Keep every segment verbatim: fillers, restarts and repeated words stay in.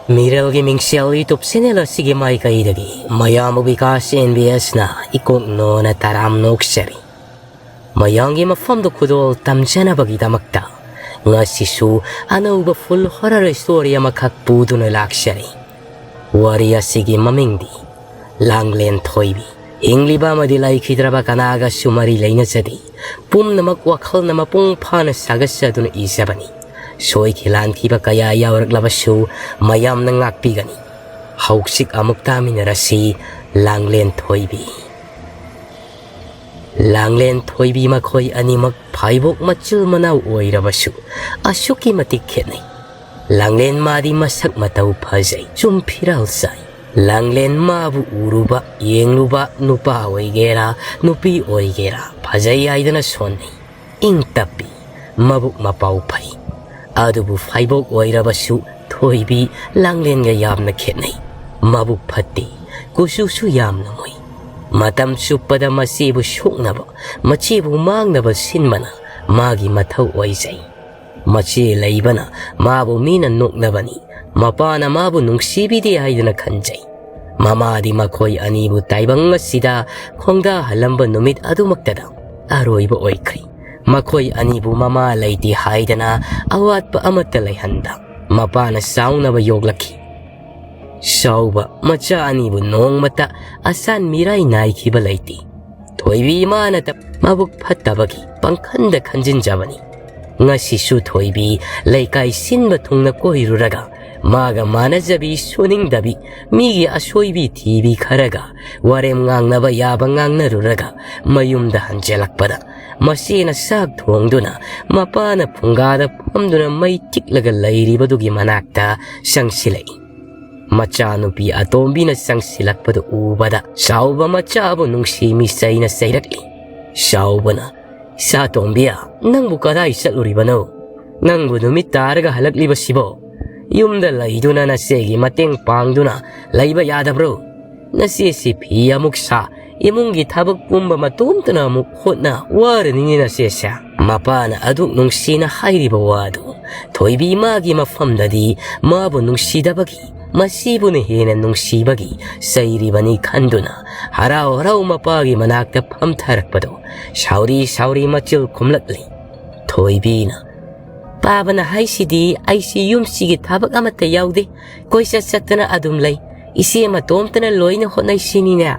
ꯃꯤꯔꯦꯜꯒꯤ ꯃꯤꯡꯁꯦꯜ YouTube channel ꯑꯁꯤꯒꯤ ꯃꯥꯏꯀꯩꯗꯒꯤ ꯃꯌꯥꯝꯕꯨ ꯕꯤꯀꯥꯁ ꯑꯦꯟ ꯕꯤ ꯑꯦꯁꯅ ꯏꯀꯣꯛ ꯅꯣꯟꯅ ꯇꯔꯥꯝ ꯅꯣꯛꯆꯔꯤ꯫ ꯃꯌꯥꯝꯒꯤ ꯃꯐꯝꯗ ꯈꯨꯗꯣꯜ ꯇꯝꯖꯅꯕꯒꯤꯗꯃꯛꯇ ꯉꯁꯤꯁꯨ ꯑꯅꯧꯕ full horror story ꯑꯃꯈꯛ ꯄꯨꯗꯨꯅ ꯂꯥꯛꯆꯔꯤ꯫ ꯋꯥꯔꯤ ꯑꯁꯤꯒꯤ ꯃꯃꯤꯡꯗꯤ ꯂꯥꯡꯂꯦꯟ ꯊꯣꯏꯕꯤ꯫ ꯍꯤꯡꯂꯤꯕ ꯑꯃꯗꯤ ꯂꯩꯈꯤꯗ꯭ꯔꯕ ꯀꯅꯥꯒꯁꯨ ꯃꯔꯤ ꯂꯩꯅꯖꯗꯦ꯫ ꯄꯨꯝꯅꯃꯛ ꯋꯥꯈꯜꯅ ꯃꯄꯨꯡ ꯐꯥꯅ ꯁꯥꯒꯠꯆꯗꯨꯅ ꯏꯖꯕꯅꯤ꯫ ꯁꯣꯏꯈꯤ ꯂꯥꯟꯈꯤꯕ ꯀꯌꯥ ꯌꯥꯎꯔꯛꯂꯕꯁꯨ ꯃꯌꯥꯝꯅ ꯉꯥꯛꯄꯤꯒꯅꯤ꯫ ꯍꯧꯖꯤꯛ ꯑꯃꯨꯛ ꯇꯥꯃꯤꯟꯅꯔꯁꯤ ꯂꯥꯡꯂꯦꯟ ꯊꯣꯏꯕꯤ꯫ ꯂꯥꯡꯂꯦꯟ ꯊꯣꯏꯕꯤ ꯃꯈꯣꯏ ꯑꯅꯤꯃꯛ ꯐꯥꯏꯕꯣꯛ ꯃꯆꯤꯜ ꯃꯅꯥꯎ ꯑꯣꯏꯔꯕꯁꯨ ꯑꯁꯨꯛꯀꯤ ꯃꯇꯤꯛ ꯈꯦꯠꯅꯩ꯫ ꯂꯥꯡꯂꯦꯟ ꯃꯥꯗꯤ ꯃꯁꯛ ꯃꯇꯧ ꯐꯖꯩ, ꯆꯨꯝ ꯐꯤꯔꯥꯜ ꯆꯥꯏ꯫ ꯂꯥꯡꯂꯦꯟ ꯃꯥꯕꯨ ꯎꯔꯨꯕ, ꯌꯦꯡꯂꯨꯕ ꯅꯨꯄꯥ ꯑꯣꯏꯒꯦꯔꯥ, ꯅꯨꯄꯤ ꯑꯣꯏꯒꯦꯔꯥ, ꯐꯖꯩ ꯍꯥꯏꯗꯅ ꯁꯣꯟꯅꯩ꯫ ꯏꯪ ꯇꯞꯄꯤ, ꯃꯕꯨꯛ ꯃꯄꯥꯎ ꯐꯩ꯫ ꯑꯗꯨꯕꯨ ꯐꯥꯏꯕꯣꯛ ꯑꯣꯏꯔꯕꯁꯨ ꯊꯣꯏꯕꯤ ꯂꯥꯡꯂꯦꯟꯒ ꯌꯥꯝꯅ ꯈꯦꯠꯅꯩ꯫ ꯃꯕꯨꯛ ꯐꯠꯇꯦ, ꯀꯨꯆꯨꯁꯨ ꯌꯥꯝꯅ ꯃꯨꯏ꯫ ꯃꯇꯝ ꯆꯨꯞꯄꯗ ꯃꯆꯦꯕꯨ ꯁꯣꯛꯅꯕ, ꯃꯆꯦꯕꯨ ꯃꯥꯡꯅꯕ ꯁꯤꯟꯕꯅ ꯃꯥꯒꯤ ꯃꯊꯧ ꯑꯣꯏꯖꯩ꯫ ꯃꯆꯦ ꯂꯩꯕꯅ ꯃꯥꯕꯨ ꯃꯤꯅ ꯅꯣꯛꯅꯕꯅꯤ, ꯃꯄꯥꯅ ꯃꯥꯕꯨ ꯅꯨꯡꯁꯤꯕꯤꯗꯦ ꯍꯥꯏꯗꯅ ꯈꯟꯖꯩ꯫ ꯃꯃꯥꯗꯤ ꯃꯈꯣꯏ ꯑꯅꯤꯕꯨ ꯇꯥꯏꯕꯪ ꯑꯁꯤꯗ ꯈꯣꯡꯗꯥꯍꯜꯂꯝꯕ ꯅꯨꯃꯤꯠ ꯑꯗꯨꯃꯛꯇꯗ ꯑꯔꯣꯏꯕ ꯑꯣꯏꯈ꯭ꯔꯤ꯫ ꯃꯈꯣꯏ ꯑꯅꯤꯕꯨ ꯃꯃꯥ ꯂꯩꯇꯦ ꯍꯥꯏꯗꯅ ꯑꯋꯥꯠꯄ ꯑꯃꯠꯇ ꯂꯩꯍꯟꯗ ꯃꯄꯥꯅ ꯆꯥꯎꯅꯕ ꯌꯣꯛꯂꯛꯈꯤ꯫ ꯆꯥꯎꯕ ꯃꯆꯥ ꯑꯅꯤꯕꯨ ꯅꯣꯡꯃꯇ ꯑꯁꯥꯟ ꯃꯤꯔꯥꯏ ꯅꯥꯏꯈꯤꯕ ꯂꯩꯇꯦ꯫ ꯊꯣꯏꯕꯤ ꯏꯃꯥꯅꯇ ꯃꯕꯨꯛ ꯐꯠꯇꯕꯒꯤ ꯄꯪꯈꯟꯗ ꯈꯟꯖꯤꯟꯖꯕꯅꯤ꯫ ꯉꯁꯤꯁꯨ ꯊꯣꯏꯕꯤ ꯂꯩꯀꯥꯏ ꯁꯤꯟꯕ ꯊꯨꯡꯅ ꯀꯣꯏꯔꯨꯔꯒ ꯃꯥꯒ ꯃꯥꯟꯅꯖꯕꯤ ꯁꯨꯅꯤꯡꯗꯕꯤ ꯃꯤꯒꯤ ꯑꯁꯣꯏꯕꯤ ꯊꯤꯕꯤ ꯈꯔꯒ ꯋꯥꯔꯦꯝ ꯉꯥꯡꯅꯕ ꯌꯥꯕ ꯉꯥꯡꯅꯔꯨꯔꯒ ꯃꯌꯨꯝꯗ ꯍꯟꯖꯤꯜꯂꯛꯄꯗ ꯃꯆꯦꯅ ꯆꯥꯛ ꯊꯣꯡꯗꯨꯅ ꯃꯄꯥꯅ ꯐꯨꯡꯒꯥꯗ ꯐꯝꯗꯨꯅ ꯃꯩ ꯇꯤꯛꯂꯒ ꯂꯩꯔꯤꯕꯗꯨꯒꯤ ꯃꯅꯥꯛꯇ ꯆꯪꯁꯤꯜꯂꯛꯏ꯫ ꯃꯆꯥꯅꯨꯄꯤ ꯑꯇꯣꯝꯕꯤꯅ ꯆꯪꯁꯤꯜꯂꯛꯄꯗꯨ ꯎꯕꯗ ꯆꯥꯎꯕ ꯃꯆꯥꯕꯨ ꯅꯨꯡꯁꯤ ꯃꯤꯆꯩꯅ ꯆꯩꯔꯛꯂꯤ꯫ ꯆꯥꯎꯕꯅ, "ꯏꯆꯥ ꯇꯣꯝꯕꯤ, ꯅꯪꯕꯨ ꯀꯗꯥꯏ ꯆꯠꯂꯨꯔꯤꯕꯅꯣ? ꯅꯪꯕꯨ ꯅꯨꯃꯤꯠ ꯇꯥꯔꯒ ꯍꯜꯂꯛꯂꯤꯕꯁꯤꯕꯣ? ꯌꯨꯝꯗ ꯂꯩꯗꯨꯅ ꯅꯆꯦꯒꯤ ꯃꯇꯦꯡ ꯄꯥꯡꯗꯨꯅ ꯂꯩꯕ ꯌꯥꯗꯕ꯭ꯔꯣ? ꯅꯆꯦꯁꯤ ꯐꯤ ꯑꯃꯨꯛ ꯁꯥ, ꯏꯃꯨꯡꯒꯤ ꯊꯕꯛ ꯄꯨꯝꯕ ꯃꯇꯣꯝꯇꯅ ꯑꯃꯨꯛ ꯍꯣꯠꯅ, ꯋꯥꯔꯅꯤꯅꯦ ꯅꯆꯦꯁꯦ꯫" ꯃꯄꯥꯅ ꯑꯗꯨꯛ ꯅꯨꯡꯁꯤꯅ ꯍꯥꯏꯔꯤꯕ ꯋꯥꯗꯨ ꯊꯣꯏꯕꯤ ꯃꯥꯒꯤ ꯃꯐꯝꯗꯗꯤ ꯃꯥꯕꯨ ꯅꯨꯡꯁꯤꯗꯕꯒꯤ, ꯃꯁꯤꯕꯨꯅ ꯍꯦꯟꯅ ꯅꯨꯡꯁꯤꯕꯒꯤ ꯆꯩꯔꯤꯕꯅꯤ ꯈꯟꯗꯨꯅ ꯍꯔꯥꯎ ꯍꯔꯥꯎ ꯃꯄꯥꯒꯤ ꯃꯅꯥꯛꯇ ꯐꯝꯊꯔꯛꯄꯗꯣ ꯁꯥꯎꯔꯤ ꯁꯥꯎꯔꯤ ꯃꯆꯤꯜ ꯈꯨꯝꯂꯛꯂꯤ꯫ ꯊꯣꯏꯕꯤꯅ, "ꯄꯥꯕꯅ ꯍꯥꯏꯁꯤꯗꯤ ꯑꯩꯁꯤ ꯌꯨꯝꯁꯤꯒꯤ ꯊꯕꯛ ꯑꯃꯠꯇ ꯌꯥꯎꯗꯦ, ꯀꯣꯏꯆꯠ ꯆꯠꯇꯅ ꯑꯗꯨꯝ ꯂꯩ, ꯏꯆꯦ ꯃꯇꯣꯝꯇꯅ ꯂꯣꯏꯅ ꯍꯣꯠꯅꯩ ꯁꯤꯅꯤꯅꯦ?"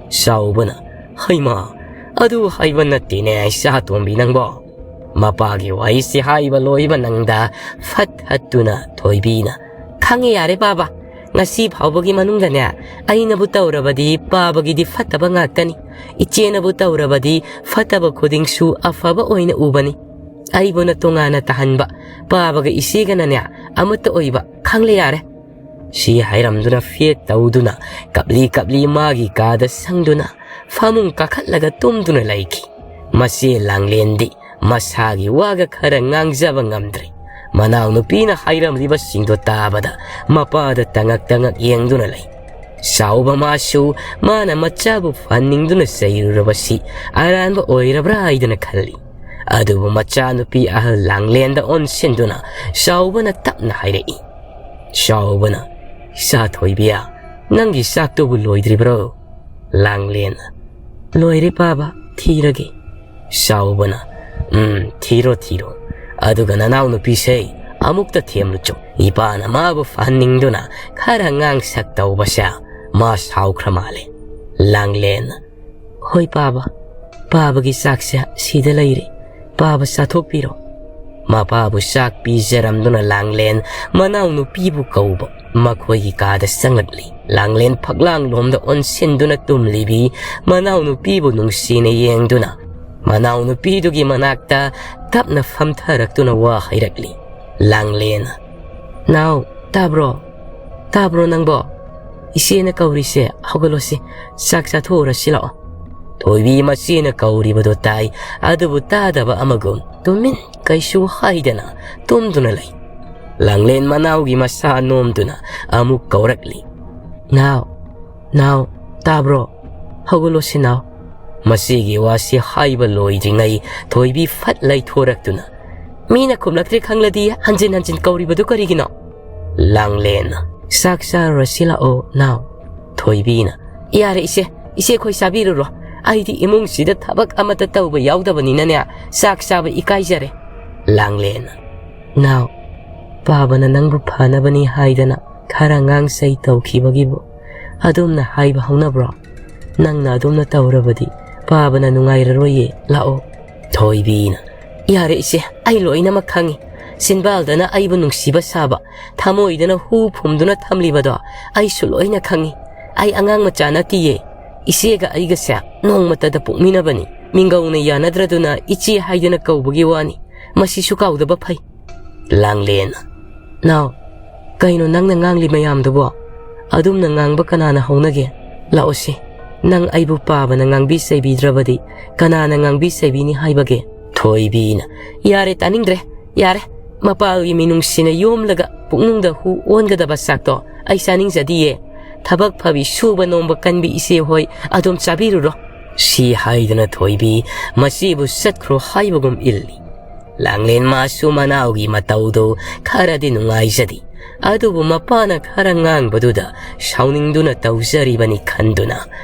ꯆꯥꯎꯕꯅ, "ꯍꯩꯃꯥ, ꯑꯗꯨ ꯍꯥꯏꯕ ꯅꯠꯇꯦꯅꯦ ꯏꯆꯥ ꯇꯣꯝꯕꯤ ꯅꯪꯕꯣ꯫" ꯃꯄꯥꯒꯤ ꯋꯥꯍꯩꯁꯤ ꯍꯥꯏꯕ ꯂꯣꯏꯕ ꯅꯪꯗ ꯐꯠ ꯍꯠꯇꯨꯅ ꯊꯣꯏꯕꯤꯅ, "ꯈꯪꯉꯦ ꯌꯥꯔꯦ ꯄꯥꯕ, ꯉꯁꯤ ꯐꯥꯎꯕꯒꯤ ꯃꯅꯨꯡꯗꯅꯦ ꯑꯩꯅꯕꯨ ꯇꯧꯔꯕꯗꯤ ꯄꯥꯕꯒꯤꯗꯤ ꯐꯠꯇꯕ ꯉꯥꯛꯇꯅꯤ, ꯏꯆꯦꯅꯕꯨ ꯇꯧꯔꯕꯗꯤ ꯐꯠꯇꯕ ꯈꯨꯗꯤꯡꯁꯨ ꯑꯐꯕ ꯑꯣꯏꯅ ꯎꯕꯅꯤ꯫ ꯑꯩꯕꯨꯅ ꯇꯣꯉꯥꯟꯅ ꯇꯥꯍꯟꯕ, ꯄꯥꯕꯒ ꯏꯆꯦꯒꯅꯅꯦ ꯑꯃꯠꯇ ꯑꯣꯏꯕ, ꯈꯪꯂꯦ ꯌꯥꯔꯦ꯫" ꯁꯤ ꯍꯥꯏꯔꯝꯗꯨꯅ ꯐꯦꯠ ꯇꯧꯗꯨꯅ ꯀꯞꯂꯤ ꯀꯞꯂꯤ ꯃꯥꯒꯤ ꯀꯥꯗ ꯆꯪꯗꯨꯅ ꯐꯃꯨꯡ ꯀꯥꯈꯠꯂꯒ ꯇꯨꯝꯗꯨꯅ ꯂꯩꯈꯤ꯫ ꯃꯆꯦ ꯂꯥꯡꯂꯦꯟꯗꯤ ꯃꯁꯥꯒꯤ ꯋꯥꯒ ꯈꯔ ꯉꯥꯡꯖꯕ ꯉꯝꯗ꯭ꯔꯦ꯫ ꯃꯅꯥꯎꯅꯨꯄꯤꯅ ꯍꯥꯏꯔꯝꯂꯤꯕꯁꯤꯡꯗꯣ ꯇꯥꯕꯗ ꯃꯄꯥꯗ ꯇꯉꯛ ꯇꯉꯛ ꯌꯦꯡꯗꯨꯅ ꯂꯩ꯫ ꯆꯥꯎꯕ ꯃꯥꯁꯨ ꯃꯥꯅ ꯃꯆꯥꯕꯨ ꯐꯍꯟꯅꯤꯡꯗꯨꯅ ꯆꯩꯔꯨꯔꯕꯁꯤ ꯑꯔꯥꯟꯕ ꯑꯣꯏꯔꯕ꯭ꯔꯥ ꯍꯥꯏꯗꯅ ꯈꯜꯂꯤ꯫ ꯑꯗꯨꯕꯨ ꯃꯆꯥꯅꯨꯄꯤ ꯑꯍꯜ ꯂꯥꯡꯂꯦꯟꯗ ꯑꯣꯟꯁꯤꯟꯗꯨꯅ ꯆꯥꯎꯕꯅ ꯇꯞꯅ ꯍꯥꯏꯔꯛꯏ꯫ ꯆꯥꯎꯕꯅ, "ꯏꯆꯥ ꯊꯣꯏꯕꯤꯌꯥ, ꯅꯪꯒꯤ ꯆꯥꯛꯇꯨꯕꯨ ꯂꯣꯏꯗ꯭ꯔꯤꯕ꯭ꯔꯣ?" ꯂꯥꯡꯂꯦꯟꯅ, "ꯂꯣꯏꯔꯦ ꯄꯥꯕ, ꯊꯤꯔꯒꯦ꯫" ꯆꯥꯎꯕꯅ, "ꯎꯝ, ꯊꯤꯔꯣ ꯊꯤꯔꯣ꯫ ꯑꯗꯨꯒ ꯅꯅꯥꯎꯅꯨꯄꯤꯁꯦ ꯑꯃꯨꯛꯇ ꯊꯦꯝꯂꯨꯆꯣ꯫ ꯏꯄꯥꯅ ꯃꯥꯕꯨ ꯐꯍꯟꯅꯤꯡꯗꯨꯅ ꯈꯔ ꯉꯥꯡꯁꯛ ꯇꯧꯕꯁꯦ ꯃꯥ ꯁꯥꯎꯈ꯭ꯔ ꯃꯥꯜꯂꯦ꯫" ꯂꯥꯡꯂꯦꯟꯅ, "ꯍꯣꯏ ꯄꯥꯕ, ꯄꯥꯕꯒꯤ ꯆꯥꯛꯁꯦ ꯁꯤꯗ ꯂꯩꯔꯦ, ꯄꯥꯕ ꯆꯥꯊꯣꯛꯄꯤꯔꯣ꯫" ꯃꯄꯥꯕꯨ ꯆꯥꯛ ꯄꯤꯖꯔꯝꯗꯨꯅ ꯂꯥꯡꯂꯦꯟ ꯃꯅꯥꯎꯅꯨꯄꯤꯕꯨ ꯀꯧꯕ ꯃꯈꯣꯏꯒꯤ ꯀꯥꯗ ꯆꯪꯂꯛꯂꯤ꯫ ꯂꯥꯡꯂꯦꯟ ꯐꯛꯂꯥꯡꯂꯣꯝꯗ ꯑꯣꯟꯁꯤꯟꯗꯨꯅ ꯇꯨꯝꯂꯤꯕꯤ ꯃꯅꯥꯎꯅꯨꯄꯤꯕꯨ ꯅꯨꯡꯁꯤꯅ ꯌꯦꯡꯗꯨꯅ ꯃꯅꯥꯎꯅꯨꯄꯤꯗꯨꯒꯤ ꯃꯅꯥꯛꯇ ꯇꯞꯅ ꯐꯝꯊꯔꯛꯇꯨꯅ ꯋꯥ ꯍꯥꯏꯔꯛꯂꯤ꯫ ꯂꯥꯡꯂꯦꯟ, "ꯅꯥꯎ, ꯇꯥꯕ꯭ꯔꯣ? ꯇꯥꯕ꯭ꯔꯣ ꯅꯪꯕꯣ? ꯏꯆꯦꯅ ꯀꯧꯔꯤꯁꯦ, ꯍꯧꯒꯠꯂꯣꯁꯦ, ꯆꯥꯛ ꯆꯥꯊꯣꯛꯎꯔꯁꯤ ꯂꯥꯛꯑꯣ꯫" ꯊꯣꯏꯕꯤ ꯃꯆꯦꯅ ꯀꯧꯔꯤꯕꯗꯨ ꯇꯥꯏ, ꯑꯗꯨꯕꯨ ꯇꯥꯗꯕ ꯑꯃꯒꯨꯝ ꯇꯨꯃꯤꯟ ꯀꯩꯁꯨ ꯍꯥꯏꯗꯅ ꯇꯨꯝꯗꯨꯅ ꯂꯩ꯫ ꯂꯥꯡꯂꯦꯟ ꯃꯅꯥꯎꯒꯤ ꯃꯁꯥ ꯅꯣꯝꯗꯨꯅ ꯑꯃꯨꯛ ꯀꯧꯔꯛꯂꯤ꯫ "ꯅꯥꯎ, ꯅꯥꯎ, ꯇꯥꯕ꯭ꯔꯣ? ꯍꯧꯒꯠꯂꯣꯁꯤ ꯅꯥꯎ꯫" ꯃꯁꯤꯒꯤ ꯋꯥꯁꯤ ꯍꯥꯏꯕ ꯂꯣꯏꯗ꯭ꯔꯤꯉꯩ ꯊꯣꯏꯕꯤ ꯐꯠ ꯂꯩꯊꯣꯔꯛꯇꯨꯅ, ꯃꯤꯅ ꯈꯨꯝꯂꯛꯇ꯭ꯔꯦ ꯈꯪꯂꯗꯤ ꯍꯟꯖꯤꯟ ꯍꯟꯖꯤꯟ ꯀꯧꯔꯤꯕꯗꯨ ꯀꯔꯤꯒꯤꯅꯣ?" ꯂꯥꯡꯂꯦꯟꯅ, "ꯆꯥꯛ ꯆꯥꯔꯨꯔꯁꯤ ꯂꯥꯛꯑꯣ ꯅꯥꯎ꯫" ꯊꯣꯏꯕꯤꯅ, "ꯌꯥꯔꯦ ꯏꯆꯦ, ꯏꯆꯦ ꯑꯩꯈꯣꯏ ꯆꯥꯕꯤꯔꯨꯔꯣ꯫ ꯑꯩꯗꯤ ꯏꯃꯨꯡꯁꯤꯗ ꯊꯕꯛ ꯑꯃꯠꯇ ꯇꯧꯕ ꯌꯥꯎꯗꯕꯅꯤꯅꯅꯦ, ꯆꯥꯛ ꯆꯥꯕ ꯏꯀꯥꯏꯖꯔꯦ꯫" ꯂꯥꯡꯂꯦꯟꯅ, "ꯅꯥꯎ, ꯄꯥꯕꯅ ꯅꯪꯕꯨ ꯐꯅꯕꯅꯤ ꯍꯥꯏꯗꯅ ꯈꯔ ꯉꯥꯡ ꯁꯩ ꯇꯧꯈꯤꯕꯒꯤꯕꯨ ꯑꯗꯨꯝꯅ ꯍꯥꯏꯕ ꯍꯧꯅꯕ꯭ꯔꯣ? ꯅꯪꯅ ꯑꯗꯨꯝꯅ ꯇꯧꯔꯕꯗꯤ ꯄꯥꯕꯅ ꯅꯨꯡꯉꯥꯏꯔꯔꯣꯏꯌꯦ, ꯂꯥꯛꯑꯣ꯫" ꯊꯣꯏꯕꯤꯅ, "ꯌꯥꯔꯦ ꯏꯆꯦ, ꯑꯩ ꯂꯣꯏꯅꯃꯛ ꯈꯪꯉꯤ꯫ ꯆꯤꯟꯕꯥꯜꯗꯅ ꯑꯩꯕꯨ ꯅꯨꯡꯁꯤꯕ ꯁꯥꯕ, ꯊꯃꯣꯏꯗꯅ ꯍꯨ ꯐꯨꯝꯗꯨꯅ ꯊꯝꯂꯤꯕꯗꯣ ꯑꯩꯁꯨ ꯂꯣꯏꯅ ꯈꯪꯉꯤ꯫ ꯑꯩ ꯑꯉꯥꯡ ꯃꯆꯥ ꯅꯠꯇꯤꯌꯦ꯫ ꯏꯆꯦꯒ ꯑꯩꯒꯁꯦ ꯅꯣꯡꯃꯇꯗ ꯄꯣꯛꯃꯤꯟꯅꯕꯅꯤ꯫ ꯃꯤꯡꯒꯧꯅ ꯌꯥꯅꯗ꯭ꯔꯗꯨꯅ ꯏꯆꯦ ꯍꯥꯏꯗꯅ ꯀꯧꯕꯒꯤ ꯋꯥꯅꯤ꯫ ꯃꯁꯤꯁꯨ ꯀꯥꯎꯗꯕ ꯐꯩ꯫" ꯂꯥꯡꯂꯦꯟ, "ꯅꯥꯎ, ꯀꯩꯅꯣ ꯅꯪꯅ ꯉꯥꯡꯂꯤ ꯃꯌꯥꯝꯗꯨꯕꯣ? ꯑꯗꯨꯝꯅ ꯉꯥꯡꯕ ꯀꯅꯥꯅ ꯍꯧꯅꯒꯦ? ꯂꯥꯛꯑꯣꯁꯤ, ꯅꯪ ꯑꯩꯕꯨ ꯄꯥꯕꯅ ꯉꯥꯡꯕꯤ ꯆꯩꯕꯤꯗ꯭ꯔꯕꯗꯤ ꯀꯅꯥꯅ ꯉꯥꯡꯕꯤ ꯆꯩꯕꯤꯅꯤ ꯍꯥꯏꯕꯒꯦ?" ꯊꯣꯏꯕꯤꯅ, "ꯌꯥꯔꯦ, ꯇꯥꯅꯤꯡꯗ꯭ꯔꯦ, ꯌꯥꯔꯦ꯫ ꯃꯄꯥꯜꯒꯤ ꯃꯤꯅꯨꯡꯁꯤꯅ ꯌꯣꯝꯂꯒ ꯄꯨꯛꯅꯨꯡꯗ ꯍꯨ ꯑꯣꯟꯒꯗꯕ ꯆꯥꯛꯇꯣ ꯑꯩ ꯆꯥꯅꯤꯡꯖꯗꯤꯌꯦ꯫ ꯊꯕꯛ ꯐꯕꯤ ꯁꯨꯕ ꯅꯣꯝꯕ ꯀꯟꯕꯤ ꯏꯆꯦ ꯍꯣꯏ ꯑꯗꯨꯝ ꯆꯥꯕꯤꯔꯨꯔꯣ꯫" ꯁꯤ ꯍꯥꯏꯗꯨꯅ ꯊꯣꯏꯕꯤ ꯃꯆꯦꯕꯨ ꯆꯠꯈ꯭ꯔꯣ ꯍꯥꯏꯕꯒꯨꯝ ꯏꯜꯂꯤ꯫ ꯂꯥꯡꯂꯦꯟ ꯃꯥꯁꯨ ꯃꯅꯥꯎꯒꯤ ꯃꯇꯧꯗꯨ ꯈꯔꯗꯤ ꯅꯨꯡꯉꯥꯏꯖꯗꯦ꯫ ꯑꯗꯨꯕꯨ ꯃꯄꯥꯅ ꯈꯔ ꯉꯥꯡꯕꯗꯨꯗ ꯁꯥꯎꯅꯤꯡꯗꯨꯅ ꯇꯧꯖꯔꯤꯕꯅꯤ ꯈꯟꯗꯨꯅ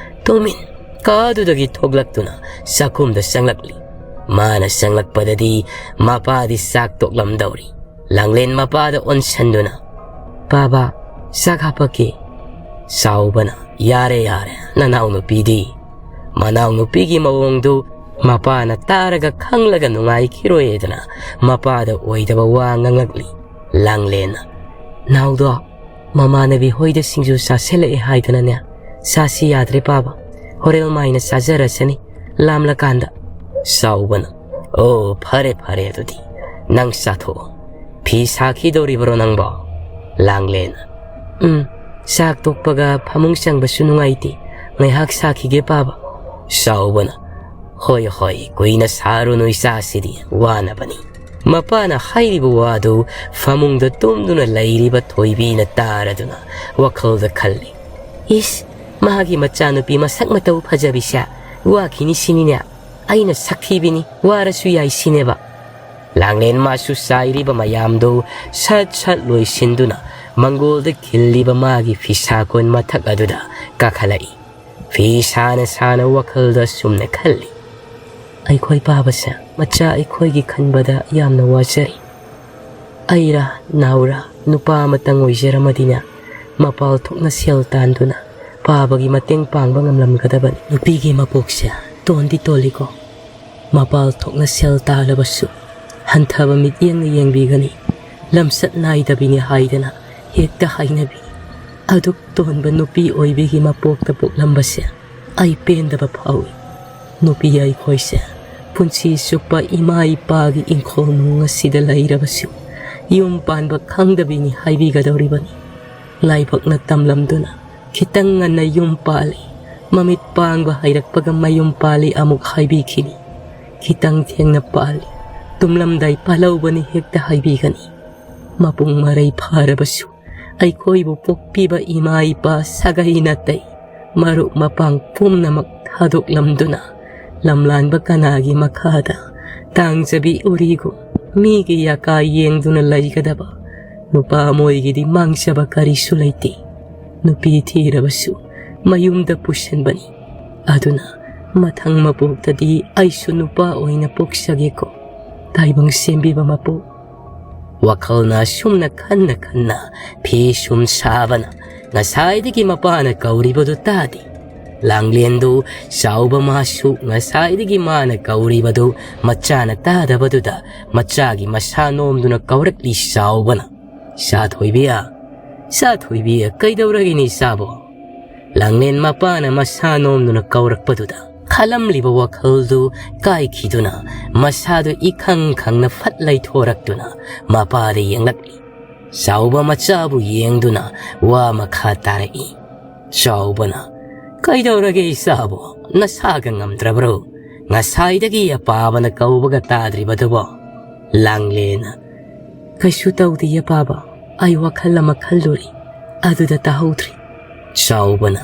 ꯇꯨꯃꯤꯟ ꯀꯥꯗꯨꯗꯒꯤ ꯊꯣꯛꯂꯛꯇꯨꯅ ꯆꯥꯛꯈꯨꯝꯗ ꯆꯪꯂꯛꯂꯤ꯫ ꯃꯥꯅ ꯆꯪꯂꯛꯄꯗꯗꯤ ꯃꯄꯥꯗꯤ ꯆꯥꯛ ꯇꯣꯛꯂꯝꯗꯧꯔꯤ꯫ ꯂꯥꯡꯂꯦꯟ ꯃꯄꯥꯗ ꯑꯣꯟꯁꯟꯗꯨꯅ, "ꯄꯥꯕ, ꯆꯥꯛ ꯍꯥꯞꯄꯛꯀꯦ꯫" ꯆꯥꯎꯕꯅ, "ꯌꯥꯔꯦ, ꯌꯥꯔꯦ, ꯅꯅꯥꯎꯅꯨꯄꯤꯗꯤ꯫" ꯃꯅꯥꯎꯅꯨꯄꯤꯒꯤ ꯃꯑꯣꯡꯗꯨ ꯃꯄꯥꯅ ꯇꯥꯔꯒ ꯈꯪꯂꯒ ꯅꯨꯡꯉꯥꯏꯈꯤꯔꯣꯏꯗꯅ ꯃꯄꯥꯗ ꯑꯣꯏꯗꯕ ꯋꯥ ꯉꯥꯡꯂꯛꯂꯤ꯫ ꯂꯥꯡꯂꯦꯟꯅ, "ꯅꯥꯎꯗꯣ, ꯃꯃꯥꯟꯅꯕꯤ ꯍꯣꯏꯗ ꯁꯤꯡꯖꯨ ꯆꯥꯁꯤꯜꯂꯛꯑꯦ ꯍꯥꯏꯗꯅꯅꯦ, ꯆꯥꯁꯤ ꯌꯥꯗ꯭ꯔꯦ ꯄꯥꯕ, ꯍꯣꯔꯦꯜ ꯃꯥꯏꯅ ꯆꯥꯖꯔꯁꯅꯤ ꯂꯥꯝꯂꯀꯥꯟꯗ꯫" ꯆꯥꯎꯕꯅ, "ꯑꯣ, ꯐꯔꯦ ꯐꯔꯦ, ꯑꯗꯨꯗꯤ ꯅꯪ ꯆꯥꯊꯣꯛꯑꯣ꯫ ꯐꯤ ꯁꯥꯈꯤꯗꯧꯔꯤꯕꯔꯣ ꯅꯪꯕꯣ?" ꯂꯥꯡꯂꯦꯟ, "ꯎꯝ, ꯆꯥꯛ ꯇꯣꯛꯄꯒ ꯐꯃꯨꯡ ꯆꯪꯕꯁꯨ ꯅꯨꯡꯉꯥꯏꯇꯦ, ꯉꯥꯏꯍꯥꯛ ꯁꯥꯈꯤꯒꯦ ꯄꯥꯕ꯫" ꯆꯥꯎꯕꯅ, "ꯍꯣꯏ ꯍꯣꯏ, ꯀꯨꯏꯅ ꯁꯥꯔꯨꯅꯨ, ꯏꯆꯥꯁꯤꯗꯤ ꯋꯥꯅꯕꯅꯤ꯫" ꯃꯄꯥꯅ ꯍꯥꯏꯔꯤꯕ ꯋꯥꯗꯨ ꯐꯃꯨꯡꯗ ꯇꯨꯝꯗꯨꯅ ꯂꯩꯔꯤꯕ ꯊꯣꯏꯕꯤꯅ ꯇꯥꯔꯗꯨꯅ ꯋꯥꯈꯜꯗ ꯈꯜꯂꯤ, "ꯏꯁ, ꯃꯥꯒꯤ ꯃꯆꯥꯅꯨꯄꯤ ꯃꯁꯛ ꯃꯇꯧ ꯐꯖꯕꯤꯁꯦ ꯋꯥꯈꯤꯅꯤ ꯁꯤꯅꯤꯅꯦ꯫ ꯑꯩꯅ ꯁꯛꯊꯤꯕꯤꯅꯤ, ꯋꯥꯔꯁꯨ ꯌꯥꯏ ꯁꯤꯅꯦꯕ꯫" ꯂꯥꯡꯂꯦꯟ ꯃꯥꯁꯨ ꯆꯥꯏꯔꯤꯕ ꯃꯌꯥꯝꯗꯨ ꯁꯠ ꯁꯠ ꯂꯣꯏꯁꯤꯟꯗꯨꯅ ꯃꯪꯒꯣꯜꯗ ꯈꯤꯜꯂꯤꯕ ꯃꯥꯒꯤ ꯐꯤꯁꯥ ꯀꯣꯟ ꯃꯊꯛ ꯑꯗꯨꯗ ꯀꯥꯈꯠꯂꯛꯏ꯫ ꯐꯤ ꯁꯥꯅ ꯁꯥꯅ ꯋꯥꯈꯜꯗ ꯁꯨꯝꯅ ꯈꯜꯂꯤ, "ꯑꯩꯈꯣꯏ ꯄꯥꯕꯁꯦ ꯃꯆꯥ ꯑꯩꯈꯣꯏꯒꯤ ꯈꯟꯕꯗ ꯌꯥꯝꯅ ꯋꯥꯖꯔꯤ꯫ ꯑꯩꯔꯥ ꯅꯥꯎꯔꯥ ꯅꯨꯄꯥ ꯑꯃꯇꯪ ꯑꯣꯏꯖꯔꯝꯃꯗꯤꯅꯦ, ꯃꯄꯥꯜ ꯊꯣꯛꯅ ꯁꯦꯜ ꯇꯥꯟꯗꯨꯅ ꯄꯥꯕꯒꯤ ꯃꯇꯦꯡ ꯄꯥꯡꯕ ꯉꯝꯂꯝꯒꯗꯕꯅꯤ꯫ ꯅꯨꯄꯤꯒꯤ ꯃꯄꯣꯛꯁꯦ ꯇꯣꯟꯗꯤ ꯇꯣꯜꯂꯤꯀꯣ꯫ ꯃꯄꯥꯜ ꯊꯣꯛꯅ ꯁꯦꯜ ꯇꯥꯜꯂꯕꯁꯨ ꯍꯟꯊꯕ ꯃꯤꯠꯌꯦꯡꯅ ꯌꯦꯡꯕꯤꯒꯅꯤ꯫ ꯂꯝꯆꯠ ꯅꯥꯏꯗꯕꯤꯅꯤ ꯍꯥꯏꯗꯅ ꯍꯦꯛꯇ ꯍꯥꯏꯅꯕꯤ꯫ ꯑꯗꯨꯛ ꯇꯣꯟꯕ ꯅꯨꯄꯤ ꯑꯣꯏꯕꯤꯒꯤ ꯃꯄꯣꯛꯇ ꯄꯣꯛꯂꯝꯕꯁꯦ ꯑꯩ ꯄꯦꯟꯗꯕ ꯐꯥꯎꯏ꯫ ꯅꯨꯄꯤ ꯑꯩꯈꯣꯏꯁꯦ ꯄꯨꯟꯁꯤ ꯆꯨꯞꯄ ꯏꯃꯥ ꯏꯄꯥꯒꯤ ꯏꯪꯈꯣꯜ ꯅꯨꯡ ꯑꯁꯤꯗ ꯂꯩꯔꯕꯁꯨ ꯌꯨꯝ ꯄꯥꯟꯕ ꯈꯪꯗꯕꯤꯅꯤ ꯍꯥꯏꯕꯤꯒꯗꯧꯔꯤꯕꯅꯤ꯫ ꯂꯥꯏꯕꯛꯅ ꯇꯝꯂꯝꯗꯨꯅ ꯈꯤꯇꯪ ꯉꯟꯅ ꯌꯨꯝ ꯄꯥꯜꯂꯤ꯫ ꯃꯃꯤꯠ ꯄꯥꯡꯕ ꯍꯩꯔꯛꯄꯒ ꯃꯌꯨꯝ ꯄꯥꯜꯂꯤ ꯑꯃꯨꯛ ꯍꯥꯏꯕꯤꯈꯤꯅꯤ꯫ ꯈꯤꯇꯪ ꯊꯦꯡꯅ ꯄꯥꯜꯂꯤ꯫ ꯇꯨꯝꯂꯝꯗꯥꯏ ꯄꯥꯜꯍꯧꯕꯅꯤ ꯍꯦꯛꯇ ꯍꯥꯏꯕꯤꯒꯅꯤ꯫ ꯃꯄꯨꯡ ꯃꯔꯩ ꯐꯥꯔꯕꯁꯨ ꯑꯩꯈꯣꯏꯕꯨ ꯄꯣꯛꯄꯤꯕ ꯏꯃꯥ ꯏꯄꯥ, ꯁꯥꯒꯩ ꯅꯥꯇꯩ, ꯃꯔꯨꯞ ꯃꯄꯥꯡ ꯄꯨꯝꯅꯃꯛ ꯊꯥꯗꯣꯛꯂꯝꯗꯨꯅ ꯂꯝꯂꯥꯟꯕ ꯀꯅꯥꯒꯤ ꯃꯈꯥꯗ ꯇꯥꯡꯖꯕꯤ ꯎꯔꯤꯒꯨꯝ ꯃꯤꯒꯤ ꯌꯥꯀꯥ ꯌꯦꯡꯗꯨꯅ ꯂꯩꯒꯗꯕ ꯅꯨꯄꯥ ꯃꯣꯏꯒꯤꯗꯤ ꯃꯥꯡꯖꯕ ꯀꯔꯤꯁꯨ ꯂꯩꯇꯦ꯫ ꯅꯨꯄꯤ ꯊꯤꯔꯕꯁꯨ ꯃꯌꯨꯝꯗ ꯄꯨꯁꯤꯟꯕꯅꯤ꯫ ꯑꯗꯨꯅ ꯃꯊꯪ ꯃꯄꯣꯛꯇꯗꯤ ꯑꯩꯁꯨ ꯅꯨꯄꯥ ꯑꯣꯏꯅ ꯄꯣꯛꯆꯒꯦꯀꯣ꯫ ꯇꯥꯏꯕꯪ ꯁꯦꯝꯕꯤꯕ ꯃꯄꯨ꯫ ꯋꯥꯈꯜꯅ ꯑꯁꯨꯝꯅ ꯈꯟꯅ ꯈꯟꯅ ꯐꯤ ꯁꯨꯝ ꯁꯥꯕꯅ ꯉꯁꯥꯏꯗꯒꯤ ꯃꯄꯥꯅ ꯀꯧꯔꯤꯕꯗꯨ ꯇꯥꯗꯦ꯫ ꯂꯥꯡꯂꯦꯟꯗꯨ ꯆꯥꯎꯕ ꯃꯥꯁꯨ ꯉꯁꯥꯏꯗꯒꯤ ꯃꯥꯅ ꯀꯧꯔꯤꯕꯗꯨ ꯃꯆꯥꯅ ꯇꯥꯗꯕꯗꯨꯗ ꯃꯆꯥꯒꯤ ꯃꯁꯥ ꯅꯣꯝꯗꯨꯅ ꯀꯧꯔꯛꯂꯤ ꯆꯥꯎꯕꯅ, "ꯁꯥꯊꯣꯏꯕꯤ, ꯁꯥꯊꯣꯏꯕꯤ, ꯀꯩꯗꯧꯔꯒꯦꯅꯦ ꯏꯆꯥꯕꯣ?" ꯂꯥꯡꯂꯦꯟ ꯃꯄꯥꯅ ꯃꯁꯥ ꯅꯣꯝꯗꯨꯅ ꯀꯧꯔꯛꯄꯗꯨꯗ ꯈꯜꯂꯝꯂꯤꯕ ꯋꯥꯈꯜꯗꯨ ꯀꯥꯏꯈꯤꯗꯨꯅ ꯃꯁꯥꯗꯨ ꯏꯈꯪ ꯈꯪꯅ ꯐꯠ ꯂꯩꯊꯣꯔꯛꯇꯨꯅ ꯃꯄꯥꯗ ꯌꯦꯡꯂꯛꯂꯤ꯫ ꯆꯥꯎꯕ ꯃꯆꯥꯕꯨ ꯌꯦꯡꯗꯨꯅ ꯋꯥ ꯃꯈꯥ ꯇꯥꯔꯛꯏ꯫ ꯆꯥꯎꯕꯅ, "ꯀꯩꯗꯧꯔꯒꯦ ꯏꯆꯥꯕꯣ? ꯅꯁꯥꯒ ꯉꯝꯗ꯭ꯔꯕ꯭ꯔꯣ? ꯉꯁꯥꯏꯗꯒꯤ ꯑꯄꯥꯕꯅ ꯀꯧꯕꯒ ꯇꯥꯗ꯭ꯔꯤꯕꯗꯨꯕꯣ?" ꯂꯥꯡꯂꯦꯟꯅ, "ꯀꯩꯁꯨ ꯇꯧꯗꯤꯌꯦ ꯄꯥꯕ, ꯑꯩ ꯋꯥꯈꯜ ꯑꯃ ꯈꯜꯂꯨꯔꯤ, ꯑꯗꯨꯗ ꯇꯥꯍꯧꯗ꯭ꯔꯤ꯫" ꯆꯥꯎꯕꯅ,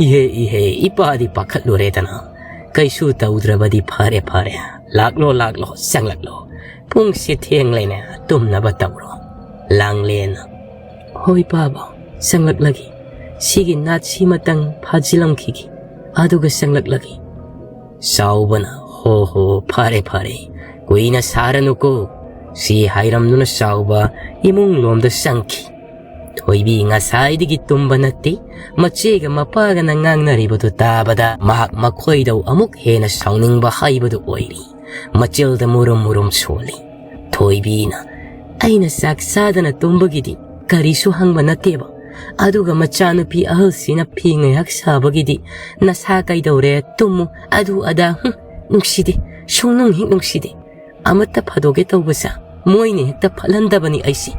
"ꯏꯍꯦ ꯏꯍꯦ, ꯏꯄꯥꯗꯤ ꯄꯥꯈꯠꯂꯨꯔꯦꯗꯅ꯫ ꯀꯩꯁꯨ ꯇꯧꯗ꯭ꯔꯕꯗꯤ ꯐꯔꯦ ꯐꯔꯦ꯫ ꯂꯥꯛꯂꯣ ꯂꯥꯛꯂꯣ, ꯆꯪꯂꯛꯂꯣ꯫ "ꯄꯨꯡꯁꯤ ꯊꯦꯡꯂꯦꯅꯦ, ꯇꯨꯝꯅꯕ ꯇꯧꯔꯣ꯫" ꯂꯥꯡꯂꯦꯟꯅ, "ꯍꯣꯏ ꯄꯥꯕ, ꯆꯪꯂꯛꯂꯒꯦ꯫ ꯁꯤꯒꯤ ꯅꯥꯠꯁꯤꯃꯇꯪ ꯐꯥꯖꯤꯜꯂꯝꯈꯤꯒꯦ, ꯑꯗꯨꯒ ꯆꯪꯂꯛꯂꯒꯦ꯫" ꯆꯥꯎꯕꯅ, "ꯍꯣ ꯍꯣ, ꯐꯔꯦ ꯐꯔꯦ, ꯀꯨꯏꯅ ꯁꯥꯔꯅꯨꯀꯣ꯫" ꯁꯤ ꯍꯥꯏꯔꯝꯗꯨꯅ ꯆꯥꯎꯕ ꯏꯃꯨꯡ ꯂꯣꯝꯗ ꯆꯪꯈꯤ꯫ ꯊꯣꯏꯕꯤ ꯉꯁꯥꯏꯗꯒꯤ ꯇꯨꯝꯕ ꯅꯠꯇꯦ꯫ ꯃꯆꯦꯒ ꯃꯄꯥꯒꯅ ꯉꯥꯡꯅꯔꯤꯕꯗꯨ ꯇꯥꯕꯗ ꯃꯍꯥꯛ ꯃꯈꯣꯏꯗꯧ ꯑꯃꯨꯛ ꯍꯦꯟꯅ ꯁꯥꯎꯅꯤꯡꯕ ꯍꯥꯏꯕꯗꯨ ꯑꯣꯏꯔꯤ꯫ ꯃꯆꯤꯜꯗ ꯃꯨꯔꯨꯝ ꯃꯨꯔꯨꯝ ꯁꯣꯜꯂꯤ꯫ ꯊꯣꯏꯕꯤꯅ, "ꯑꯩꯅ ꯆꯥꯛ ꯆꯥꯗꯅ ꯇꯨꯝꯕꯒꯤꯗꯤ ꯀꯔꯤꯁꯨ ꯍꯪꯕ ꯅꯠꯇꯦꯕ꯫ ꯑꯗꯨꯒ ꯃꯆꯥꯅꯨꯄꯤ ꯑꯍꯜꯁꯤꯅ ꯐꯤ ꯉꯥꯏꯍꯥꯛ ꯁꯥꯕꯒꯤꯗꯤ, 'ꯅꯁꯥ ꯀꯩꯗꯧꯔꯦ? ꯇꯨꯝꯃꯨ, ꯑꯗꯨ ꯑꯗꯥ, ꯍꯨꯝ, ꯅꯨꯡꯁꯤꯗꯦ, ꯁꯨꯡꯅꯨꯡ ꯍꯦꯛ ꯅꯨꯡꯁꯤꯗꯦ꯫ ꯑꯃꯠꯇ ꯐꯥꯗꯣꯛꯀꯦ ꯇꯧꯕꯁꯦ ꯃꯣꯏꯅ ꯍꯦꯛꯇ ꯐꯠꯍꯟꯗꯕꯅꯤ ꯑꯩꯁꯦ꯫"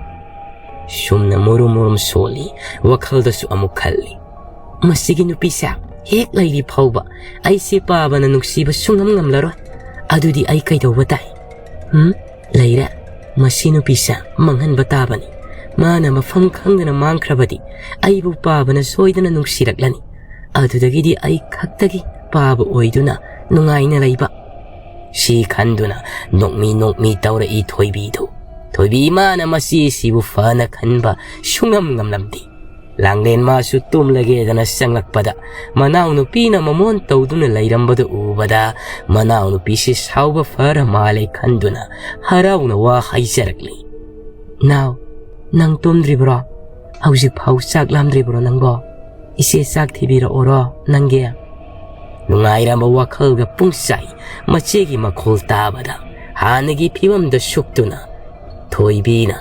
ꯁꯨꯝꯅ ꯃꯨꯔꯨꯝ ꯃꯨꯔꯨꯝ ꯁꯣꯜꯂꯤ, ꯋꯥꯈꯜꯗꯁꯨ ꯑꯃꯨꯛ ꯈꯜꯂꯤ, "ꯃꯁꯤꯒꯤ ꯅꯨꯄꯤꯁꯦ ꯍꯦꯛ ꯂꯩꯔꯤ ꯐꯥꯎꯕ ꯑꯩꯁꯦ ꯄꯥꯕꯅ ꯅꯨꯡꯁꯤꯕ ꯁꯨꯡꯉꯝ ꯉꯝꯂꯔꯣꯏ꯫ ꯑꯗꯨꯗꯤ ꯑꯩ ꯀꯩꯗꯧꯕ ꯇꯥꯏ? ꯍꯨꯝ? ꯂꯩꯔꯦ꯫ ꯃꯁꯤ ꯅꯨꯄꯤꯁꯦ ꯃꯥꯡꯍꯟꯕ ꯇꯥꯕꯅꯤ꯫ ꯃꯥꯅ ꯃꯐꯝ ꯈꯪꯗꯅ ꯃꯥꯡꯈ꯭ꯔꯕꯗꯤ ꯑꯩꯕꯨ ꯄꯥꯕꯅ ꯁꯣꯏꯗꯅ ꯅꯨꯡꯁꯤꯔꯛꯂꯅꯤ꯫ ꯑꯗꯨꯗꯒꯤꯗꯤ ꯑꯩ ꯈꯛꯇꯒꯤ ꯄꯥꯕ ꯑꯣꯏꯗꯨꯅ ꯅꯨꯡꯉꯥꯏꯅ ꯂꯩꯕ꯫" ꯁꯤ ꯈꯟꯗꯨꯅ ꯅꯣꯛꯃꯤ ꯅꯣꯛꯃꯤ ꯇꯧꯔꯛꯏ ꯊꯣꯏꯕꯤꯗꯨ꯫ ꯊꯣꯏꯕꯤ ꯏꯃꯥꯅ ꯃꯆꯦꯁꯤꯕꯨ ꯐꯅ ꯈꯟꯕ ꯁꯨꯡꯉꯝ ꯉꯝꯂꯝꯗꯦ꯫ ꯂꯥꯡꯂꯦꯟ ꯃꯥꯁꯨ ꯇꯨꯝꯂꯒꯦꯗꯅ ꯆꯪꯂꯛꯄꯗ, ꯃꯅꯥꯎꯅꯨꯄꯤꯅ ꯃꯃꯣꯟ ꯇꯧꯗꯨꯅ ꯂꯩꯔꯝꯕꯗꯨ ꯎꯕꯗ, ꯃꯅꯥꯎꯅꯨꯄꯤꯁꯤ ꯁꯥꯎꯕ ꯐꯔ ꯃꯥꯜꯂꯦ ꯈꯟꯗꯨꯅ ꯍꯔꯥꯎꯅ ꯋꯥ ꯍꯥꯏꯖꯔꯛꯂꯤ꯫ "ꯅꯥꯎ, ꯅꯪ ꯇꯨꯝꯗ꯭ꯔꯤꯕ꯭ꯔꯣ? ꯍꯧꯖꯤꯛ ꯐꯥꯎ ꯆꯥꯛ ꯂꯥꯝꯗ꯭ꯔꯤꯕ꯭ꯔꯣ ꯅꯪꯕꯣ? ꯏꯆꯦ ꯆꯥꯛ ꯊꯤꯕꯤꯔꯛꯑꯣꯔꯣ ꯅꯪꯒꯤ?" ꯅꯨꯡꯉꯥꯏꯔꯝꯕ ꯋꯥꯈꯜꯒ ꯄꯨꯡꯆꯥꯏ ꯃꯆꯦꯒꯤ ꯃꯈꯣꯜ ꯇꯥꯕꯗ ꯍꯥꯟꯅꯒꯤ ꯐꯤꯕꯝꯗ ꯁꯨꯛꯇꯨꯅ ꯊꯣꯏꯕꯤꯅ,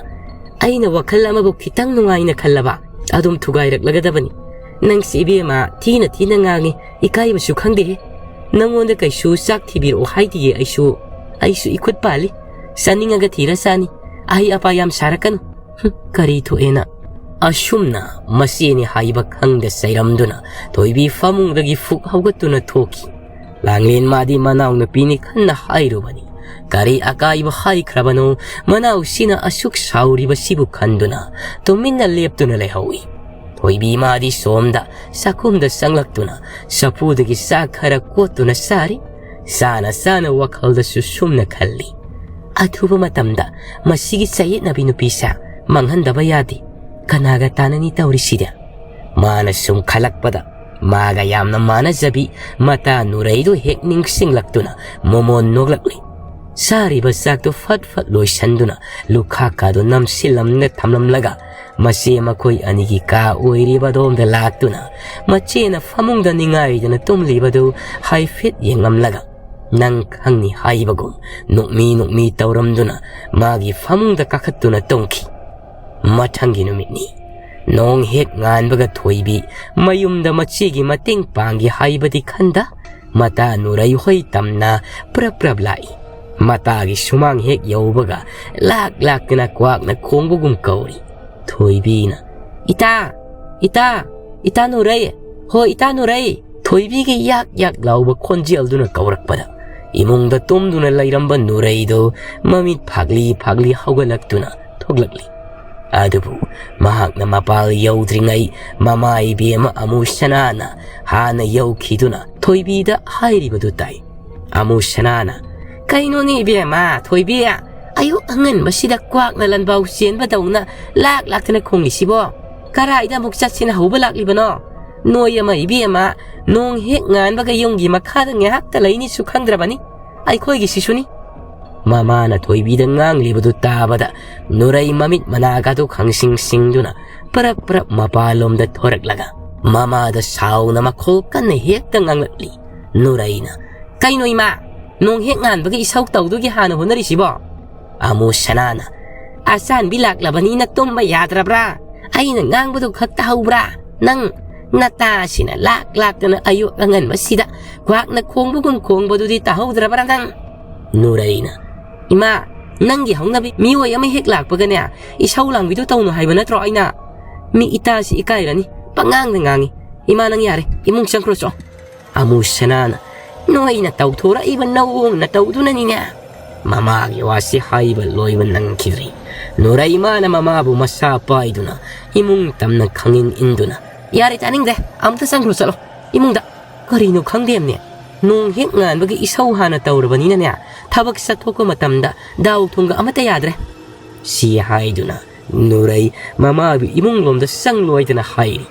"ꯑꯩꯅ ꯋꯥꯈꯜ ꯑꯃꯕꯨ ꯈꯤꯇꯪ ꯅꯨꯡꯉꯥꯏꯅ ꯈꯜꯂꯕ ꯑꯗꯨꯝ ꯊꯨꯒꯥꯏꯔꯛꯂꯒꯗꯕꯅꯤ꯫ ꯅꯪꯁꯤ ꯏꯕꯦꯝꯃ ꯊꯤꯅ ꯊꯤꯅ ꯉꯥꯡꯉꯤ, ꯏꯀꯥꯏꯕꯁꯨ ꯈꯪꯗꯦꯍꯦ꯫ ꯅꯪꯉꯣꯟꯗ ꯀꯩꯁꯨ ꯆꯥꯛ ꯊꯤꯕꯤꯔꯛꯑꯣ ꯍꯥꯏꯗꯤꯌꯦ ꯑꯩꯁꯨ꯫ ꯑꯩꯁꯨ ꯏꯈꯨꯠ ꯄꯥꯜꯂꯤ꯫ ꯆꯥꯅꯤꯡꯉꯒ ꯊꯤꯔ ꯆꯥꯅꯤ꯫ ꯑꯍꯩ ꯑꯄꯥ ꯌꯥꯝ ꯁꯥꯔꯛꯀꯅꯨ꯫ ꯍꯨꯝ, ꯀꯔꯤ ꯊꯣꯛꯑꯦꯅ?" ꯑꯁꯨꯝꯅ ꯃꯆꯦꯅꯤ ꯍꯥꯏꯕ ꯈꯪꯗ ꯆꯩꯔꯝꯗꯨꯅ ꯊꯣꯏꯕꯤ ꯐꯃꯨꯡꯗꯒꯤ ꯐꯨꯛ ꯍꯧꯒꯠꯇꯨꯅ ꯊꯣꯛꯈꯤ꯫ ꯂꯥꯡꯂꯦꯟ ꯃꯥꯗꯤ ꯃꯅꯥꯎꯅꯨꯄꯤꯅꯤ ꯈꯟꯅ ꯍꯥꯏꯔꯨꯕꯅꯤ꯫ ꯀꯔꯤ ꯑꯀꯥꯏꯕ ꯍꯥꯏꯈ꯭ꯔꯕꯅꯣ? ꯃꯅꯥꯎꯁꯤꯅ ꯑꯁꯨꯛ ꯁꯥꯎꯔꯤꯕꯁꯤꯕꯨ ꯈꯟꯗꯨꯅ ꯇꯨꯃꯤꯟꯅ ꯂꯦꯞꯇꯨꯅ ꯂꯩꯍꯧꯏ꯫ ꯊꯣꯏꯕꯤ ꯃꯥꯗꯤ ꯁꯣꯝꯗ ꯆꯥꯛꯈꯨꯝꯗ ꯆꯪꯂꯛꯇꯨꯅ ꯆꯐꯨꯗꯒꯤ ꯆꯥꯛ ꯈꯔ ꯀꯣꯠꯇꯨꯅ ꯆꯥꯔꯤ꯫ ꯆꯥꯅ ꯆꯥꯅ ꯋꯥꯈꯜꯗꯁꯨ ꯁꯨꯝꯅ ꯈꯜꯂꯤ, ꯑꯊꯨꯕ ꯃꯇꯝꯗ ꯃꯁꯤꯒꯤ ꯆꯌꯦꯠꯅꯕꯤ ꯅꯨꯄꯤꯁꯦ ꯃꯥꯡꯍꯟꯗꯕ ꯌꯥꯗꯦ꯫ ꯀꯅꯥꯒ ꯇꯥꯟꯅꯅꯤ ꯇꯧꯔꯤꯁꯤꯗꯤ? ꯃꯥꯅ ꯁꯨꯝ ꯈꯜꯂꯛꯄꯗ ꯃꯥꯒ ꯌꯥꯝꯅ ꯃꯥꯟꯅꯖꯕꯤ ꯃꯇꯥ ꯅꯨꯔꯩꯗꯨ ꯍꯦꯛ ꯅꯤꯡꯁꯤꯡꯂꯛꯇꯨꯅ ꯃꯣꯃꯣꯟ ꯅꯣꯛꯂꯛꯂꯤ꯫ ꯆꯥꯔꯤꯕ ꯆꯥꯛꯇꯨ ꯐꯠ ꯐꯠ ꯂꯣꯏꯁꯟꯗꯨꯅ ꯂꯨꯈꯥꯛꯀꯥꯗꯨ ꯅꯝꯁꯤꯜꯂꯝꯅ ꯊꯝꯂꯝꯂꯒ ꯃꯆꯦ ꯃꯈꯣꯏ ꯑꯅꯤꯒꯤ ꯀꯥ ꯑꯣꯏꯔꯤꯕ ꯑꯗꯣꯝꯗ ꯂꯥꯛꯇꯨꯅ ꯃꯆꯦꯅ ꯐꯃꯨꯡꯗ ꯅꯤꯡꯉꯥꯏꯗꯅ ꯇꯨꯝꯂꯤꯕꯗꯨ ꯍꯥꯏꯐꯦꯠ ꯌꯦꯡꯂꯝꯂꯒ ꯅꯪ ꯈꯪꯅꯤ ꯍꯥꯏꯕꯒꯨꯝ ꯅꯣꯛꯃꯤ ꯅꯣꯛꯃꯤ ꯇꯧꯔꯝꯗꯨꯅ ꯃꯥꯒꯤ ꯐꯃꯨꯡꯗ ꯀꯥꯈꯠꯇꯨꯅ ꯇꯨꯝꯈꯤ꯫ ꯃꯊꯪꯒꯤ ꯅꯨꯃꯤꯠꯅꯤ꯫ ꯅꯣꯡ ꯍꯦꯛ ꯉꯥꯟꯕꯒ ꯊꯣꯏꯕꯤ ꯃꯌꯨꯝꯗ ꯃꯆꯦꯒꯤ ꯃꯇꯦꯡ ꯄꯥꯡꯒꯦ ꯍꯥꯏꯕꯗꯤ ꯈꯟꯗ ꯃꯇꯥ ꯅꯨꯔꯩ ꯍꯣꯏ ꯇꯝꯅ ꯄ꯭ꯔꯞ ꯄ꯭ꯔꯞ ꯂꯥꯛꯏ꯫ ꯃꯇꯥꯒꯤ ꯁꯨꯃꯥꯡ ꯍꯦꯛ ꯌꯧꯕꯒ ꯂꯥꯛ ꯂꯥꯛꯇꯅ ꯀ꯭ꯋꯥꯛꯅ ꯈꯣꯡꯕꯒꯨꯝ ꯀꯧꯔꯤ꯫ ꯊꯣꯏꯕꯤꯅ, "ꯏꯇꯥ, ꯏꯇꯥ, ꯏꯇꯥ ꯅꯨꯔꯩ, ꯍꯣ ꯏꯇꯥ ꯅꯨꯔꯩ!" ꯊꯣꯏꯕꯤꯒꯤ ꯌꯥꯛ ꯌꯥꯛ ꯂꯥꯎꯕ ꯈꯣꯟꯖꯦꯜꯗꯨꯅ ꯀꯧꯔꯛꯄꯗ ꯏꯃꯨꯡꯗ ꯇꯨꯝꯗꯨꯅ ꯂꯩꯔꯝꯕ ꯅꯨꯔꯩꯗꯨ ꯃꯃꯤꯠ ꯐꯥꯛꯂꯤ ꯐꯥꯛꯂꯤ ꯍꯧꯒꯠꯂꯛꯇꯨꯅ ꯊꯣꯛꯂꯛꯂꯤ꯫ ꯑꯗꯨꯕꯨ ꯃꯍꯥꯛꯅ ꯃꯄꯥꯜ ꯌꯧꯗ꯭ꯔꯤꯉꯩ ꯃꯃꯥ ꯏꯕꯦꯝꯃ ꯑꯃꯨ ꯁꯅꯥꯅ ꯍꯥꯟꯅ ꯌꯧꯈꯤꯗꯨꯅ ꯊꯣꯏꯕꯤꯗ ꯍꯥꯏꯔꯤꯕꯗꯨ ꯇꯥꯏ꯫ ꯑꯃꯨ ꯁꯅꯥꯅ, "ꯀꯩꯅꯣꯅꯦ ꯏꯕꯦꯝꯃ, ꯊꯣꯏꯕꯤ? ꯑꯌꯨꯛ ꯑꯉꯟꯕꯁꯤꯗ ꯀ꯭ꯋꯥꯛꯅ ꯂꯟꯕꯥꯎ ꯆꯦꯟꯕꯗꯧꯅ ꯂꯥꯛ ꯂꯥꯛꯇꯅ ꯈꯣꯡꯂꯤꯁꯤꯕꯣ? ꯀꯔꯥꯏꯗ ꯑꯃꯨꯛ ꯆꯠꯁꯤꯅ ꯍꯧꯕ ꯂꯥꯛꯂꯤꯕꯅꯣ? ꯅꯣꯏ ꯑꯃ ꯏꯕꯦꯝꯃ, ꯅꯣꯡ ꯍꯦꯛ ꯉꯥꯟꯕꯒ ꯌꯨꯝꯒꯤ ꯃꯈꯥꯗ ꯉꯥꯏꯍꯥꯛꯇ ꯂꯩꯅꯤꯁꯨ ꯈꯪꯗ꯭ꯔꯕꯅꯤ꯫ ꯑꯩꯈꯣꯏꯒꯤꯁꯤꯁꯨꯅꯤ꯫" ꯃꯃꯥꯅ ꯊꯣꯏꯕꯤꯗ ꯉꯥꯡꯂꯤꯕꯗꯨ ꯇꯥꯕꯗ ꯅꯨꯔꯩ ꯃꯃꯤꯠ ꯃꯅꯥꯒꯗꯨ ꯈꯪꯁꯤꯡ ꯁꯤꯡꯗꯨꯅ ꯄꯔꯞ ꯄꯔꯞ ꯃꯄꯥꯟꯂꯣꯝꯗ ꯊꯣꯔꯛꯂꯒ ꯃꯃꯥꯗ ꯁꯥꯎꯅ ꯃꯈꯣꯜ ꯀꯟꯅ ꯍꯦꯛꯇ ꯉꯥꯡꯂꯛꯂꯤ꯫ ꯅꯨꯔꯩꯅ, "ꯀꯩꯅꯣ ꯏꯃꯥ, ꯅꯣꯡ ꯍꯦꯛ ꯉꯥꯟꯕꯒ ꯏꯁꯧ ꯇꯧꯗꯨꯒꯤ ꯍꯥꯟꯅ ꯍꯣꯠꯅꯔꯤꯁꯤꯕꯣ?" ꯑꯃꯨ ꯁꯅꯥꯅ, "ꯑꯆꯥꯟꯕꯤ ꯂꯥꯛꯂꯕꯅꯤꯅ ꯇꯨꯝꯕ ꯌꯥꯗ꯭ꯔꯕ꯭ꯔꯥ? ꯑꯩꯅ ꯉꯥꯡꯕꯗꯨ ꯈꯛ ꯇꯥꯍꯧꯕ꯭ꯔꯥ? ꯅꯪ ꯅꯇꯥꯁꯤꯅ ꯂꯥꯛ ꯂꯥꯛꯇꯅ ꯑꯌꯨꯛ ꯑꯉꯟꯕꯁꯤꯗ ꯀ꯭ꯋꯥꯛꯅ ꯈꯣꯡꯕꯒꯨꯝ ꯈꯣꯡꯕꯗꯨꯗꯤ ꯇꯥꯍꯧꯗ꯭ꯔꯕ꯭ꯔꯥ ꯅꯪ?" ꯅꯨꯔꯩꯅ, "ꯏꯃꯥ, ꯅꯪꯒꯤ ꯍꯧꯅꯕꯤ ꯃꯤꯑꯣꯏ ꯑꯃ ꯍꯦꯛ ꯂꯥꯛꯄꯒꯅꯦ, ꯏꯁꯧ ꯂꯥꯡꯕꯤꯗꯨ ꯇꯧꯅꯨ ꯍꯥꯏꯕ ꯅꯠꯇ꯭ꯔꯣ ꯑꯩꯅ? ꯃꯤ ꯏꯇꯥꯁꯤ ꯏꯀꯥꯏꯔꯅꯤ, ꯄꯉꯥꯡꯗ ꯉꯥꯡꯉꯤ꯫ ꯏꯃꯥ, ꯅꯪ ꯌꯥꯔꯦ, ꯏꯃꯨꯡ ꯆꯪꯈ꯭ꯔꯣ ꯆꯣ꯫" ꯑꯃꯨ ꯁꯅꯥꯅ, "ꯅꯣꯏꯅ ꯇꯧꯊꯣꯔꯛꯏꯕ ꯅꯑꯣꯡ ꯅꯇꯧꯗꯨꯅꯅꯤꯅꯦ꯫" ꯃꯃꯥꯒꯤ ꯋꯥꯁꯤ ꯍꯥꯏꯕ ꯂꯣꯏꯕ ꯅꯪꯈꯤꯗ꯭ꯔꯤ꯫ ꯅꯨꯔꯩꯃꯥꯅ ꯃꯃꯥꯕꯨ ꯃꯁꯥ ꯄꯥꯏꯗꯨꯅ ꯏꯃꯨꯡ ꯇꯝꯅ ꯈꯪꯏꯟ ꯏꯟꯗꯨꯅ, "ꯌꯥꯔꯦ, ꯇꯥꯅꯤꯡꯗꯦ, ꯑꯃꯨꯛꯇ ꯆꯪꯈ꯭ꯔꯣ ꯆꯠꯂꯣ ꯏꯃꯨꯡꯗ꯫ ꯀꯔꯤꯅꯣ ꯈꯪꯗꯦꯝꯅꯦ, ꯅꯣꯡ ꯍꯦꯛ ꯉꯥꯟꯕꯒ ꯏꯁꯧ ꯍꯥꯟꯅ ꯇꯧꯔꯕꯅꯤꯅꯅꯦ, ꯊꯕꯛ ꯆꯠꯊꯣꯛꯄ ꯃꯇꯝꯗ ꯗꯥꯎ ꯊꯨꯝꯒ ꯑꯃꯠꯇ ꯌꯥꯗ꯭ꯔꯦ꯫ ꯁꯤ ꯍꯥꯏꯗꯨꯅ ꯅꯨꯔꯩ ꯃꯃꯥꯕꯨ ꯏꯃꯨꯡ ꯂꯣꯝꯗ ꯆꯪꯂꯣꯏꯗꯅ ꯍꯥꯏꯔꯤ꯫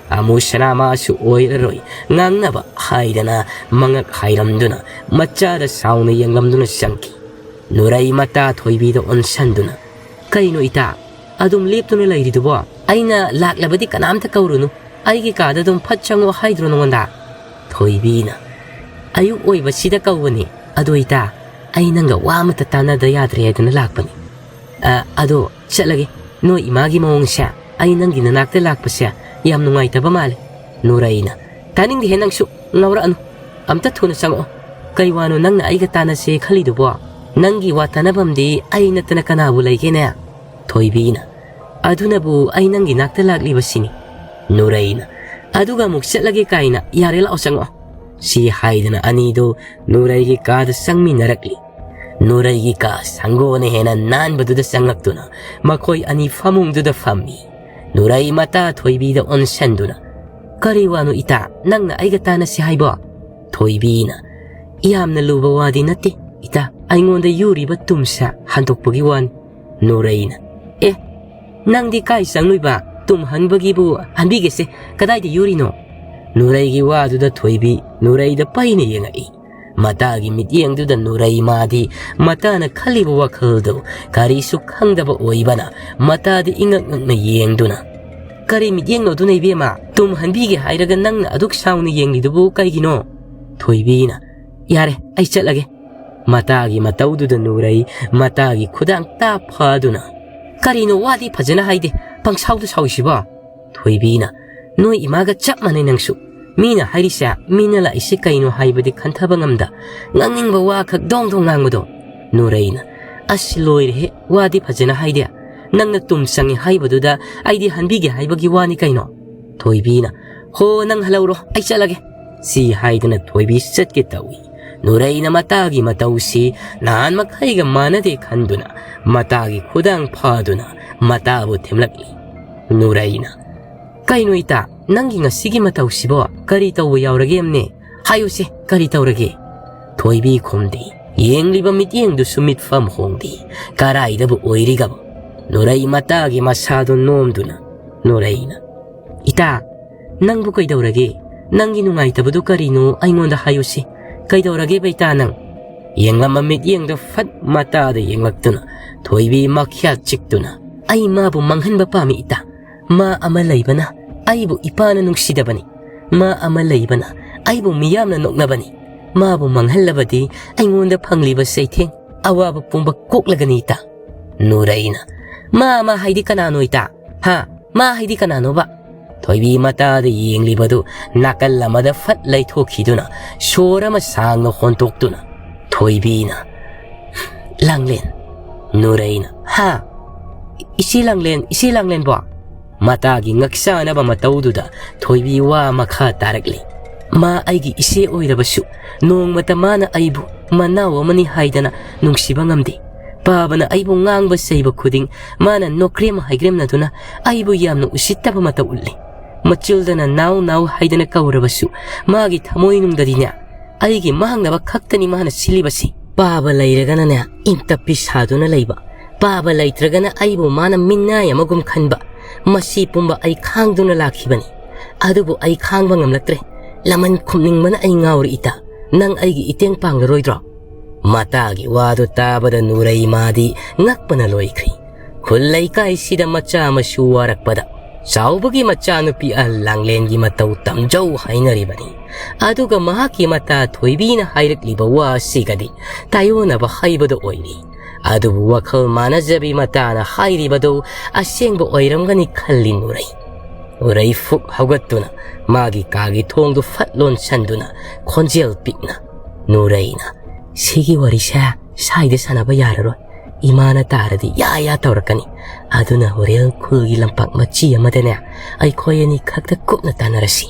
ꯑꯃꯨ ꯁꯅꯥꯃꯥꯁꯨ ꯑꯣꯏꯔꯔꯣꯏ ꯉꯥꯡꯅꯕ ꯍꯥꯏꯗꯅ ꯃꯉꯛ ꯍꯥꯏꯔꯝꯗꯨꯅ ꯃꯆꯥꯗ ꯁꯥꯎꯅ ꯌꯦꯡꯂꯝꯗꯨꯅ ꯆꯪꯈꯤ꯫ ꯅꯨꯔꯩ ꯃꯇꯥ ꯊꯣꯏꯕꯤꯗ ꯑꯣꯟꯁꯟꯗꯨꯅ, "ꯀꯩꯅꯣ ꯏꯇꯥ, ꯑꯗꯨꯝ ꯂꯦꯞꯇꯨꯅ ꯂꯩꯔꯤꯗꯨꯕꯣ? ꯑꯩꯅ ꯂꯥꯛꯂꯕꯗꯤ ꯀꯅꯥꯝꯇ ꯀꯧꯔꯨꯅꯨ, ꯑꯩꯒꯤ ꯀꯥꯗ ꯑꯗꯨꯝ ꯐꯠ ꯆꯪꯉꯣ ꯍꯥꯏꯗ꯭ꯔꯣ ꯅꯉꯣꯟꯗ?" ꯊꯣꯏꯕꯤꯅ, "ꯑꯌꯨꯛ ꯑꯣꯏꯕꯁꯤꯗ ꯀꯧꯕꯅꯤ꯫ ꯑꯗꯣ ꯏꯇꯥ, ꯑꯩ ꯅꯪꯒ ꯋꯥ ꯑꯃꯠꯇ ꯇꯥꯟꯅꯗ ꯌꯥꯗ꯭ꯔꯦ ꯍꯥꯏꯗꯅ ꯂꯥꯛꯄꯅꯤ꯫ ꯑ, ꯑꯗꯣ ꯆꯠꯂꯒꯦ꯫ ꯅꯣꯏ ꯏꯃꯥꯒꯤ ꯃꯑꯣꯡꯁꯦ, ꯑꯩ ꯅꯪꯒꯤ ꯅꯅꯥꯛꯇ ꯂꯥꯛꯄꯁꯦ ꯌꯥꯝ ꯅꯨꯡꯉꯥꯏꯇꯕ ꯃꯥꯜꯂꯦ꯫" ꯅꯨꯔꯩꯅ, "ꯇꯥꯅꯤꯡꯗꯦꯍꯦ ꯅꯪꯁꯨ, ꯉꯥꯎꯔꯛꯑꯅꯨ꯫ ꯑꯝꯇ ꯊꯨꯅ ꯆꯪꯉꯛꯑꯣ꯫ ꯀꯩ ꯋꯥꯅꯣ ꯅꯪꯅ ꯑꯩꯒ ꯇꯥꯟꯅꯁꯦ ꯈꯜꯂꯤꯗꯨꯕꯣ? ꯅꯪꯒꯤ ꯋꯥ ꯇꯥꯟꯅꯐꯝꯗꯤ ꯑꯩ ꯅꯠꯇꯅ ꯀꯅꯥꯕꯨ ꯂꯩꯒꯦꯅꯦ?" ꯊꯣꯏꯕꯤꯅ, "ꯑꯗꯨꯅꯕꯨ ꯑꯩ ꯅꯪꯒꯤ ꯅꯥꯛꯇ ꯂꯥꯛꯂꯤꯕꯁꯤꯅꯤ꯫" ꯅꯨꯔꯩꯅ, "ꯑꯗꯨꯒ ꯑꯃꯨꯛ ꯆꯠꯂꯒꯦ ꯀꯥꯏꯅ, ꯌꯥꯔꯦ ꯂꯥꯛꯑꯣ ꯆꯪꯉꯛꯑꯣ꯫" ꯁꯤ ꯍꯥꯏꯗꯨꯅ ꯑꯅꯤꯗꯨ ꯅꯨꯔꯩꯒꯤ ꯀꯥꯗ ꯆꯪꯃꯤꯟꯅꯔꯛꯂꯤ꯫ ꯅꯨꯔꯩꯒꯤ ꯀꯥ ꯁꯪꯒꯣꯅ ꯍꯦꯟꯅ ꯅꯥꯟꯕꯗꯨꯗ ꯆꯪꯂꯛꯇꯨꯅ ꯃꯈꯣꯏ ꯑꯅꯤ ꯐꯃꯨꯡꯗꯨꯗ ꯐꯝꯃꯤ꯫ ꯅꯨꯔꯩ ꯃꯇꯥ ꯊꯣꯏꯕꯤꯗ ꯑꯣꯟꯁꯟꯗꯨꯅ, "ꯀꯔꯤ ꯋꯥꯅꯣ ꯏꯇꯥ, ꯅꯪꯅ ꯑꯩꯒ ꯇꯥꯟꯅꯁꯤ ꯍꯥꯏꯕꯣ?" ꯊꯣꯏꯕꯤꯅ, "ꯌꯥꯝꯅ ꯂꯨꯕ ꯋꯥꯗꯤ ꯅꯠꯇꯦ ꯏꯇꯥ, ꯑꯩꯉꯣꯟꯗ ꯌꯨꯔꯤꯕ ꯇꯨꯝꯁꯦ ꯍꯟꯗꯣꯛꯄꯒꯤ ꯋꯥꯅꯤ꯫" ꯅꯨꯔꯩꯅ, "ꯑꯦ, ꯅꯪꯗꯤ ꯀꯥꯏ ꯆꯪꯂꯨꯏꯕ? ꯇꯨꯝ ꯍꯟꯕꯒꯤꯕꯨ ꯍꯟꯕꯤꯒꯦꯁꯦ, ꯀꯗꯥꯏꯗ ꯌꯨꯔꯤꯅꯣ?" ꯅꯨꯔꯩꯒꯤ ꯋꯥꯗꯨꯗ ꯊꯣꯏꯕꯤ ꯅꯨꯔꯩꯗ ꯄꯩꯅ ꯌꯦꯡꯉꯛꯏ꯫ ꯃꯇꯥꯒꯤ ꯃꯤꯠꯌꯦꯡꯗꯨꯗ ꯅꯨꯔꯩ ꯃꯥꯗꯤ ꯃꯇꯥꯅ ꯈꯜꯂꯤꯕ ꯋꯥꯈꯜꯗꯨ ꯀꯔꯤꯁꯨ ꯈꯪꯗꯕ ꯑꯣꯏꯕꯅ ꯃꯇꯥꯗꯤ ꯏꯉꯛ ꯉꯛꯅ ꯌꯦꯡꯗꯨꯅ, "ꯀꯔꯤ ꯃꯤꯠꯌꯦꯡꯅꯣ ꯑꯗꯨꯅ ꯏꯕꯦꯝꯃ? ꯇꯨꯝ ꯍꯟꯕꯤꯒꯦ ꯍꯥꯏꯔꯒ ꯅꯪꯅ ꯑꯗꯨꯛ ꯁꯥꯎꯅ ꯌꯦꯡꯂꯤꯗꯨꯕꯨ ꯀꯩꯒꯤꯅꯣ?" ꯊꯣꯏꯕꯤꯅ, "ꯌꯥꯔꯦ, ꯑꯩ ꯆꯠꯂꯒꯦ꯫" ꯃꯇꯥꯒꯤ ꯃꯇꯧꯗꯨꯗ ꯅꯨꯔꯩ ꯃꯇꯥꯒꯤ ꯈꯨꯗꯥꯡ ꯇꯥꯞ ꯐꯥꯗꯨꯅ, "ꯀꯔꯤꯅꯣ ꯋꯥꯗꯤ ꯐꯖꯅ ꯍꯥꯏꯗꯦ, ꯄꯪꯁꯥꯎꯗ ꯁꯥꯎꯏꯁꯤꯕꯣ?" ꯊꯣꯏꯕꯤꯅ, "ꯅꯣꯏ ꯏꯃꯥꯒ ꯆꯞ ꯃꯥꯟꯅꯩ ꯅꯪꯁꯨ꯫ ꯃꯤꯅ ꯍꯥꯏꯔꯤꯁꯦ, ꯃꯤꯅ ꯂꯥꯛꯏꯁꯦ ꯀꯩꯅꯣ ꯍꯥꯏꯕꯗꯤ ꯈꯟꯊꯕ ꯉꯝꯗ, ꯉꯥꯡꯅꯤꯡꯕ ꯋꯥ ꯈꯛ ꯗꯣꯡ ꯗꯣꯡ ꯉꯥꯡꯕꯗꯣ꯫" ꯅꯨꯔꯩꯅ, "ꯑꯁ ꯂꯣꯏꯔꯦꯍꯦ, ꯋꯥꯗꯤ ꯐꯖꯅ ꯍꯥꯏꯗꯦ꯫ ꯅꯪꯅ ꯇꯨꯝ ꯆꯪꯉꯦ ꯍꯥꯏꯕꯗꯨꯗ ꯑꯩꯗꯤ ꯍꯟꯕꯤꯒꯦ ꯍꯥꯏꯕꯒꯤ ꯋꯥꯅꯤ ꯀꯩꯅꯣ꯫" ꯊꯣꯏꯕꯤꯅ, "ꯍꯣ, ꯅꯪ ꯍꯜꯍꯧꯔꯣ, ꯑꯩ ꯆꯠꯂꯒꯦ꯫" ꯁꯤ ꯍꯥꯏꯗꯨꯅ ꯊꯣꯏꯕꯤ ꯆꯠꯀꯦ ꯇꯧꯏ꯫ ꯅꯨꯔꯩꯅ ꯃꯇꯥꯒꯤ ꯃꯇꯧꯁꯤ ꯅꯍꯥꯟ ꯃꯈꯩꯒ ꯃꯥꯟꯅꯗꯦ ꯈꯟꯗꯨꯅ ꯃꯇꯥꯒꯤ ꯈꯨꯗꯥꯡ ꯐꯥꯗꯨꯅ ꯃꯇꯥꯕꯨ ꯊꯦꯝꯂꯛꯂꯤ꯫ ꯅꯨꯔꯩꯅ, "ꯀꯩꯅꯣ ꯏꯇꯥ, ꯅꯪꯒꯤ ꯉꯁꯤꯒꯤ ꯃꯇꯧꯁꯤꯕꯣ ꯀꯔꯤ ꯇꯧꯕ ꯌꯥꯎꯔꯒꯦ ꯑꯝꯅꯦ? "ꯍꯥꯏꯌꯨꯁꯦ, ꯀꯔꯤ ꯇꯧꯔꯒꯦ?" ꯊꯣꯏꯕꯤ ꯈꯨꯝꯗꯦ꯫ ꯌꯦꯡꯂꯤꯕ ꯃꯤꯠꯌꯦꯡꯗꯨꯁꯨ ꯃꯤꯠꯐꯝ ꯍꯣꯡꯗꯦ꯫ ꯀꯔꯥꯏꯗꯕꯨ ꯑꯣꯏꯔꯤꯒꯕ? ꯅꯨꯔꯩ ꯃꯇꯥꯒꯤ ꯃꯁꯥꯗꯨ ꯅꯣꯝꯗꯨꯅ, ꯅꯨꯔꯩꯅ, "ꯏꯇꯥ, ꯅꯪꯕꯨ ꯀꯩꯗꯧꯔꯒꯦ? ꯅꯪꯒꯤ ꯅꯨꯡꯉꯥꯏꯇꯕꯗꯨ ꯀꯔꯤꯅꯣ? ꯑꯩꯉꯣꯟꯗ ꯍꯥꯏꯌꯨꯁꯦ꯫ ꯀꯩꯗꯧꯔꯒꯦꯕ ꯏꯇꯥ ꯅꯪ?" ꯌꯦꯡꯂꯝꯕ ꯃꯤꯠꯌꯦꯡꯗꯨ ꯐꯠ ꯃꯇꯥꯗ ꯌꯦꯡꯂꯛꯇꯨꯅ ꯊꯣꯏꯕꯤ ꯃꯈ꯭ꯌꯥ ꯆꯤꯛꯇꯨꯅ, "ꯑꯩ ꯃꯥꯕꯨ ꯃꯥꯡꯍꯟꯕ ꯄꯥꯝꯃꯤ ꯏꯇꯥ꯫ ꯃꯥ ꯑꯃ ꯂꯩꯕꯅ ꯑꯩꯕꯨ ꯏꯄꯥꯅ ꯅꯨꯡꯁꯤꯗꯕꯅꯤ꯫ ꯃꯥ ꯑꯃ ꯂꯩꯕꯅ ꯑꯩꯕꯨ ꯃꯤꯌꯥꯝꯅ ꯅꯣꯛꯅꯕꯅꯤ꯫ ꯃꯥꯕꯨ ꯃꯥꯡꯍꯜꯂꯕꯗꯤ ꯑꯩꯉꯣꯟꯗ ꯐꯪꯂꯤꯕ ꯆꯩꯊꯦꯡ ꯑꯋꯥꯕ ꯄꯨꯝꯕ ꯀꯣꯛꯂꯒꯅꯤ ꯏꯇꯥ꯫" ꯅꯨꯔꯩꯅ, "ꯃꯥ ꯑꯃ ꯍꯥꯏꯗꯤ ꯀꯅꯥꯅꯣ ꯏꯇꯥ? ꯍꯥ? ꯃꯥ ꯍꯥꯏꯗꯤ ꯀꯅꯥꯅꯣꯕ?" ꯊꯣꯏꯕꯤ ꯃꯇꯥꯗ ꯌꯦꯡꯂꯤꯕꯗꯨ ꯅꯥꯀꯜ ꯑꯃꯗ ꯐꯠ ꯂꯩꯊꯣꯛꯈꯤꯗꯨꯅ ꯁꯣꯔ ꯑꯃ ꯁꯥꯡꯅ ꯍꯣꯟꯇꯣꯛꯇꯨꯅ ꯊꯣꯏꯕꯤꯅ, "ꯂꯥꯡꯂꯦꯟ꯫" ꯅꯨꯔꯩꯅ, "ꯍꯥ? ꯏꯆꯦ ꯂꯥꯡꯂꯦꯟ, ꯏꯆꯦ ꯂꯥꯡꯂꯦꯟꯕꯣ?" ꯃꯇꯥꯒꯤ ꯉꯛꯆꯥꯅꯕ ꯃꯇꯧꯗꯨꯗ ꯊꯣꯏꯕꯤ ꯋꯥ ꯃꯈꯥ ꯇꯥꯔꯛꯂꯤ꯫ "ꯃꯥ ꯑꯩꯒꯤ ꯏꯆꯦ ꯑꯣꯏꯔꯕꯁꯨ ꯅꯣꯡꯃꯇ ꯃꯥꯅ ꯑꯩꯕꯨ ꯃꯅꯥꯎ ꯑꯃꯅꯤ ꯍꯥꯏꯗꯅ ꯅꯨꯡꯁꯤꯕ ꯉꯝꯗꯦ꯫ ꯄꯥꯕꯅ ꯑꯩꯕꯨ ꯉꯥꯡꯕ ꯆꯩꯕ ꯈꯨꯗꯤꯡ ꯃꯥꯅ ꯅꯣꯀ꯭ꯔꯦꯝ ꯍꯥꯏꯒ꯭ꯔꯦꯝꯅꯗꯨꯅ ꯑꯩꯕꯨ ꯌꯥꯝꯅ ꯎꯁꯤꯠꯇꯕ ꯃꯇꯧ ꯎꯠꯂꯤ꯫ ꯃꯆꯤꯜꯗꯅ ꯅꯥꯎ ꯅꯥꯎ ꯍꯥꯏꯗꯅ ꯀꯧꯔꯕꯁꯨ ꯃꯥꯒꯤ ꯊꯃꯣꯏꯅꯨꯡꯗꯗꯤꯅꯦ ꯑꯩꯒꯤ ꯃꯥꯡꯅꯕ ꯈꯛꯇꯅꯤ ꯃꯥꯅ ꯁꯤꯜꯂꯤꯕꯁꯤ꯫ ꯄꯥꯕ ꯂꯩꯔꯒꯅꯅꯦ ꯏꯪ ꯇꯞꯄꯤ ꯁꯥꯗꯨꯅ ꯂꯩꯕ, ꯄꯥꯕ ꯂꯩꯇ꯭ꯔꯒꯅ ꯑꯩꯕꯨ ꯃꯥꯅ ꯃꯤꯅꯥꯏ ꯑꯃꯒꯨꯝ ꯈꯟꯕ, ꯃꯁꯤ ꯄꯨꯝꯕ ꯑꯩ ꯈꯥꯡꯗꯨꯅ ꯂꯥꯛꯈꯤꯕꯅꯤ꯫ ꯑꯗꯨꯕꯨ ꯑꯩ ꯈꯥꯡꯕ ꯉꯝꯂꯛꯇ꯭ꯔꯦ꯫ ꯂꯃꯟ ꯈꯨꯝꯅꯤꯡꯕꯅ ꯑꯩ ꯉꯥꯎꯔꯦ ꯏꯇꯥ꯫ ꯅꯪ ꯑꯩꯒꯤ ꯏꯇꯦꯡ ꯄꯥꯡꯂꯔꯣꯏꯗ꯭ꯔꯣ?" ꯃꯇꯥꯒꯤ ꯋꯥꯗꯨ ꯇꯥꯕꯗ ꯅꯨꯔꯩꯃꯥꯗꯤ ꯉꯛꯄꯅ ꯂꯣꯏꯈ꯭ꯔꯤ꯫ ꯈꯨꯜ ꯂꯩꯀꯥꯏꯁꯤꯗ ꯃꯆꯥ ꯃꯁꯨ ꯋꯥꯔꯛꯄꯗ ꯆꯥꯎꯕꯒꯤ ꯃꯆꯥꯅꯨꯄꯤ ꯑꯍꯜ ꯂꯥꯡꯂꯦꯟꯒꯤ ꯃꯇꯧ ꯇꯝꯖꯧ ꯍꯥꯏꯅꯔꯤꯕꯅꯤ꯫ ꯑꯗꯨꯒ ꯃꯍꯥꯛꯀꯤ ꯃꯇꯥ ꯊꯣꯏꯕꯤꯅ ꯍꯥꯏꯔꯛꯂꯤꯕ ꯋꯥ ꯑꯁꯤꯒꯗꯤ ꯇꯥꯏꯑꯣꯟꯅꯕ ꯍꯥꯏꯕꯗꯨ ꯑꯣꯏꯔꯤ꯫ ꯑꯗꯨꯕꯨ ꯋꯥꯈꯜ ꯃꯥꯟꯅꯖꯕꯤ ꯃꯇꯥꯅ ꯍꯥꯏꯔꯤꯕꯗꯨ ꯑꯁꯦꯡꯕ ꯑꯣꯏꯔꯝꯒꯅꯤ ꯈꯜꯂꯤ ꯅꯨꯔꯩ꯫ ꯅꯨꯔꯩ ꯐꯨꯛ ꯍꯧꯒꯠꯇꯨꯅ ꯃꯥꯒꯤ ꯀꯥꯒꯤ ꯊꯣꯡꯗꯨ ꯐꯠ ꯂꯣꯟꯁꯟꯗꯨꯅ ꯈꯣꯟꯖꯦꯜ ꯄꯤꯛꯅ, ꯅꯨꯔꯩꯅ, "ꯁꯤꯒꯤ ꯋꯥꯔꯤꯁꯦ ꯁꯥꯏꯗ ꯁꯥꯟꯅꯕ ꯌꯥꯔꯔꯣꯏ꯫ ꯏꯃꯥꯅ ꯇꯥꯔꯗꯤ ꯌꯥ ꯌꯥ ꯇꯧꯔꯛꯀꯅꯤ꯫ ꯑꯗꯨꯅ ꯍꯣꯔꯦꯟ ꯈꯨꯜꯒꯤ ꯂꯝꯄꯥꯛ ꯃꯆꯤ ꯑꯃꯗꯅꯦ ꯑꯩꯈꯣꯏ ꯑꯅꯤ ꯈꯛꯇ ꯀꯨꯞꯅ ꯇꯥꯟꯅꯔꯁꯤ꯫"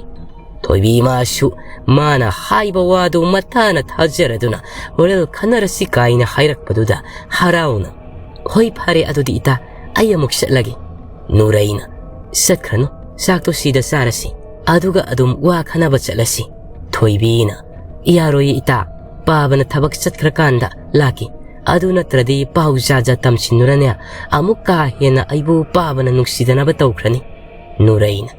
ꯊꯣꯏꯕꯤ ꯃꯥꯁꯨ ꯃꯥꯅ ꯍꯥꯏꯕ ꯋꯥꯗꯨ ꯃꯇꯥꯅ ꯊꯥꯖꯔꯗꯨꯅ ꯍꯣꯔꯦꯟ ꯈꯟꯅꯔꯁꯤ ꯀꯥꯏꯅ ꯍꯥꯏꯔꯛꯄꯗꯨꯗ ꯍꯔꯥꯎꯅ, "ꯍꯣꯏ, ꯐꯔꯦ, ꯑꯗꯨꯗꯤ ꯏꯇꯥ, ꯑꯩ ꯑꯃꯨꯛ ꯆꯠꯂꯒꯦ꯫" ꯅꯨꯔꯩꯅ, "ꯆꯠꯈ꯭ꯔꯅꯨ, ꯆꯥꯛꯇꯣ ꯁꯤꯗ ꯆꯥꯔꯁꯤ, ꯑꯗꯨꯒ ꯑꯗꯨꯝ ꯋꯥ ꯈꯟꯅꯕ ꯆꯠꯂꯁꯤ꯫" ꯊꯣꯏꯕꯤꯅ, "ꯌꯥꯔꯣꯏꯌꯦ ꯏꯇꯥ, ꯄꯥꯕꯅ ꯊꯕꯛ ꯆꯠꯈ꯭ꯔꯀꯥꯟꯗ ꯂꯥꯛꯀꯦ꯫ ꯑꯗꯨ ꯅꯠꯇ꯭ꯔꯗꯤ ꯄꯥꯎ ꯖꯥ ꯖꯥ ꯇꯝꯁꯤꯟꯅꯨꯔꯅꯦ ꯑꯃꯨꯛ ꯀꯥ ꯍꯦꯟꯅ ꯑꯩꯕꯨ ꯄꯥꯕꯅ ꯅꯨꯡꯁꯤꯗꯅꯕ ꯇꯧꯈ꯭ꯔꯅꯤ"꯫ ꯅꯨꯔꯩꯅ,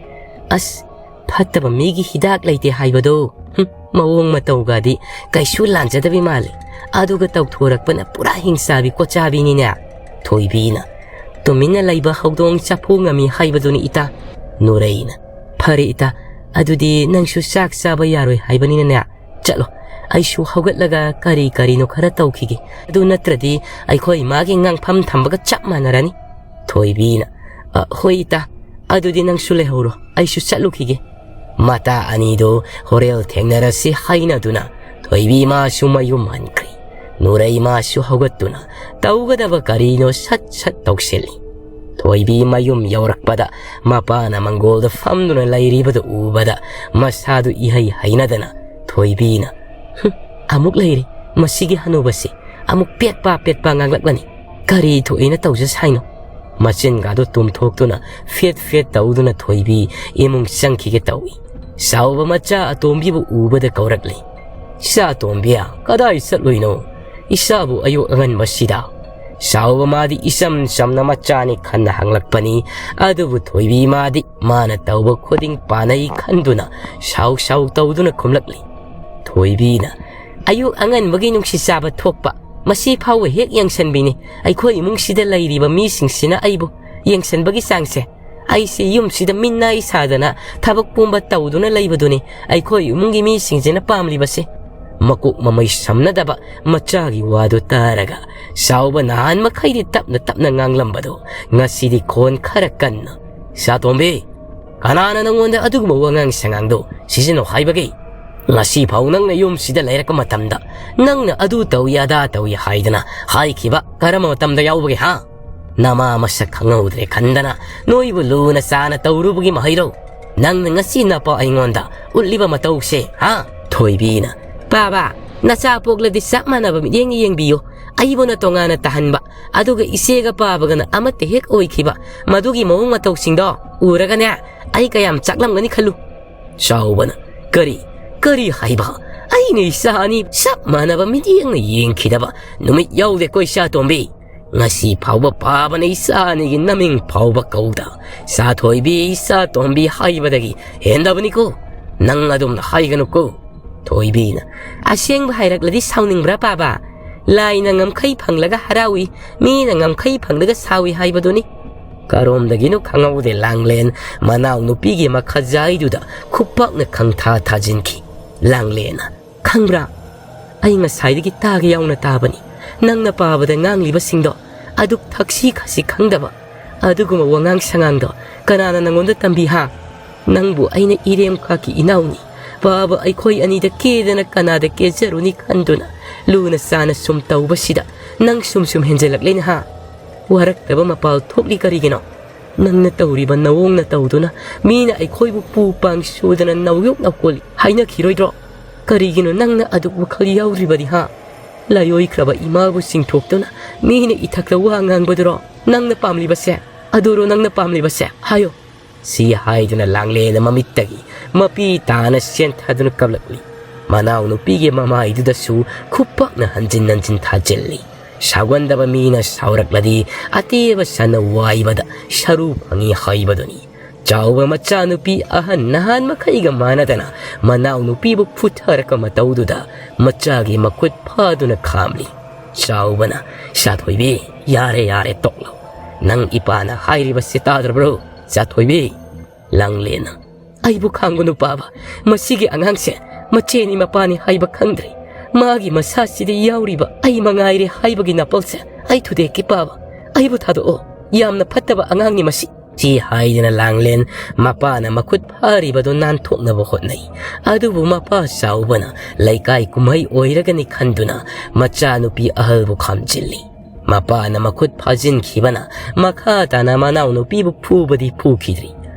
"ꯑꯁ, ꯐꯠꯇꯕ ꯃꯤꯒꯤ ꯍꯤꯗꯥꯛ ꯂꯩꯇꯦ ꯍꯥꯏꯕꯗꯣ꯫ ꯍꯨꯝ, ꯃꯑꯣꯡ ꯃꯇꯧꯒꯗꯤ ꯀꯩꯁꯨ ꯂꯥꯟꯖꯗꯕꯤ ꯃꯥꯜꯂꯤ꯫ ꯑꯗꯨꯒ ꯇꯧꯊꯣꯔꯛꯄꯅ ꯄꯨꯔꯥ ꯍꯤꯡꯆꯥꯕꯤ ꯀꯣꯠꯆꯥꯕꯤꯅꯤꯅꯦ"꯫ ꯊꯣꯏꯕꯤꯅ, "ꯇꯨꯃꯤꯟꯅ ꯂꯩꯕ ꯍꯧꯗꯣꯡ ꯆꯥꯐꯨ ꯉꯝꯃꯤ ꯍꯥꯏꯕꯗꯨꯅꯤ ꯏꯇꯥ"꯫ ꯅꯨꯔꯩꯅ, "ꯐꯔꯦ ꯏꯇꯥ, ꯑꯗꯨꯗꯤ ꯅꯪꯁꯨ ꯆꯥꯛ ꯆꯥꯕ ꯌꯥꯔꯣꯏ ꯍꯥꯏꯕꯅꯤꯅꯅꯦ, ꯆꯠꯂꯣ꯫ ꯑꯩꯁꯨ ꯍꯧꯒꯠꯂꯒ ꯀꯔꯤ ꯀꯔꯤꯅꯣ ꯈꯔ ꯇꯧꯈꯤꯒꯦ꯫ ꯑꯗꯨ ꯅꯠꯇ꯭ꯔꯗꯤ ꯑꯩꯈꯣꯏ ꯏꯃꯥꯒꯤ ꯉꯥꯡꯐꯝ ꯊꯝꯕꯒ ꯆꯞ ꯃꯥꯟꯅꯔꯅꯤ"꯫ ꯊꯣꯏꯕꯤꯅ, "ꯑ, ꯍꯣꯏ ꯏꯇꯥ, ꯑꯗꯨꯗꯤ ꯅꯪꯁꯨ ꯂꯩꯍꯧꯔꯣ, ꯑꯩꯁꯨ ꯆꯠꯂꯨꯈꯤꯒꯦ"꯫ ꯃꯇꯥ ꯑꯅꯤꯗꯨ ꯍꯣꯔꯦꯜ ꯊꯦꯡꯅꯔꯁꯤ ꯍꯥꯏꯅꯗꯨꯅ ꯊꯣꯏꯕꯤ ꯃꯥꯁꯨ ꯃꯌꯨꯝ ꯍꯟꯈ꯭ꯔꯦ꯫ ꯅꯨꯔꯩ ꯃꯥꯁꯨ ꯍꯧꯒꯠꯇꯨꯅ ꯇꯧꯒꯗꯕ ꯀꯔꯤꯅꯣ ꯁꯠ ꯁꯠ ꯇꯧꯁꯤꯜꯂꯤ꯫ ꯊꯣꯏꯕꯤ ꯃꯌꯨꯝ ꯌꯧꯔꯛꯄꯗ ꯃꯄꯥꯅ ꯃꯪꯒꯣꯜꯗ ꯐꯝꯗꯨꯅ ꯂꯩꯔꯤꯕꯗꯨ ꯎꯕꯗ ꯃꯁꯥꯗꯨ ꯏꯍꯩ ꯍꯩꯅꯗꯅ ꯊꯣꯏꯕꯤꯅ, "ꯍꯨꯝ, ꯑꯃꯨꯛ ꯂꯩꯔꯦ ꯃꯁꯤꯒꯤ ꯍꯅꯨꯕꯁꯤ, ꯑꯃꯨꯛ ꯄꯦꯠꯄ ꯄꯦꯠꯄ ꯉꯥꯡꯂꯛꯂꯅꯤ꯫ ꯀꯔꯤ ꯊꯣꯛꯏꯅ ꯇꯧꯖ ꯁꯥꯏꯅꯣ?" ꯃꯆꯤꯟꯒꯥꯗꯨ ꯇꯨꯝꯊꯣꯛꯇꯨꯅ ꯐꯦꯠ ꯐꯦꯠ ꯇꯧꯗꯨꯅ ꯊꯣꯏꯕꯤ ꯏꯃꯨꯡ ꯆꯪꯈꯤꯒꯦ ꯇꯧꯏ꯫ ꯆꯥꯎꯕ ꯃꯆꯥ ꯑꯇꯣꯝꯕꯤꯕꯨ ꯎꯕꯗ ꯀꯧꯔꯛꯂꯤ, "ꯏꯆꯥ ꯑꯇꯣꯝꯕꯤ, ꯀꯗꯥꯏ ꯆꯠꯂꯨꯏꯅꯣ? ꯏꯆꯥꯕꯨ ꯑꯌꯨꯛ ꯑꯉꯟꯕꯁꯤꯗ?" ꯆꯥꯎꯕ ꯃꯥꯗꯤ ꯏꯆꯝ ꯆꯝꯅ ꯃꯆꯥꯅꯤ ꯈꯟꯅ ꯍꯪꯂꯛꯄꯅꯤ꯫ ꯑꯗꯨꯕꯨ ꯊꯣꯏꯕꯤ ꯃꯥꯗꯤ ꯃꯥꯅ ꯇꯧꯕ ꯈꯨꯗꯤꯡ ꯄꯥꯅꯩ ꯈꯟꯗꯨꯅ ꯁꯥꯎ ꯁꯥꯎ ꯇꯧꯗꯨꯅ ꯈꯨꯝꯂꯛꯂꯤ꯫ ꯊꯣꯏꯕꯤꯅ, "ꯑꯌꯨꯛ ꯑꯉꯟꯕꯒꯤ ꯅꯨꯡꯁꯤ ꯆꯥꯕ ꯊꯣꯛꯄ ꯃꯁꯤ ꯐꯥꯎꯕ ꯍꯦꯛ ꯌꯦꯡꯁꯟꯕꯤꯅꯤ꯫ ꯑꯩꯈꯣꯏ ꯏꯃꯨꯡꯁꯤꯗ ꯂꯩꯔꯤꯕ ꯃꯤꯁꯤꯡꯁꯤꯅ ꯑꯩꯕꯨ ꯌꯦꯡꯁꯟꯕꯒꯤ ꯆꯥꯡꯁꯦ꯫ ꯑꯩꯁꯦ ꯌꯨꯝꯁꯤꯗ ꯃꯤꯅꯥꯏ ꯁꯥꯗꯅ ꯊꯕꯛ ꯄꯨꯝꯕ ꯇꯧꯗꯨꯅ ꯂꯩꯕꯗꯨꯅꯤ ꯑꯩꯈꯣꯏ ꯏꯃꯨꯡꯒꯤ ꯃꯤꯁꯤꯡꯁꯤꯅ ꯄꯥꯝꯂꯤꯕꯁꯦ"꯫ ꯃꯀꯣꯛ ꯃꯃꯩ ꯁꯝꯅꯗꯕ ꯃꯆꯥꯒꯤ ꯋꯥꯗꯨ ꯇꯥꯔꯒ ꯆꯥꯎꯕ ꯅꯍꯥꯟ ꯃꯈꯩꯗꯤ ꯇꯞꯅ ꯇꯞꯅ ꯉꯥꯡꯂꯝꯕꯗꯨ ꯉꯁꯤꯗꯤ ꯈꯣꯟ ꯈꯔ ꯀꯟꯅ, "ꯏꯆꯥꯇꯣꯝꯕꯤ, ꯀꯅꯥꯅ ꯅꯪꯉꯣꯟꯗ ꯑꯗꯨꯒꯨꯝꯕ ꯋꯥꯉꯥꯡ ꯁꯉꯥꯡꯗꯣ ꯁꯤꯖꯤꯟꯅꯧ ꯍꯥꯏꯕꯒꯦ? ꯉꯁꯤ ꯐꯥꯎ ꯅꯪꯅ ꯌꯨꯝꯁꯤꯗ ꯂꯩꯔꯛꯄ ꯃꯇꯝꯗ ꯅꯪꯅ ꯑꯗꯨ ꯇꯧꯏ ꯑꯗꯥ ꯇꯧꯏ ꯍꯥꯏꯗꯅ ꯍꯥꯏꯈꯤꯕ ꯀꯔꯝꯕ ꯃꯇꯝꯗ ꯌꯥꯎꯕꯒꯦ, ꯍꯥ? ꯅꯃꯥ ꯃꯁꯛ ꯈꯪꯍꯧꯗ꯭ꯔꯦ ꯈꯟꯗꯅ ꯅꯣꯏꯕꯨ ꯂꯨꯅ ꯆꯥꯅ ꯇꯧꯔꯨꯕꯒꯤ ꯃꯍꯩꯔꯣ ꯅꯪꯅ ꯉꯁꯤ ꯅꯄꯥ ꯑꯩꯉꯣꯟꯗ ꯎꯠꯂꯤꯕ ꯃꯇꯧꯁꯦ, ꯍꯥ?" ꯊꯣꯏꯕꯤꯅ, "ꯄꯥꯕ, ꯅꯆꯥ ꯄꯣꯛꯂꯗꯤ ꯆꯞ ꯃꯥꯟꯅꯕ ꯃꯤꯠꯌꯦꯡ ꯌꯦꯡꯕꯤꯌꯨ꯫ ꯑꯩꯕꯨꯅ ꯇꯣꯉꯥꯟꯅ ꯇꯥꯍꯟꯕ, ꯑꯗꯨꯒ ꯏꯆꯦꯒ ꯄꯥꯕꯒꯅ ꯑꯃꯠꯇ ꯍꯦꯛ ꯑꯣꯏꯈꯤꯕ, ꯃꯗꯨꯒꯤ ꯃꯑꯣꯡ ꯃꯇꯧꯁꯤꯡꯗꯣ ꯎꯔꯒꯅꯦ ꯑꯩ ꯀꯌꯥꯝ ꯆꯥꯛꯂꯝꯒꯅꯤ ꯈꯜꯂꯨ"꯫ ꯆꯥꯎꯕꯅ, "ꯀꯔꯤ? ꯀꯔꯤ ꯍꯥꯏꯕ? ꯑꯩꯅ ꯏꯆꯥ ꯑꯅꯤ ꯆꯞ ꯃꯥꯟꯅꯕ ꯃꯤꯠꯌꯦꯡꯅ ꯌꯦꯡꯈꯤꯗꯕ ꯅꯨꯃꯤꯠ ꯌꯥꯎꯗꯦꯀꯣ, ꯏꯆꯥꯇꯣꯝꯕꯤ꯫ ꯉꯁꯤ ꯐꯥꯎꯕ ꯄꯥꯕꯅ ꯏꯆꯥ ꯑꯅꯤꯒꯤ ꯅꯃꯤꯡ ꯐꯥꯎꯕ ꯀꯧꯗ, ꯏꯆꯥꯊꯣꯏꯕꯤ, ꯏꯆꯥꯇꯣꯝꯕꯤ ꯍꯥꯏꯕꯗꯒꯤ ꯍꯦꯟꯗꯕꯅꯤꯀꯣ꯫ ꯅꯪ ꯑꯗꯨꯝꯅ ꯍꯥꯏꯒꯅꯨꯀꯣ꯫ ꯊꯣꯏꯕꯤꯅ, ꯑꯁꯦꯡꯕ ꯍꯥꯏꯔꯛꯂꯗꯤ ꯁꯥꯎꯅꯤꯡꯕ꯭ꯔꯥ, ꯄꯥꯕ? ꯂꯥꯏꯅ ꯉꯝꯈꯩ ꯐꯪꯂꯒ ꯍꯔꯥꯎꯏ, ꯃꯤꯅ ꯉꯝꯈꯩ ꯐꯪꯂꯒ ꯁꯥꯎꯏ ꯍꯥꯏꯕꯗꯨꯅꯤ꯫ ꯀꯔꯣꯝꯗꯒꯤꯅꯣ ꯈꯪꯍꯧꯗꯦ, ꯂꯥꯡꯂꯦꯟ ꯃꯅꯥꯎ ꯅꯨꯄꯤꯒꯤ ꯃꯈꯥꯖꯥꯏꯗꯨꯗ ꯈꯨꯄꯥꯛꯅ ꯈꯪꯊꯥ ꯊꯥꯖꯤꯟꯈꯤ꯫ ꯂꯥꯡꯂꯦꯟꯅ, ꯈꯪꯕ꯭ꯔꯥ? ꯑꯩ ꯉꯁꯥꯏꯗꯒꯤ ꯇꯥꯒꯦ ꯌꯥꯎꯅ ꯇꯥꯕꯅꯤ꯫ ꯅꯪꯅ ꯄꯥꯕꯗ ꯉꯥꯡꯂꯤꯕꯁꯤꯡꯗꯣ ꯑꯗꯨꯛ ꯊꯛꯁꯤ ꯈꯥꯁꯤ ꯈꯪꯗꯕ, ꯑꯗꯨꯒꯨꯝꯕ ꯋꯥꯉꯥꯡ ꯁꯉꯥꯡꯗꯣ ꯀꯅꯥꯅ ꯅꯪꯉꯣꯟꯗ ꯇꯝꯕꯤ, ꯍꯥ? ꯅꯪꯕꯨ ꯑꯩꯅ ꯏꯔꯦꯝ ꯈꯥꯛꯀꯤ ꯏꯅꯥꯎꯅꯤ꯫ ꯄꯥꯕ ꯑꯩꯈꯣꯏ ꯑꯅꯤꯗ ꯀꯦꯗꯅ ꯀꯅꯥꯗ ꯀꯦꯖꯔꯨꯅꯤ ꯈꯟꯗꯨꯅ ꯂꯨꯅ ꯆꯥꯅ ꯁꯨꯝ ꯇꯧꯕꯁꯤꯗ ꯅꯪ ꯁꯨꯝ ꯁꯨꯝ ꯍꯦꯟꯖꯜꯂꯛꯂꯦꯅꯦ, ꯍꯥ? ꯋꯥꯔꯛꯇꯕ ꯃꯄꯥꯜ ꯊꯣꯛꯂꯤ ꯀꯔꯤꯒꯤꯅꯣ? ꯅꯪꯅ ꯇꯧꯔꯤꯕ ꯅꯑꯣꯡ ꯅꯇꯧꯗꯨꯅ ꯃꯤꯅ ꯑꯩꯈꯣꯏꯕꯨ ꯄꯨ ꯄꯥꯡ ꯁꯨꯗꯅ ꯅꯧꯌꯣꯛ ꯅꯧꯀꯣꯜꯂꯤ ꯍꯥꯏꯅꯈꯤꯔꯣꯏꯗ꯭ꯔꯣ? ꯀꯔꯤꯒꯤꯅꯣ ꯅꯪꯅ ꯑꯗꯨꯛ ꯋꯥꯈꯜ ꯌꯥꯎꯗ꯭ꯔꯤꯕꯗꯤ, ꯍꯥ? ꯂꯥꯏꯑꯣꯏꯈ꯭ꯔꯕ ꯏꯃꯥꯕꯨ ꯆꯤꯡꯊꯣꯛꯇꯨꯅ ꯃꯤꯅ ꯏꯊꯛꯇ ꯋꯥ ꯉꯥꯡꯕꯗꯨꯔꯣ ꯅꯪꯅ ꯄꯥꯝꯂꯤꯕꯁꯦ? ꯑꯗꯨꯔꯣ ꯅꯪꯅ ꯄꯥꯝꯂꯤꯕꯁꯦ? ꯍꯥꯏꯌꯣ꯫ ꯁꯤ ꯍꯥꯏꯗꯨꯅ ꯂꯥꯡꯂꯦꯟꯅ ꯃꯃꯤꯠꯇꯒꯤ ꯃꯄꯤ ꯇꯥꯅ ꯆꯦꯟꯊꯗꯨꯅ ꯀꯞꯂꯛꯂꯤ꯫ ꯃꯅꯥꯎꯅꯨꯄꯤꯒꯤ ꯃꯃꯥꯏꯗꯨꯗꯁꯨ ꯈꯨꯄꯥꯛꯅ ꯍꯟꯖꯤꯟ ꯍꯟꯖꯤꯟ ꯊꯥꯖꯤꯜꯂꯤ꯫ ꯁꯥꯎꯒꯟꯗꯕ ꯃꯤꯅ ꯁꯥꯎꯔꯛꯂꯗꯤ ꯑꯇꯦꯕ ꯁꯟꯅ ꯋꯥꯏꯕꯗ ꯁꯔꯨ ꯐꯪꯏ ꯍꯥꯏꯕꯗꯨꯅꯤ꯫ ꯆꯥꯎꯕ ꯃꯆꯥꯅꯨꯄꯤ ꯑꯍꯟ ꯅꯍꯥꯟ ꯃꯈꯩꯒ ꯃꯥꯟꯅꯗꯅ ꯃꯅꯥꯎꯅꯨꯄꯤꯕꯨ ꯐꯨꯊꯔꯛꯄ ꯃꯇꯧꯗꯨꯗ ꯃꯆꯥꯒꯤ ꯃꯈꯨꯠ ꯐꯥꯗꯨꯅ ꯈꯥꯝꯂꯤ꯫ ꯆꯥꯎꯕꯅ, ꯏꯆꯥꯊꯣꯏꯕꯤ, ꯌꯥꯔꯦ, ꯌꯥꯔꯦ, ꯇꯣꯛꯂꯣ꯫ ꯅꯪ ꯏꯄꯥꯅ ꯍꯥꯏꯔꯤꯕꯁꯤ ꯇꯥꯗ꯭ꯔꯕ꯭ꯔꯣ, ꯏꯆꯥꯊꯣꯏꯕꯤ? ꯂꯥꯡꯂꯦꯟꯅ, ꯑꯩꯕꯨ ꯈꯥꯡꯒꯅꯨ ꯄꯥꯕ꯫ ꯃꯁꯤꯒꯤ ꯑꯉꯥꯡꯁꯦ ꯃꯆꯦꯅꯤ ꯃꯄꯥꯅꯤ ꯍꯥꯏꯕ ꯈꯪꯗ꯭ꯔꯤ꯫ ꯃꯥꯒꯤ ꯃꯁꯥꯁꯤꯗ ꯌꯥꯎꯔꯤꯕ ꯑꯩ ꯃꯉꯥꯏꯔꯦ ꯍꯥꯏꯕꯒꯤ ꯅꯥꯄꯜꯁꯦ ꯑꯩ ꯊꯨꯗꯦꯛꯀꯦ ꯄꯥꯕ꯫ ꯑꯩꯕꯨ ꯊꯥꯗꯣꯛꯑꯣ꯫ ꯌꯥꯝꯅ ꯐꯠꯇꯕ ꯑꯉꯥꯡꯅꯤ ꯃꯁꯤ꯫ ꯁꯤ ꯍꯥꯏꯗꯨꯅ ꯂꯥꯡꯂꯦꯟ ꯃꯄꯥꯅ ꯃꯈꯨꯠ ꯐꯥꯔꯤꯕꯗꯨ ꯅꯥꯟꯊꯣꯛꯅꯕ ꯍꯣꯠꯅꯩ꯫ ꯑꯗꯨꯕꯨ ꯃꯄꯥ ꯆꯥꯎꯕꯅ ꯂꯩꯀꯥꯏ ꯀꯨꯝꯍꯩ ꯑꯣꯏꯔꯒꯅꯤ ꯈꯟꯗꯨꯅ ꯃꯆꯥꯅꯨꯄꯤ ꯑꯍꯜꯕꯨ ꯈꯥꯝꯖꯤꯜꯂꯤ꯫ ꯃꯄꯥꯅ ꯃꯈꯨꯠ ꯐꯥꯖꯤꯟꯈꯤꯕꯅ ꯃꯈꯥ ꯇꯥꯅ ꯃꯅꯥꯎꯅꯨꯄꯤꯕꯨ ꯐꯨꯕꯗꯤ ꯐꯨꯈꯤꯗ꯭ꯔꯤ꯫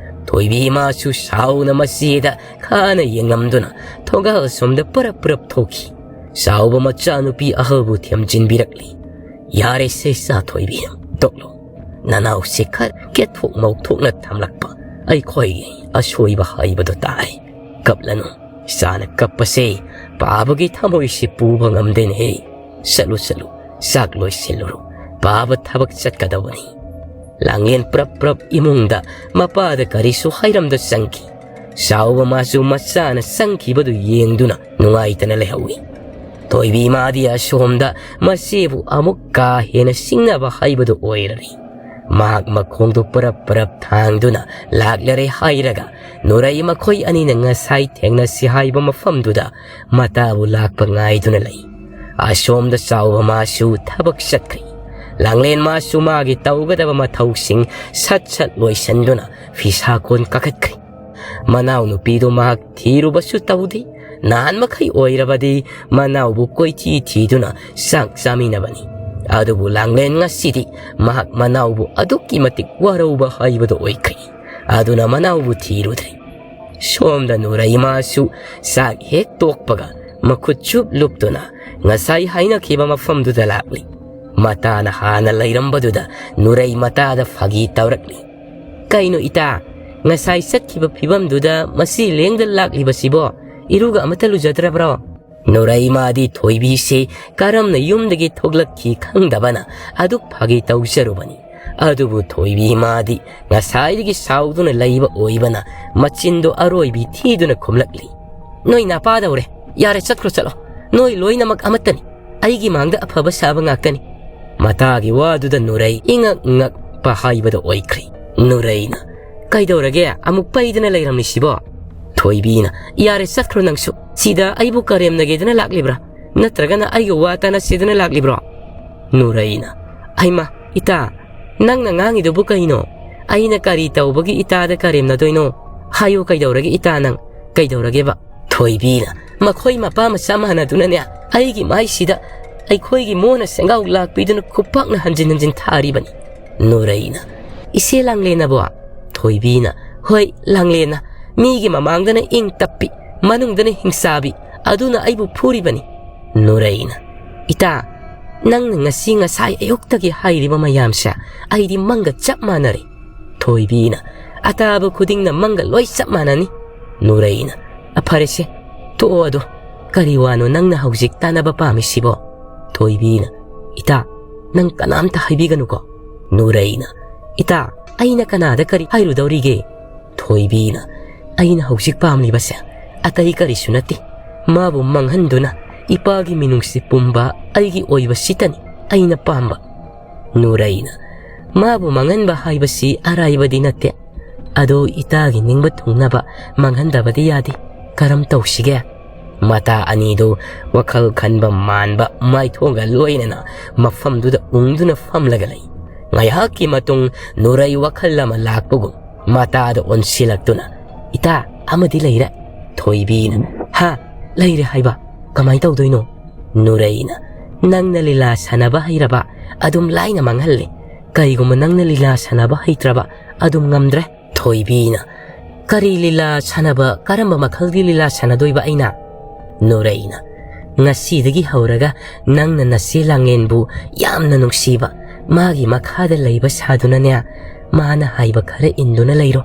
ꯊꯣꯏꯕꯤ ꯏꯃꯥꯁꯨ ꯁꯥꯎꯅ ꯃꯆꯦꯗ ꯈꯥꯅ ꯌꯦꯡꯂꯝꯗꯨꯅ ꯊꯣꯡꯒꯥꯜ ꯁꯣꯝꯗ ꯄꯔꯞ ꯄꯔꯞ ꯊꯣꯛꯈꯤ꯫ ꯆꯥꯎꯕ ꯃꯆꯥꯅꯨꯄꯤ ꯑꯍꯜꯕꯨ ꯊꯦꯝꯖꯤꯟꯕꯤꯔꯛꯂꯤ꯫ ꯌꯥꯔꯦꯁꯦ ꯏꯆꯥ ꯊꯣꯏꯕꯤ, ꯇꯣꯛꯂꯣ꯫ ꯅꯅꯥꯎꯁꯦ ꯈꯔ ꯀꯦꯊꯣꯛ ꯃꯧꯊꯣꯛꯅ ꯊꯝꯂꯛꯄ ꯑꯩꯈꯣꯏꯒꯤ ꯑꯁꯣꯏꯕ ꯍꯥꯏꯕꯗꯨ ꯇꯥꯔꯦ꯫ ꯀꯞꯂꯅꯨ꯫ ꯏꯆꯥꯅ ꯀꯞꯄꯁꯦ ꯄꯥꯕꯒꯤ ꯊꯃꯣꯏꯁꯤ ꯄꯨꯕ ꯉꯝꯗꯦꯅꯦꯍꯦ꯫ ꯆꯠꯂꯨ, ꯆꯠꯂꯨ, ꯆꯥꯛ ꯂꯣꯏꯁꯤꯜꯂꯨꯔꯣ, ꯄꯥꯕ ꯊꯕꯛ ꯆꯠꯀꯗꯧꯕꯅꯤ꯫ ꯂꯥꯡꯂꯦꯟ ꯄ꯭ꯔꯞ ꯄ꯭ꯔꯞ ꯏꯃꯨꯡꯗ ꯃꯄꯥꯗ ꯀꯔꯤꯁꯨ ꯍꯥꯏꯔꯝꯗ ꯆꯪꯈꯤ꯫ ꯆꯥꯎꯕ ꯃꯥꯁꯨ ꯃꯆꯥꯅ ꯆꯪꯈꯤꯕꯗꯨ ꯌꯦꯡꯗꯨꯅ ꯅꯨꯡꯉꯥꯏꯇꯅ ꯂꯩꯍꯧꯏ꯫ ꯊꯣꯏꯕꯤ ꯃꯥꯗꯤ ꯑꯁꯣꯝꯗ ꯃꯆꯦꯕꯨ ꯑꯃꯨꯛ ꯀꯥ ꯍꯦꯟꯅ ꯁꯤꯡꯅꯕ ꯍꯥꯏꯕꯗꯨ ꯑꯣꯏꯔꯔꯤ꯫ ꯃꯍꯥꯛ ꯃꯈꯣꯡꯗꯨ ꯄꯔꯞ ꯄꯔꯞ ꯊꯥꯡꯗꯨꯅ ꯂꯥꯛꯂꯔꯦ ꯍꯥꯏꯔꯒ ꯅꯨꯔꯩ ꯃꯈꯣꯏ ꯑꯅꯤꯅ ꯉꯁꯥꯏ ꯊꯦꯡꯅꯁꯤ ꯍꯥꯏꯕ ꯃꯐꯝꯗꯨꯗ ꯃꯇꯥꯕꯨ ꯂꯥꯛꯄ ꯉꯥꯏꯗꯨꯅ ꯂꯩ꯫ ꯑꯁꯣꯝꯗ ꯆꯥꯎꯕ ꯃꯥꯁꯨ ꯊꯕꯛ ꯆꯠꯈ꯭ꯔꯦ꯫ ꯂꯥꯡꯂꯦꯟ ꯃꯥꯁꯨ ꯃꯥꯒꯤ ꯇꯧꯒꯗꯕ ꯃꯊꯧꯁꯤꯡ ꯁꯠ ꯁꯠ ꯂꯣꯏꯁꯤꯟꯗꯨꯅ ꯐꯤꯁꯥꯀꯣꯟ ꯀꯥꯈꯠꯈ꯭ꯔꯦ꯫ ꯃꯅꯥꯎꯅꯨꯄꯤꯗꯨ ꯃꯍꯥꯛ ꯊꯤꯔꯨꯕꯁꯨ ꯇꯧꯗꯦ꯫ ꯅꯍꯥꯟ ꯃꯈꯩ ꯑꯣꯏꯔꯕꯗꯤ ꯃꯅꯥꯎꯕꯨ ꯀꯣꯏꯊꯤ ꯊꯤꯗꯨꯅ ꯆꯥꯛ ꯆꯥꯃꯤꯟꯅꯕꯅꯤ꯫ ꯑꯗꯨꯕꯨ ꯂꯥꯡꯂꯦꯟ ꯉꯁꯤꯗꯤ ꯃꯍꯥꯛ ꯃꯅꯥꯎꯕꯨ ꯑꯗꯨꯛꯀꯤ ꯃꯇꯤꯛ ꯋꯥꯔꯧꯕ ꯍꯥꯏꯕꯗꯨ ꯑꯣꯏꯈ꯭ꯔꯦ꯫ ꯑꯗꯨꯅ ꯃꯅꯥꯎꯕꯨ ꯊꯤꯔꯨꯗ꯭ꯔꯦ꯫ ꯁꯣꯝꯗ ꯅꯨꯔꯩ ꯃꯥꯁꯨ ꯆꯥꯛ ꯍꯦꯛ ꯇꯣꯛꯄꯒ ꯃꯈꯨꯠ ꯆꯨꯞ ꯂꯨꯞꯇꯨꯅ ꯉꯁꯥꯏ ꯍꯥꯏꯅꯈꯤꯕ ꯃꯐꯝꯗꯨꯗ ꯂꯥꯛꯂꯤ꯫ ꯃꯇꯥꯅ ꯍꯥꯟꯅ ꯂꯩꯔꯝꯕꯗꯨꯗ ꯅꯨꯔꯩ ꯃꯇꯥꯗ ꯐꯥꯒꯤ ꯇꯧꯔꯛꯂꯤ꯫ "ꯀꯩꯅꯣ ꯏꯇꯥ, ꯉꯁꯥꯏ ꯆꯠꯈꯤꯕ ꯐꯤꯕꯝꯗꯨꯗ ꯃꯁꯤ ꯂꯦꯡꯗ ꯂꯥꯛꯂꯤꯕꯁꯤꯕꯣ? ꯏꯔꯨꯒ ꯑꯃꯠꯇ ꯂꯨꯖꯗ꯭ꯔꯕ꯭ꯔꯣ?" ꯅꯨꯔꯩ ꯃꯥꯗꯤ ꯊꯣꯏꯕꯤꯁꯦ ꯀꯔꯝꯅ ꯌꯨꯝꯗꯒꯤ ꯊꯣꯛꯂꯛꯈꯤ ꯈꯪꯗꯕꯅ ꯑꯗꯨꯛ ꯐꯥꯒꯤ ꯇꯧꯖꯔꯨꯕꯅꯤ꯫ ꯑꯗꯨꯕꯨ ꯊꯣꯏꯕꯤ ꯃꯥꯗꯤ ꯉꯁꯥꯏꯗꯒꯤ ꯁꯥꯎꯗꯨꯅ ꯂꯩꯕ ꯑꯣꯏꯕꯅ ꯃꯆꯤꯟꯗꯨ ꯑꯔꯣꯏꯕꯤ ꯊꯤꯗꯨꯅ ꯈꯨꯝꯂꯛꯂꯤ꯫ "ꯅꯣꯏ ꯅꯄꯥꯗꯧꯔꯦ꯫ ꯌꯥꯔꯦ, ꯆꯠꯈ꯭ꯔꯣ, ꯆꯠꯂꯣ꯫ ꯅꯣꯏ ꯂꯣꯏꯅꯃꯛ ꯑꯃꯠꯇꯅꯤ꯫ ꯑꯩꯒꯤ ꯃꯥꯡꯗ ꯑꯐꯕ ꯁꯥꯕ ꯉꯥꯛꯇꯅꯤ꯫" ꯃꯇꯥꯒꯤ ꯋꯥꯗꯨꯗ ꯅꯨꯔꯩ ꯏꯉꯛ ꯉꯛꯄ ꯍꯥꯏꯕꯗꯣ ꯑꯣꯏꯈ꯭ꯔꯦ꯫ ꯅꯨꯔꯩꯅ, "ꯀꯩꯗꯧꯔꯒꯦ? ꯑꯃꯨꯛ ꯄꯩꯗꯅ ꯂꯩꯔꯝꯂꯤꯁꯤꯕꯣ?" ꯊꯣꯏꯕꯤꯅ, "ꯌꯥꯔꯦ, ꯆꯠꯈ꯭ꯔꯣ ꯅꯪꯁꯨ꯫ ꯁꯤꯗ ꯑꯩꯕꯨ ꯀꯔꯦꯝꯅꯒꯦꯗꯅ ꯂꯥꯛꯂꯤꯕ꯭ꯔꯥ? ꯅꯠꯇ꯭ꯔꯒꯅ ꯑꯩꯒ ꯋꯥ ꯇꯥꯅꯁꯦꯗꯅ ꯂꯥꯛꯂꯤꯕ꯭ꯔꯣ?" ꯅꯨꯔꯩꯅ, "ꯍꯩꯃꯥ, ꯏꯇꯥ, ꯅꯪꯅ ꯉꯥꯡꯉꯤꯗꯨꯕꯨ ꯀꯩꯅꯣ? ꯑꯩꯅ ꯀꯔꯤ ꯇꯧꯕꯒꯤ ꯏꯇꯥꯗ ꯀꯔꯦꯝꯅꯗꯣꯏꯅꯣ? ꯍꯥꯏꯌꯨ, ꯀꯩꯗꯧꯔꯒꯦ ꯏꯇꯥ ꯅꯪ? ꯀꯩꯗꯧꯔꯒꯦꯕ?" ꯊꯣꯏꯕꯤꯅ, "ꯃꯈꯣꯏ ꯃꯄꯥ ꯃꯆꯥ ꯃꯥꯟꯅꯗꯨꯅꯅꯦ, ꯑꯩꯒꯤ ꯃꯥꯏꯁꯤꯗ ꯑꯩꯈꯣꯏꯒꯤ ꯃꯣꯟꯅ ꯁꯦꯡꯒꯥꯎ ꯂꯥꯛꯄꯤꯗꯨꯅ ꯈꯨꯄꯥꯛꯅ ꯍꯟꯖꯤꯟ ꯍꯟꯖꯤꯟ ꯊꯥꯔꯤꯕꯅꯤ꯫" ꯅꯨꯔꯩꯅ, "ꯏꯆꯦ ꯂꯥꯡꯂꯦꯟꯅꯕꯣ?" ꯊꯣꯏꯕꯤꯅ, "ꯍꯣꯏ, ꯂꯥꯡꯂꯦꯟꯅ꯫ ꯃꯤꯒꯤ ꯃꯃꯥꯡꯗꯅ ꯏꯪ ꯇꯞꯄꯤ, ꯃꯅꯨꯡꯗꯅ ꯍꯤꯡꯁꯥꯕꯤ, ꯑꯗꯨꯅ ꯑꯩꯕꯨ ꯐꯨꯔꯤꯕꯅꯤ꯫" ꯅꯨꯔꯩꯅ, "ꯏꯇꯥ, ꯅꯪꯅ ꯉꯁꯤ ꯉꯁꯥꯏ ꯑꯌꯨꯛꯇꯒꯤ ꯍꯥꯏꯔꯤꯕ ꯃꯌꯥꯝꯁꯦ ꯑꯩꯗꯤ ꯃꯪꯒ ꯆꯞ ꯃꯥꯟꯅꯔꯦ꯫" ꯊꯣꯏꯕꯤꯅ, "ꯑꯇꯥꯕ ꯈꯨꯗꯤꯡꯅ ꯃꯪꯒ ꯂꯣꯏ ꯆꯞ ꯃꯥꯟꯅꯅꯤ꯫" ꯅꯨꯔꯩꯅ, "ꯐꯔꯦꯁꯦ, ꯇꯣꯛꯑꯣ ꯑꯗꯣ꯫ ꯀꯔꯤ ꯋꯥꯅꯣ ꯅꯪꯅ ꯍꯧꯖꯤꯛ ꯇꯥꯟꯅꯕ ꯄꯥꯝꯃꯤꯁꯤꯕꯣ?" ꯊꯣꯏꯕꯤꯅ, "ꯏꯇꯥ, ꯅꯪ ꯀꯅꯥꯝꯇ ꯍꯥꯏꯕꯤꯒꯅꯨꯀꯣ꯫" ꯅꯨꯔꯩꯅ, "ꯏꯇꯥ, ꯑꯩꯅ ꯀꯅꯥꯗ ꯀꯔꯤ ꯍꯥꯏꯔꯨꯗꯧꯔꯤꯒꯦ?" ꯊꯣꯏꯕꯤꯅ, "ꯑꯩꯅ ꯍꯧꯖꯤꯛ ꯄꯥꯝꯂꯤꯕꯁꯦ ꯑꯇꯩ ꯀꯔꯤꯁꯨ ꯅꯠꯇꯦ꯫ ꯃꯥꯕꯨ ꯃꯥꯡꯍꯟꯗꯨꯅ ꯏꯄꯥꯒꯤ ꯃꯤꯅꯨꯡꯁꯤ ꯄꯨꯝꯕ ꯑꯩꯒꯤ ꯑꯣꯏꯕꯁꯤꯇꯅꯤ ꯑꯩꯅ ꯄꯥꯝꯕ꯫" ꯅꯨꯔꯩꯅ, "ꯃꯥꯕꯨ ꯃꯥꯡꯍꯟꯕ ꯍꯥꯏꯕꯁꯤ ꯑꯔꯥꯏꯕꯗꯤ ꯅꯠꯇꯦ꯫ ꯑꯗꯣ ꯏꯇꯥꯒꯤ ꯅꯤꯡꯕ ꯊꯨꯡꯅꯕ ꯃꯥꯡꯍꯟꯗꯕꯗꯤ ꯌꯥꯗꯦ꯫ ꯀꯔꯝ ꯇꯧꯁꯤꯒꯦ?" ꯃꯇꯥ ꯑꯅꯤꯗꯨ ꯋꯥꯈꯜ ꯈꯟꯕ ꯃꯥꯟꯕ ꯃꯥꯏꯊꯣꯡꯒ ꯂꯣꯏꯅꯅ ꯃꯐꯝꯗꯨꯗ ꯎꯪꯗꯨꯅ ꯐꯝꯂꯒ ꯂꯩ꯫ ꯉꯥꯏꯍꯥꯛꯀꯤ ꯃꯇꯨꯡ ꯅꯨꯔꯩ ꯋꯥꯈꯜ ꯑꯃ ꯂꯥꯛꯄꯒꯨꯝ ꯃꯇꯥꯗ ꯑꯣꯟꯁꯤꯜꯂꯛꯇꯨꯅ, "ꯏꯇꯥ, ꯑꯃꯗꯤ ꯂꯩꯔꯦ꯫" ꯊꯣꯏꯕꯤꯅ, "ꯍꯥ? ꯂꯩꯔꯦ ꯍꯥꯏꯕ? ꯀꯃꯥꯏ ꯇꯧꯗꯣꯏꯅꯣ?" ꯅꯨꯔꯩꯅ, "ꯅꯪꯅ ꯂꯤꯂꯥ ꯁꯥꯟꯅꯕ ꯍꯩꯔꯕ ꯑꯗꯨꯝ ꯂꯥꯏꯅ ꯃꯥꯡꯍꯜꯂꯦ꯫ ꯀꯔꯤꯒꯨꯝꯕ ꯅꯪꯅ ꯂꯤꯂꯥ ꯁꯥꯟꯅꯕ ꯍꯩꯇ꯭ꯔꯕ ꯑꯗꯨꯝ ꯉꯝꯗ꯭ꯔꯦ꯫" ꯊꯣꯏꯕꯤꯅ, "ꯀꯔꯤ ꯂꯤꯂꯥ ꯁꯥꯟꯅꯕ? ꯀꯔꯝꯕ ꯃꯈꯜꯒꯤ ꯂꯤꯂꯥ ꯁꯥꯟꯅꯗꯣꯏꯕ ꯑꯩꯅ?" ꯅꯨꯔꯩꯅ, "ꯉꯁꯤꯗꯒꯤ ꯍꯧꯔꯒ ꯅꯪꯅ ꯅꯆꯦ ꯂꯥꯡꯂꯦꯟꯕꯨ ꯌꯥꯝꯅ ꯅꯨꯡꯁꯤꯕ, ꯃꯥꯒꯤ ꯃꯈꯥꯗ ꯂꯩꯕ ꯁꯥꯗꯨꯅꯅꯦ, ꯃꯥꯅ ꯍꯥꯏꯕ ꯈꯔ ꯏꯟꯗꯨꯅ ꯂꯩꯔꯣ꯫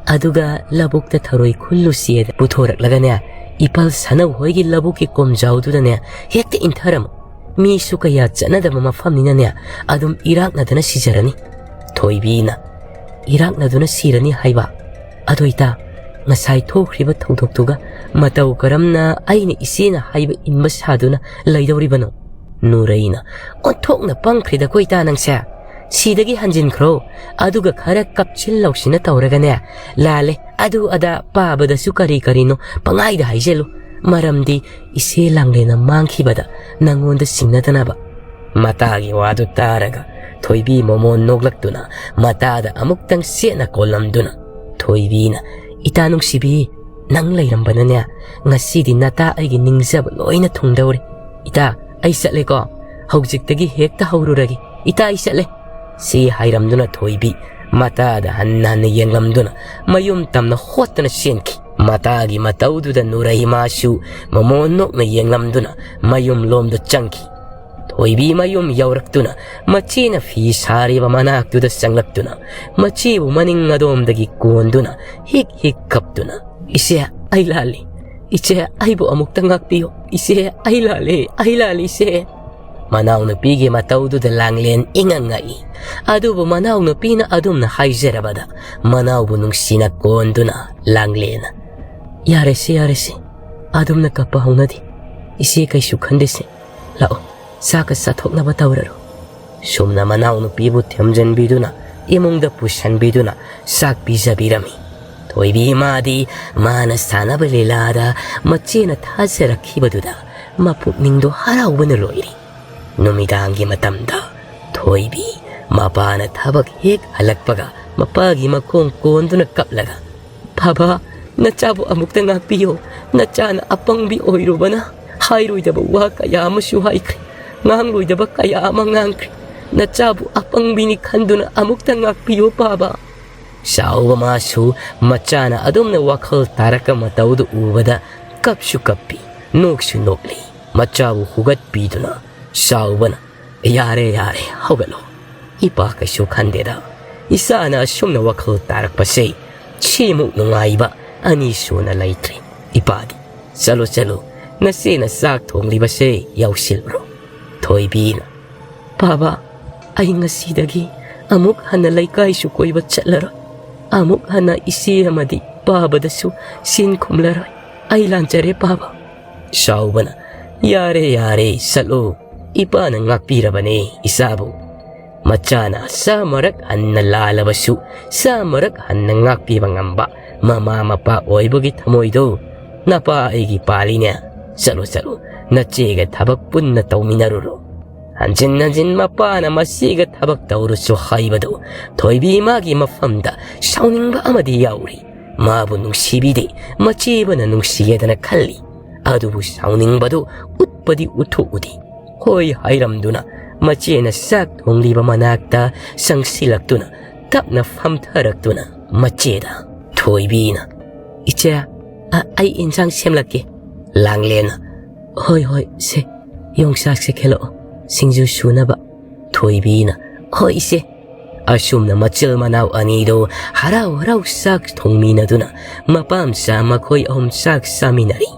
ꯑꯗꯨꯒ ꯂꯧꯕꯨꯛꯇ ꯊꯔꯣꯏ ꯈꯨꯜꯂꯨꯁꯤꯗ ꯄꯨꯊꯣꯔꯛꯂꯒꯅꯦ, ꯏꯄꯜ ꯁꯅꯧ ꯍꯣꯏꯒꯤ ꯂꯧꯕꯨꯛꯀꯤ ꯀꯣꯝꯖꯥꯎꯗꯨꯗꯅꯦ ꯍꯦꯛꯇ ꯏꯟꯊꯔꯝꯃꯨ꯫ ꯃꯤꯁꯨ ꯀꯌꯥ ꯆꯠꯅꯗꯕ ꯃꯐꯝꯅꯤꯅꯅꯦ, ꯑꯗꯨꯝ ꯏꯔꯥꯛꯅꯗꯅ ꯁꯤꯖꯔꯅꯤ꯫" ꯊꯣꯏꯕꯤꯅ, "ꯏꯔꯥꯛꯅꯗꯨꯅ ꯁꯤꯔꯅꯤ ꯍꯥꯏꯕ? ꯑꯗꯣ ꯏꯇꯥ, ꯉꯁꯥꯏ ꯊꯣꯛꯈ꯭ꯔꯤꯕ ꯊꯧꯗꯣꯛꯇꯨꯒ ꯃꯇꯧ ꯀꯔꯝꯅ ꯑꯩꯅ ꯏꯆꯦꯅ ꯍꯥꯏꯕ ꯏꯟꯕ ꯁꯥꯗꯨꯅ ꯂꯩꯗꯧꯔꯤꯕꯅꯣ?" ꯅꯨꯔꯩꯅ, "ꯑꯣꯟꯊꯣꯛꯅ ꯄꯪꯈ꯭ꯔꯦꯗꯀꯣ ꯏꯇꯥ ꯅꯪꯁꯦ꯫ ꯁꯤꯗꯒꯤ ꯍꯟꯖꯤꯟꯈ꯭ꯔꯣ, ꯑꯗꯨꯒ ꯈꯔ ꯀꯞꯁꯤꯟ ꯂꯧꯁꯤꯟꯅ ꯇꯧꯔꯒꯅꯦ, ꯂꯥꯜꯂꯦ, ꯑꯗꯨ ꯑꯗꯥ ꯄꯥꯕꯗꯁꯨ ꯀꯔꯤ ꯀꯔꯤꯅꯣ ꯄꯪꯍꯥꯏꯗ ꯍꯥꯏꯖꯜꯂꯨ꯫ ꯃꯔꯝꯗꯤ ꯏꯆꯦ ꯂꯥꯡꯂꯦꯟꯅ ꯃꯥꯡꯈꯤꯕꯗ ꯅꯪꯉꯣꯟꯗ ꯆꯤꯡꯅꯗꯅꯕ꯫" ꯃꯇꯥꯒꯤ ꯋꯥꯗꯨ ꯇꯥꯔꯒ ꯊꯣꯏꯕꯤ ꯃꯣꯃꯣꯟ ꯅꯣꯛꯂꯛꯇꯨꯅ ꯃꯇꯥꯗ ꯑꯃꯨꯛꯇꯪ ꯆꯦꯠꯅ ꯀꯣꯜꯂꯝꯗꯨꯅ, ꯊꯣꯏꯕꯤꯅ, "ꯏꯇꯥ ꯅꯨꯡꯁꯤꯕꯤ, ꯅꯪ ꯂꯩꯔꯝꯕꯅꯅꯦ, ꯉꯁꯤꯗꯤ ꯅꯇꯥ ꯑꯩꯒꯤ ꯅꯤꯡꯖꯕ ꯂꯣꯏꯅ ꯊꯨꯡꯗꯧꯔꯦ꯫ ꯏꯇꯥ, ꯑꯩ ꯆꯠꯂꯦꯀꯣ꯫ ꯍꯧꯖꯤꯛꯇꯒꯤ ꯍꯦꯛꯇ ꯍꯧꯔꯨꯔꯒꯦ꯫ ꯏꯇꯥ, ꯑꯩ ꯆꯠꯂꯦ꯫" ꯁꯤ ꯍꯥꯏꯔꯝꯗꯨꯅ ꯊꯣꯏꯕꯤ ꯃꯇꯥꯗ ꯍꯟꯅ ꯍꯟꯅ ꯌꯦꯡꯂꯝꯗꯨꯅ ꯃꯌꯨꯝ ꯇꯝꯅ ꯍꯣꯠꯇꯅ ꯆꯦꯟꯈꯤ꯫ ꯃꯇꯥꯒꯤ ꯃꯇꯧꯗꯨꯗ ꯅꯨꯔꯩ ꯃꯥꯁꯨ ꯃꯃꯣꯟ ꯅꯣꯛꯅ ꯌꯦꯡꯂꯝꯗꯨꯅ ꯃꯌꯨꯝ ꯂꯣꯝꯗ ꯆꯪꯈꯤ꯫ ꯊꯣꯏꯕꯤ ꯃꯌꯨꯝ ꯌꯧꯔꯛꯇꯨꯅ ꯃꯆꯦꯅ ꯐꯤ ꯁꯥꯔꯤꯕ ꯃꯅꯥꯛꯇꯨꯗ ꯆꯪꯂꯛꯇꯨꯅ ꯃꯆꯦꯕꯨ ꯃꯅꯤꯡ ꯑꯗꯣꯝꯗꯒꯤ ꯀꯣꯟꯗꯨꯅ ꯍꯤꯛ ꯍꯤꯛ ꯀꯞꯇꯨꯅ, "ꯏꯆꯦ, ꯑꯩ ꯂꯥꯜꯂꯤ꯫ "ꯏꯆꯦ, ꯑꯩꯕꯨ ꯑꯃꯨꯛꯇ ꯉꯥꯛꯄꯤꯌꯨ꯫ ꯏꯆꯦ, ꯑꯩ ꯂꯥꯜꯂꯦ, ꯑꯩ ꯂꯥꯜꯂꯦ, ꯏꯆꯦ"꯫ ꯃꯅꯥꯎꯅꯨꯄꯤꯒꯤ ꯃꯇꯧꯗꯨꯗ ꯂꯥꯡꯂꯦꯟ ꯏꯉꯛ ꯉꯛꯏ꯫ ꯑꯗꯨꯕꯨ ꯃꯅꯥꯎꯅꯨꯄꯤꯅ ꯑꯗꯨꯝꯅ ꯍꯥꯏꯖꯔꯕꯗ ꯃꯅꯥꯎꯕꯨ ꯅꯨꯡꯁꯤꯅ ꯀꯣꯟꯗꯨꯅ ꯂꯥꯡꯂꯦꯟꯅ, "ꯌꯥꯔꯦꯁꯦ, ꯌꯥꯔꯦꯁꯦ, ꯑꯗꯨꯝꯅ ꯀꯞꯄ ꯍꯧꯅꯗꯦ꯫ ꯏꯆꯦ ꯀꯩꯁꯨ ꯈꯟꯗꯦꯁꯦ꯫ ꯂꯥꯛꯑꯣ, ꯆꯥꯛꯀ ꯆꯥꯊꯣꯛꯅꯕ ꯇꯧꯔꯔꯣ"꯫ ꯁꯨꯝꯅ ꯃꯅꯥꯎꯅꯨꯄꯤꯕꯨ ꯊꯦꯝꯖꯤꯟꯕꯤꯗꯨꯅ ꯏꯃꯨꯡꯗ ꯄꯨꯁꯤꯟꯕꯤꯗꯨꯅ ꯆꯥꯛ ꯄꯤꯖꯕꯤꯔꯝꯃꯤ꯫ ꯊꯣꯏꯕꯤ ꯃꯥꯗꯤ ꯃꯥꯅ ꯁꯥꯟꯅꯕ ꯂꯤꯂꯥꯗ ꯃꯆꯦꯅ ꯊꯥꯖꯔꯛꯈꯤꯕꯗꯨꯗ ꯃꯄꯨꯛꯅꯤꯡꯗꯣ ꯍꯔꯥꯎꯕꯅ ꯂꯣꯏꯔꯤ꯫ ꯅꯨꯃꯤꯗꯥꯡꯒꯤ ꯃꯇꯝꯗ ꯊꯣꯏꯕꯤ ꯃꯄꯥꯅ ꯊꯕꯛ ꯍꯦꯛ ꯍꯜꯂꯛꯄꯒ ꯃꯄꯥꯒꯤ ꯃꯈꯣꯡ ꯀꯣꯟꯗꯨꯅ ꯀꯞꯂꯒ, "ꯕꯥꯕꯥ, ꯅꯆꯥꯕꯨ ꯑꯃꯨꯛꯇ ꯉꯥꯛꯄꯤꯌꯣ꯫ ꯅꯆꯥꯅ ꯑꯄꯪꯕꯤ ꯑꯣꯏꯔꯨꯕꯅ ꯍꯥꯏꯔꯣꯏꯗꯕ ꯋꯥ ꯀꯌꯥ ꯑꯃꯁꯨ ꯍꯥꯏꯈ꯭ꯔꯦ, ꯉꯥꯡꯂꯣꯏꯗꯕ ꯀꯌꯥ ꯑꯃ ꯉꯥꯡꯈ꯭ꯔꯦ꯫ ꯅꯆꯥꯕꯨ ꯑꯄꯪꯕꯤꯅꯤ ꯈꯟꯗꯨꯅ ꯑꯃꯨꯛꯇ ꯉꯥꯛꯄꯤꯌꯣ, ꯕꯥꯕꯥ"꯫ ꯆꯥꯎꯕ ꯃꯥꯁꯨ ꯃꯆꯥꯅ ꯑꯗꯨꯝꯅ ꯋꯥꯈꯜ ꯇꯥꯔꯛꯄ ꯃꯇꯧꯗꯨ ꯎꯕꯗ ꯀꯞꯁꯨ ꯀꯞꯄꯤ, ꯅꯣꯛꯁꯨ ꯅꯣꯛꯂꯤ꯫ ꯃꯆꯥꯕꯨ ꯍꯨꯒꯠꯄꯤꯗꯨꯅ ꯆꯥꯎꯕꯅ, "ꯌꯥꯔꯦ, ꯌꯥꯔꯦ, ꯍꯧꯒꯠꯂꯣ꯫ ꯏꯄꯥ ꯀꯩꯁꯨ ꯈꯟꯗꯦꯗ꯫ ꯏꯆꯥꯅ ꯑꯁꯨꯝꯅ ꯋꯥꯈꯜ ꯇꯥꯔꯛꯄꯁꯦ ꯁꯤꯃꯨꯛ ꯅꯨꯡꯉꯥꯏꯕ ꯑꯅꯤ ꯁꯨꯅ ꯂꯩꯇ꯭ꯔꯦ꯫ ꯏꯄꯥꯗꯤ, ꯆꯠꯂꯣ, ꯆꯠꯂꯣ, ꯅꯆꯦꯅ ꯆꯥꯛ ꯊꯣꯡꯂꯤꯕꯁꯦ ꯌꯥꯎꯁꯤꯜꯂꯨꯔꯣ"꯫ ꯊꯣꯏꯕꯤꯅ, "ꯕꯥꯕꯥ, ꯑꯩ ꯉꯁꯤꯗꯒꯤ ꯑꯃꯨꯛ ꯍꯟꯅ ꯂꯩꯀꯥꯏꯁꯨ ꯀꯣꯏꯕ ꯆꯠꯂꯔꯣꯏ꯫ ꯑꯃꯨꯛ ꯍꯟꯅ ꯏꯆꯦ ꯑꯃꯗꯤ ꯕꯥꯕꯥꯗꯁꯨ ꯁꯤꯟ ꯈꯨꯝꯂꯔꯣꯏ꯫ ꯑꯩ ꯂꯥꯟꯖꯔꯦ, ꯕꯥꯕꯥ"꯫ ꯆꯥꯎꯕꯅ, "ꯌꯥꯔꯦ, ꯌꯥꯔꯦ, ꯆꯠꯂꯣ꯫ ꯏꯄꯥꯅ ꯉꯥꯛꯄꯤꯔꯕꯅꯦ ꯏꯆꯥꯕꯨ"꯫ ꯃꯆꯥꯅ ꯆꯥꯝꯃꯔꯛ ꯍꯟꯅ ꯂꯥꯜꯂꯕꯁꯨ, ꯆꯥꯝꯃꯔꯛ ꯍꯟꯅ ꯉꯥꯛꯄꯤꯕ ꯉꯝꯕ ꯃꯃꯥ ꯃꯄꯥ ꯑꯣꯏꯕꯒꯤ ꯊꯃꯣꯏꯗꯣ ꯅꯄꯥ ꯑꯩꯒꯤ ꯄꯥꯜꯂꯤꯅꯦ꯫ ꯆꯠꯂꯣ, ꯆꯠꯂꯣ, ꯅꯆꯦꯒ ꯊꯕꯛ ꯄꯨꯟꯅ ꯇꯧꯃꯤꯟꯅꯔꯨꯔꯣ꯫ ꯍꯟꯖꯤꯟ ꯍꯟꯖꯤꯟ ꯃꯄꯥꯅ ꯃꯆꯦꯒ ꯊꯕꯛ ꯇꯧꯔꯨꯁꯨ ꯍꯥꯏꯕꯗꯨ ꯊꯣꯏꯕꯤ ꯃꯥꯒꯤ ꯃꯐꯝꯗ ꯁꯥꯎꯅꯤꯡꯕ ꯑꯃꯗꯤ ꯌꯥꯎꯔꯤ꯫ ꯃꯥꯕꯨ ꯅꯨꯡꯁꯤꯕꯤꯗꯦ, ꯃꯆꯦꯕꯨꯅ ꯅꯨꯡꯁꯤꯌꯦꯗꯅ ꯈꯜꯂꯤ꯫ ꯑꯗꯨꯕꯨ ꯁꯥꯎꯅꯤꯡꯕꯗꯨ ꯎꯠꯄꯗꯤ ꯎꯠꯊꯣꯛꯎꯗꯦ꯫ ꯍꯣꯏ ꯍꯥꯏꯔꯝꯗꯨꯅ ꯃꯆꯦꯅ ꯆꯥꯛ ꯊꯣꯡꯂꯤꯕ ꯃꯅꯥꯛꯇ ꯆꯪꯁꯤꯜꯂꯛꯇꯨꯅ ꯇꯞꯅ ꯐꯝꯊꯔꯛꯇꯨꯅ ꯃꯆꯦꯗ, ꯊꯣꯏꯕꯤꯅ, "ꯏꯆꯦ, ꯑ-, ꯑꯩ ꯏꯟꯁꯥꯡ ꯁꯦꯝꯂꯛꯀꯦ"꯫ ꯂꯥꯡꯂꯦꯟꯅ, "ꯍꯣꯏ, ꯍꯣꯏ, ꯁꯦ, ꯌꯣꯡꯆꯥꯛꯁꯦ ꯈꯦꯠꯂꯛꯑꯣ, ꯁꯤꯡꯖꯨ ꯁꯨꯅꯕ"꯫ ꯊꯣꯏꯕꯤꯅ, "ꯍꯣꯏ ꯏꯆꯦ"꯫ ꯑꯁꯨꯝꯅ ꯃꯆꯤꯜ ꯃꯅꯥꯎ ꯑꯅꯤꯗꯨ ꯍꯔꯥꯎ ꯍꯔꯥꯎ ꯆꯥꯛ ꯊꯣꯡꯃꯤꯟꯅꯗꯨꯅ ꯃꯄꯥꯝꯆꯥ ꯃꯈꯣꯏ ꯑꯍꯨꯝ ꯆꯥꯛ ꯆꯥꯃꯤꯟꯅꯔꯤ꯫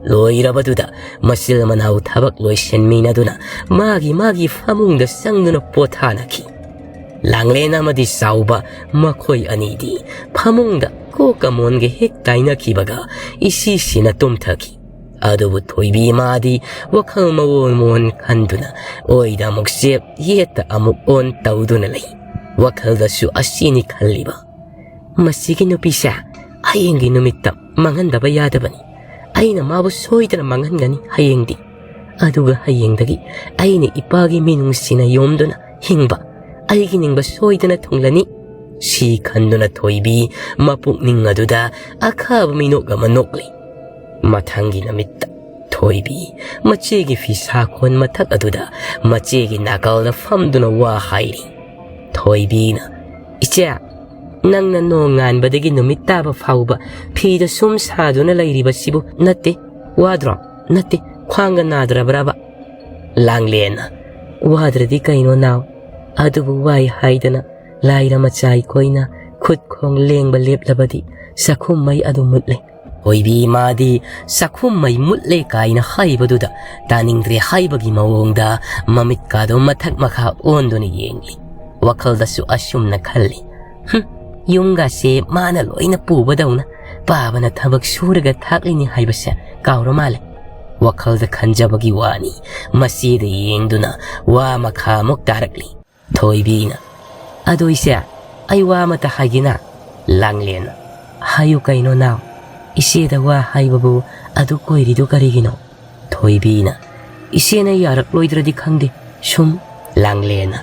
ꯂꯣꯏꯔꯕꯗꯨꯗ ꯃꯆꯤꯜ ꯃꯅꯥꯎ ꯊꯕꯛ ꯂꯣꯏꯁꯤꯟꯃꯤꯟꯅꯗꯨꯅ ꯃꯥꯒꯤ ꯃꯥꯒꯤ ꯐꯃꯨꯡꯗ ꯆꯪꯗꯨꯅ ꯄꯣꯊꯥꯅꯈꯤ꯫ ꯂꯥꯡꯂꯦꯟ ꯑꯃꯗꯤ ꯆꯥꯎꯕ ꯃꯈꯣꯏ ꯑꯅꯤꯗꯤ ꯐꯃꯨꯡꯗ ꯀꯣꯛꯀ ꯃꯣꯟꯒ ꯍꯦꯛ ꯇꯥꯏꯅꯈꯤꯕꯒ ꯏꯁꯤꯁꯤꯅ ꯇꯨꯝꯊꯈꯤ꯫ ꯑꯗꯨꯕꯨ ꯊꯣꯏꯕꯤ ꯃꯥꯗꯤ ꯋꯥꯈꯜ ꯃꯑꯣꯟ ꯃꯑꯣꯟ ꯈꯟꯗꯨꯅ ꯑꯣꯏꯗ ꯑꯃꯨꯛ ꯆꯦꯞ ꯌꯦꯠꯇ ꯑꯃꯨꯛ ꯑꯣꯟ ꯇꯧꯗꯨꯅ ꯂꯩ꯫ ꯋꯥꯈꯜꯗꯁꯨ ꯑꯁꯤꯅꯤ ꯈꯜꯂꯤꯕ, "ꯃꯁꯤꯒꯤ ꯅꯨꯄꯤꯁꯦ ꯍꯌꯦꯡꯒꯤ ꯅꯨꯃꯤꯠꯇ ꯃꯥꯡꯍꯟꯗꯕ ꯌꯥꯗꯕꯅꯤ꯫ ꯑꯩꯅ ꯃꯥꯕꯨ ꯁꯣꯏꯗꯅ ꯃꯥꯡꯍꯟꯒꯅꯤ ꯍꯌꯦꯡꯗꯤ꯫ ꯑꯗꯨꯒ ꯍꯌꯦꯡꯗꯒꯤ ꯑꯩꯅ ꯏꯄꯥꯒꯤ ꯃꯤꯅꯨꯡꯁꯤꯅ ꯌꯣꯝꯗꯨꯅ ꯍꯤꯡꯕ ꯑꯩꯒꯤ ꯅꯤꯡꯕ ꯁꯣꯏꯗꯅ ꯊꯨꯡꯂꯅꯤ"꯫ ꯁꯤ ꯈꯟꯗꯨꯅ ꯊꯣꯏꯕꯤ ꯃꯄꯨꯛꯅꯤꯡ ꯑꯗꯨꯗ ꯑꯈꯥꯕ ꯃꯤꯅꯣꯛ ꯑꯃ ꯅꯣꯛꯂꯤ꯫ ꯃꯊꯪꯒꯤ ꯅꯨꯃꯤꯠꯇ ꯊꯣꯏꯕꯤ ꯃꯆꯦꯒꯤ ꯐꯤꯁꯥꯈꯣꯟ ꯃꯊꯛ ꯑꯗꯨꯗ ꯃꯆꯦꯒꯤ ꯅꯥꯀꯜꯗ ꯐꯝꯗꯨꯅ ꯋꯥ ꯍꯥꯏꯔꯤ꯫ ꯊꯣꯏꯕꯤꯅ, "ꯏꯆꯦ, ꯅꯪꯅ ꯅꯣꯡ ꯉꯥꯟꯕꯗꯒꯤ ꯅꯨꯃꯤꯠ ꯇꯥꯕ ꯐꯥꯎꯕ ꯐꯤꯗ ꯁꯨꯝ ꯁꯥꯗꯨꯅ ꯂꯩꯔꯤꯕꯁꯤꯕꯨ ꯅꯠꯇꯦ, ꯋꯥꯗ꯭ꯔꯣ? ꯅꯠꯇꯦ, ꯈ꯭ꯋꯥꯡꯒ ꯅꯥꯗ꯭ꯔꯕ꯭ꯔꯕ?" ꯂꯥꯡꯂꯦꯟꯅ, "ꯋꯥꯗ꯭ꯔꯗꯤ ꯀꯩꯅꯣ ꯅꯥꯎ? ꯑꯗꯨꯕꯨ ꯋꯥꯏ ꯍꯥꯏꯗꯅ ꯂꯥꯏꯔ ꯃꯆꯥ ꯑꯩꯈꯣꯏꯅ ꯈꯨꯠ ꯈꯣꯡ ꯂꯦꯡꯕ ꯂꯦꯞꯂꯕꯗꯤ ꯆꯥꯛꯈꯨꯝ ꯃꯩ ꯑꯗꯨ ꯃꯨꯠꯂꯦ"꯫ ꯊꯣꯏꯕꯤ ꯃꯥꯗꯤ ꯆꯥꯛꯈꯨꯝ ꯃꯩ ꯃꯨꯠꯂꯦ ꯀꯥꯏꯅ ꯍꯥꯏꯕꯗꯨꯗ ꯇꯥꯅꯤꯡꯗ꯭ꯔꯦ ꯍꯥꯏꯕꯒꯤ ꯃꯑꯣꯡꯗ ꯃꯃꯤꯠꯀꯥꯗꯣ ꯃꯊꯛ ꯃꯈꯥ ꯑꯣꯟꯗꯨꯅ ꯌꯦꯡꯂꯤ꯫ ꯋꯥꯈꯜꯗꯁꯨ ꯑꯁꯨꯝꯅ ꯈꯜꯂꯤ, "ꯍꯨꯝ, ꯌꯨꯝꯒꯁꯦ ꯃꯥꯅ ꯂꯣꯏꯅ ꯄꯨꯕꯗꯧꯅ ꯄꯥꯕꯅ ꯊꯕꯛ ꯁꯨꯔꯒ ꯊꯥꯛꯂꯤꯅꯤ ꯍꯥꯏꯕꯁꯦ ꯀꯥꯎꯔ ꯃꯥꯜꯂꯦ"꯫ ꯋꯥꯈꯜꯗ ꯈꯟꯖꯕꯒꯤ ꯋꯥꯅꯤ, ꯃꯆꯦꯗ ꯌꯦꯡꯗꯨꯅ ꯋꯥ ꯃꯈꯥ ꯑꯃꯨꯛ ꯇꯥꯔꯛꯂꯤ꯫ ꯊꯣꯏꯕꯤꯅ, "ꯑꯗꯣ ꯏꯆꯦ, ꯑꯩ ꯋꯥ ꯑꯃꯇ ꯍꯥꯏꯒꯦꯅ"꯫ ꯂꯥꯡꯂꯦꯟꯅ, "ꯍꯥꯏꯌꯨ ꯀꯩꯅꯣ ꯅꯥꯎ? ꯏꯆꯦꯗ ꯋꯥ ꯍꯥꯏꯕꯕꯨ ꯑꯗꯨ ꯀꯣꯏꯔꯤꯗꯨ ꯀꯔꯤꯒꯤꯅꯣ?" ꯊꯣꯏꯕꯤꯅ, "ꯏꯆꯦꯅ ꯌꯥꯔꯛꯂꯣꯏꯗ꯭ꯔꯗꯤ ꯈꯪꯗꯦ, ꯁꯨꯝ"꯫ ꯂꯥꯡꯂꯦꯟꯅ,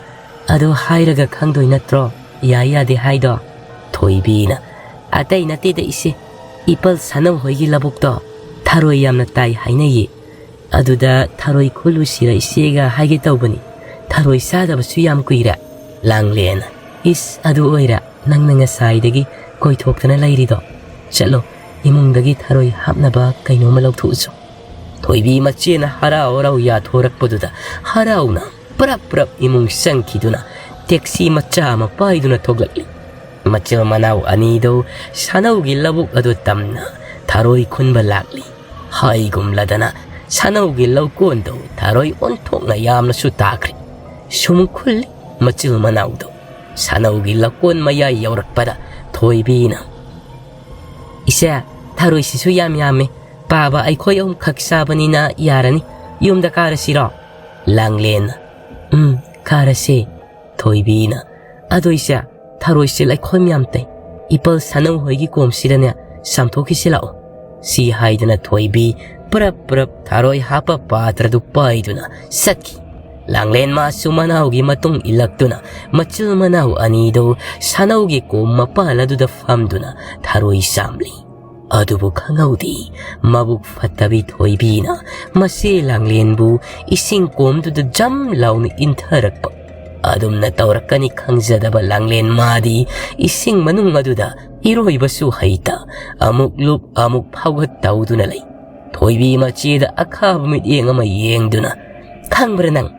"ꯑꯗꯨ ꯍꯥꯏꯔꯒ ꯈꯪꯗꯣꯏ ꯅꯠꯇ꯭ꯔꯣ ꯌꯥꯏ ꯌꯥꯗꯦ ꯍꯥꯏꯗꯣ?" ꯊꯣꯏꯕꯤꯅ, "ꯑꯇꯩ ꯅꯠꯇꯦꯗ ꯏꯆꯦ, ꯏꯄꯜ ꯁꯥꯅꯧ ꯍꯣꯏꯒꯤ ꯂꯧꯕꯨꯛꯇꯣ ꯊꯔꯣꯏ ꯌꯥꯝꯅ ꯇꯥꯏ ꯍꯥꯏꯅꯩꯌꯦ꯫ ꯑꯗꯨꯗ ꯊꯔꯣꯏ ꯈꯨꯜꯂꯨꯁꯤꯔ ꯏꯆꯦꯒ ꯍꯥꯏꯒꯦ ꯇꯧꯕꯅꯤ꯫ ꯊꯔꯣꯏ ꯆꯥꯗꯕꯁꯨ ꯌꯥꯝ ꯀꯨꯏꯔꯦ"꯫ ꯂꯥꯡꯂꯦꯟꯅ, "ꯏꯁ, ꯑꯗꯨ ꯑꯣꯏꯔꯦ ꯅꯪꯅ ꯉꯁꯥꯏꯗꯒꯤ ꯀꯣꯏꯊꯣꯛꯇꯅ ꯂꯩꯔꯤꯗꯣ? ꯆꯠꯂꯣ, ꯏꯃꯨꯡꯗꯒꯤ ꯊꯔꯣꯏ ꯍꯥꯞꯅꯕ ꯀꯩꯅꯣꯝꯃ ꯂꯧꯊꯣꯛꯎꯆꯣ"꯫ ꯊꯣꯏꯕꯤ ꯃꯆꯦꯅ ꯍꯔꯥꯎ ꯍꯔꯥꯎ ꯌꯥꯊꯣꯔꯛꯄꯗꯨꯗ ꯍꯔꯥꯎꯅ ꯄ꯭ꯔꯞ ꯄ꯭ꯔꯞ ꯏꯃꯨꯡ ꯆꯪꯈꯤꯗꯨꯅ ꯇꯦꯛꯁꯤ ꯃꯆꯥ ꯑꯃ ꯄꯥꯏꯗꯨꯅ ꯊꯣꯛꯂꯛꯂꯤ꯫ ꯃꯆꯤꯜ ꯃꯅꯥꯎ ꯑꯅꯤꯗꯨ ꯁꯥꯅꯧꯒꯤ ꯂꯧꯕꯨꯛ ꯑꯗꯨ ꯇꯝꯅ ꯊꯔꯣꯏ ꯈꯨꯟꯕ ꯂꯥꯛꯂꯤ꯫ ꯍꯥꯏꯒꯨꯝꯂꯗꯅ ꯁꯥꯅꯧꯒꯤ ꯂꯧꯀꯣꯟꯗꯨ ꯊꯔꯣꯏ ꯑꯣꯟꯊꯣꯛꯅ ꯌꯥꯝꯅꯁꯨ ꯇꯥꯈ꯭ꯔꯦ꯫ ꯁꯨꯝ ꯈꯨꯜꯂꯤ ꯃꯆꯤꯜ ꯃꯅꯥꯎꯗꯨ꯫ ꯁꯥꯅꯧꯒꯤ ꯂꯧꯀꯣꯟ ꯃꯌꯥꯏ ꯌꯧꯔꯛꯄꯗ ꯊꯣꯏꯕꯤꯅ, "ꯏꯆꯦ, ꯊꯔꯣꯏꯁꯤꯁꯨ ꯌꯥꯝ ꯌꯥꯝꯃꯤ꯫ ꯄꯥꯕ ꯑꯩꯈꯣꯏ ꯑꯍꯨꯝꯈꯛ ꯆꯥꯕꯅꯤꯅ ꯌꯥꯔꯅꯤ꯫ ꯌꯨꯝꯗ ꯀꯥꯔꯁꯤꯔꯣ?" ꯂꯥꯡꯂꯦꯟꯅ, "ꯎꯝ, ꯀꯥꯔꯁꯦ꯫" ꯊꯣꯏꯕꯤꯅ, "ꯑꯗꯣ ꯏꯆꯦ, ꯊꯔꯣꯏꯁꯦ ꯂꯩꯈꯣꯝ ꯌꯥꯝ ꯇꯩ꯫ ꯏꯄꯜ ꯁꯥꯅꯧ ꯍꯣꯏꯒꯤ ꯀꯣꯝꯁꯤꯗꯅꯦ ꯆꯥꯝꯊꯣꯛꯈꯤꯁꯤ ꯂꯥꯛꯑꯣ꯫" ꯁꯤ ꯍꯥꯏꯗꯨꯅ ꯊꯣꯏꯕꯤ ꯄ꯭ꯔꯞ ꯄ꯭ꯔꯞ ꯊꯔꯣꯏ ꯍꯥꯞꯄ ꯄꯥꯇ꯭ꯔꯗꯨ ꯄꯥꯏꯗꯨꯅ ꯆꯠꯈꯤ꯫ ꯂꯥꯡꯂꯦꯟ ꯃꯥꯁꯨ ꯃꯅꯥꯎꯒꯤ ꯃꯇꯨꯡ ꯏꯜꯂꯛꯇꯨꯅ ꯃꯆꯤꯜ ꯃꯅꯥꯎ ꯑꯅꯤꯗꯨ ꯁꯥꯅꯧꯒꯤ ꯀꯣꯝ ꯃꯄꯥꯜ ꯑꯗꯨꯗ ꯐꯝꯗꯨꯅ ꯊꯔꯣꯏ ꯆꯥꯝꯂꯤ꯫ ꯑꯗꯨꯕꯨ ꯈꯪꯍꯧꯗꯦ, ꯃꯕꯨꯛ ꯐꯠꯇꯕꯤ ꯊꯣꯏꯕꯤꯅ ꯃꯆꯦ ꯂꯥꯡꯂꯦꯟꯕꯨ ꯏꯁꯤꯡ ꯀꯣꯝꯗꯨꯗ ꯖꯝ ꯂꯥꯎꯅ ꯏꯟꯊꯔꯛꯄ꯫ ꯑꯗꯨꯝꯅ ꯇꯧꯔꯛꯀꯅꯤ ꯈꯪꯖꯗꯕ ꯂꯥꯡꯂꯦꯟ ꯃꯥꯗꯤ ꯏꯁꯤꯡ ꯃꯅꯨꯡ ꯑꯗꯨꯗ ꯏꯔꯣꯏꯕꯁꯨ ꯍꯩꯇ ꯑꯃꯨꯛ ꯂꯨꯞ ꯑꯃꯨꯛ ꯐꯥꯎꯒꯠ ꯇꯧꯗꯨꯅ ꯂꯩ꯫ ꯊꯣꯏꯕꯤ ꯃꯆꯦꯗ ꯑꯈꯥꯕ ꯃꯤꯠꯌꯦꯡ ꯑꯃ ꯌꯦꯡꯗꯨꯅ, "ꯈꯪꯕ꯭ꯔꯥ ꯅꯪ?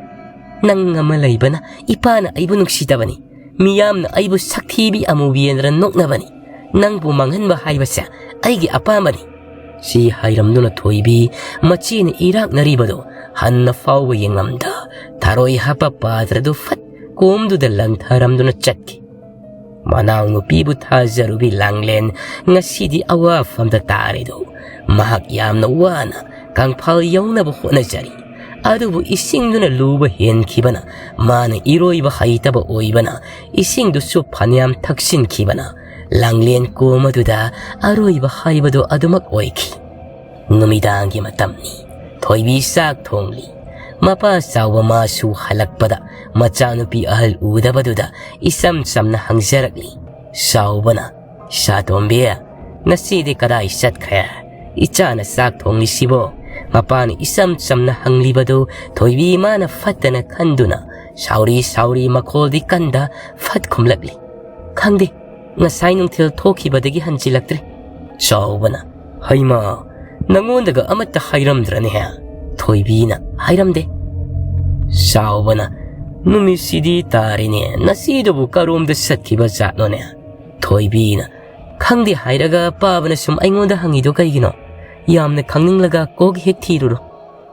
ꯅꯪ ꯑꯃ ꯂꯩꯕꯅ ꯏꯄꯥꯅ ꯑꯩꯕꯨ ꯅꯨꯡꯁꯤꯗꯕꯅꯤ꯫ ꯃꯤꯌꯥꯝꯅ ꯑꯩꯕꯨ ꯁꯛꯊꯤꯕꯤ ꯑꯃꯨꯕꯤꯅ ꯅꯣꯛꯅꯕꯅꯤ꯫ ꯅꯪꯕꯨ ꯃꯥꯡꯍꯟꯕ ꯍꯥꯏꯕꯁꯦ ꯑꯩꯒꯤ ꯑꯄꯥꯝꯕꯅꯤ꯫" ꯁꯤ ꯍꯥꯏꯔꯝꯗꯨꯅ ꯊꯣꯏꯕꯤ ꯃꯆꯦꯅ ꯏꯔꯥꯛꯅꯔꯤꯕꯗꯣ ꯍꯟꯅ ꯐꯥꯎꯕ ꯌꯦꯡꯂꯝꯗ ꯊꯔꯣꯏ ꯍꯥꯞꯄ ꯄꯥꯇ꯭ꯔꯗꯨ ꯐꯠ ꯀꯣꯝꯗꯨꯗ ꯂꯪꯊꯔꯝꯗꯨꯅ ꯆꯠꯈꯤ꯫ ꯃꯅꯥꯎꯅꯨꯄꯤꯕꯨ ꯊꯥꯖꯔꯨꯕꯤ ꯂꯥꯡꯂꯦꯟ ꯉꯁꯤꯗꯤ ꯑꯋꯥꯐꯝꯗ ꯇꯥꯔꯦꯗꯣ꯫ ꯃꯍꯥꯛ ꯌꯥꯝꯅ ꯋꯥꯅ ꯀꯪꯐꯥꯜ ꯌꯧꯅꯕ ꯍꯣꯠꯅꯖꯔꯤ꯫ ꯑꯗꯨꯕꯨ ꯏꯁꯤꯡꯗꯨꯅ ꯂꯨꯕ ꯍꯦꯟꯈꯤꯕꯅ, ꯃꯥꯅ ꯏꯔꯣꯏꯕ ꯍꯩꯇꯕ ꯑꯣꯏꯕꯅ, ꯏꯁꯤꯡꯗꯨꯁꯨ ꯐꯅꯌꯥꯝ ꯊꯛꯆꯤꯟꯈꯤꯕꯅ, ꯂꯥꯡꯂꯦꯟ ꯀꯣꯝ ꯑꯗꯨꯗ ꯑꯔꯣꯏꯕ ꯍꯥꯏꯕꯗꯨ ꯑꯗꯨꯃꯛ ꯑꯣꯏꯈꯤ꯫ ꯅꯨꯃꯤꯗꯥꯡꯒꯤ ꯃꯇꯝꯅꯤ꯫ ꯊꯣꯏꯕꯤ ꯆꯥꯛ ꯊꯣꯡꯂꯤ꯫ ꯃꯄꯥ ꯆꯥꯎꯕ ꯃꯥꯁꯨ ꯍꯜꯂꯛꯄꯗ ꯃꯆꯥꯅꯨꯄꯤ ꯑꯍꯜ ꯎꯗꯕꯗꯨꯗ ꯏꯆꯝ ꯆꯝꯅ ꯍꯪꯖꯔꯛꯂꯤ꯫ ꯆꯥꯎꯕꯅ, "ꯁꯥꯇꯣꯝꯕꯤ, ꯉꯁꯤꯗꯤ ꯀꯗꯥꯏ ꯆꯠꯈ꯭ꯔꯦ? ꯏꯆꯥꯅ ꯆꯥꯛ ꯊꯣꯡꯂꯤꯁꯤꯕꯣ?" ꯃꯄꯥꯅ ꯏꯆꯝ ꯆꯝꯅ ꯍꯪꯂꯤꯕꯗꯨ ꯊꯣꯏꯕꯤ ꯃꯥꯅ ꯐꯠꯇꯅ ꯈꯟꯗꯨꯅ ꯁꯥꯎꯔꯤ ꯁꯥꯎꯔꯤ ꯃꯈꯣꯜꯗꯤ ꯀꯟꯗ ꯐꯠ ꯈꯨꯝꯂꯛꯂꯤ꯫ "ꯈꯪꯗꯦ, ꯉꯁꯥꯏ ꯅꯨꯡꯊꯤꯜ ꯊꯣꯛꯈꯤꯕꯗꯒꯤ ꯍꯟꯖꯤꯜꯂꯛꯇ꯭ꯔꯤ꯫" ꯆꯥꯎꯕꯅ, "ꯍꯩꯃꯥ, ꯅꯉꯣꯟꯗꯒ ꯑꯃꯠꯇ ꯍꯥꯏꯔꯝꯗ꯭ꯔꯅꯦ?" ꯊꯣꯏꯕꯤꯅ, "ꯍꯥꯏꯔꯝꯗꯦ꯫" ꯆꯥꯎꯕꯅ, "ꯅꯨꯃꯤꯠꯁꯤꯗꯤ ꯇꯥꯔꯦꯅꯦ, ꯅꯆꯦꯗꯨꯕꯨ ꯀꯔꯣꯝꯗ ꯆꯠꯈꯤꯕ ꯖꯥꯠꯅꯣꯅꯦ?" ꯊꯣꯏꯕꯤꯅ, "ꯈꯪꯗꯦ ꯍꯥꯏꯔꯒ ꯄꯥꯕꯅ ꯁꯨꯝ ꯑꯩꯉꯣꯟꯗ ꯍꯪꯉꯤꯗꯣ ꯀꯩꯒꯤꯅꯣ? ꯌꯥꯝꯅ ꯈꯪꯅꯤꯡꯂꯒ ꯀꯣꯛ ꯍꯦꯛ ꯊꯤꯔꯨꯔꯣ꯫"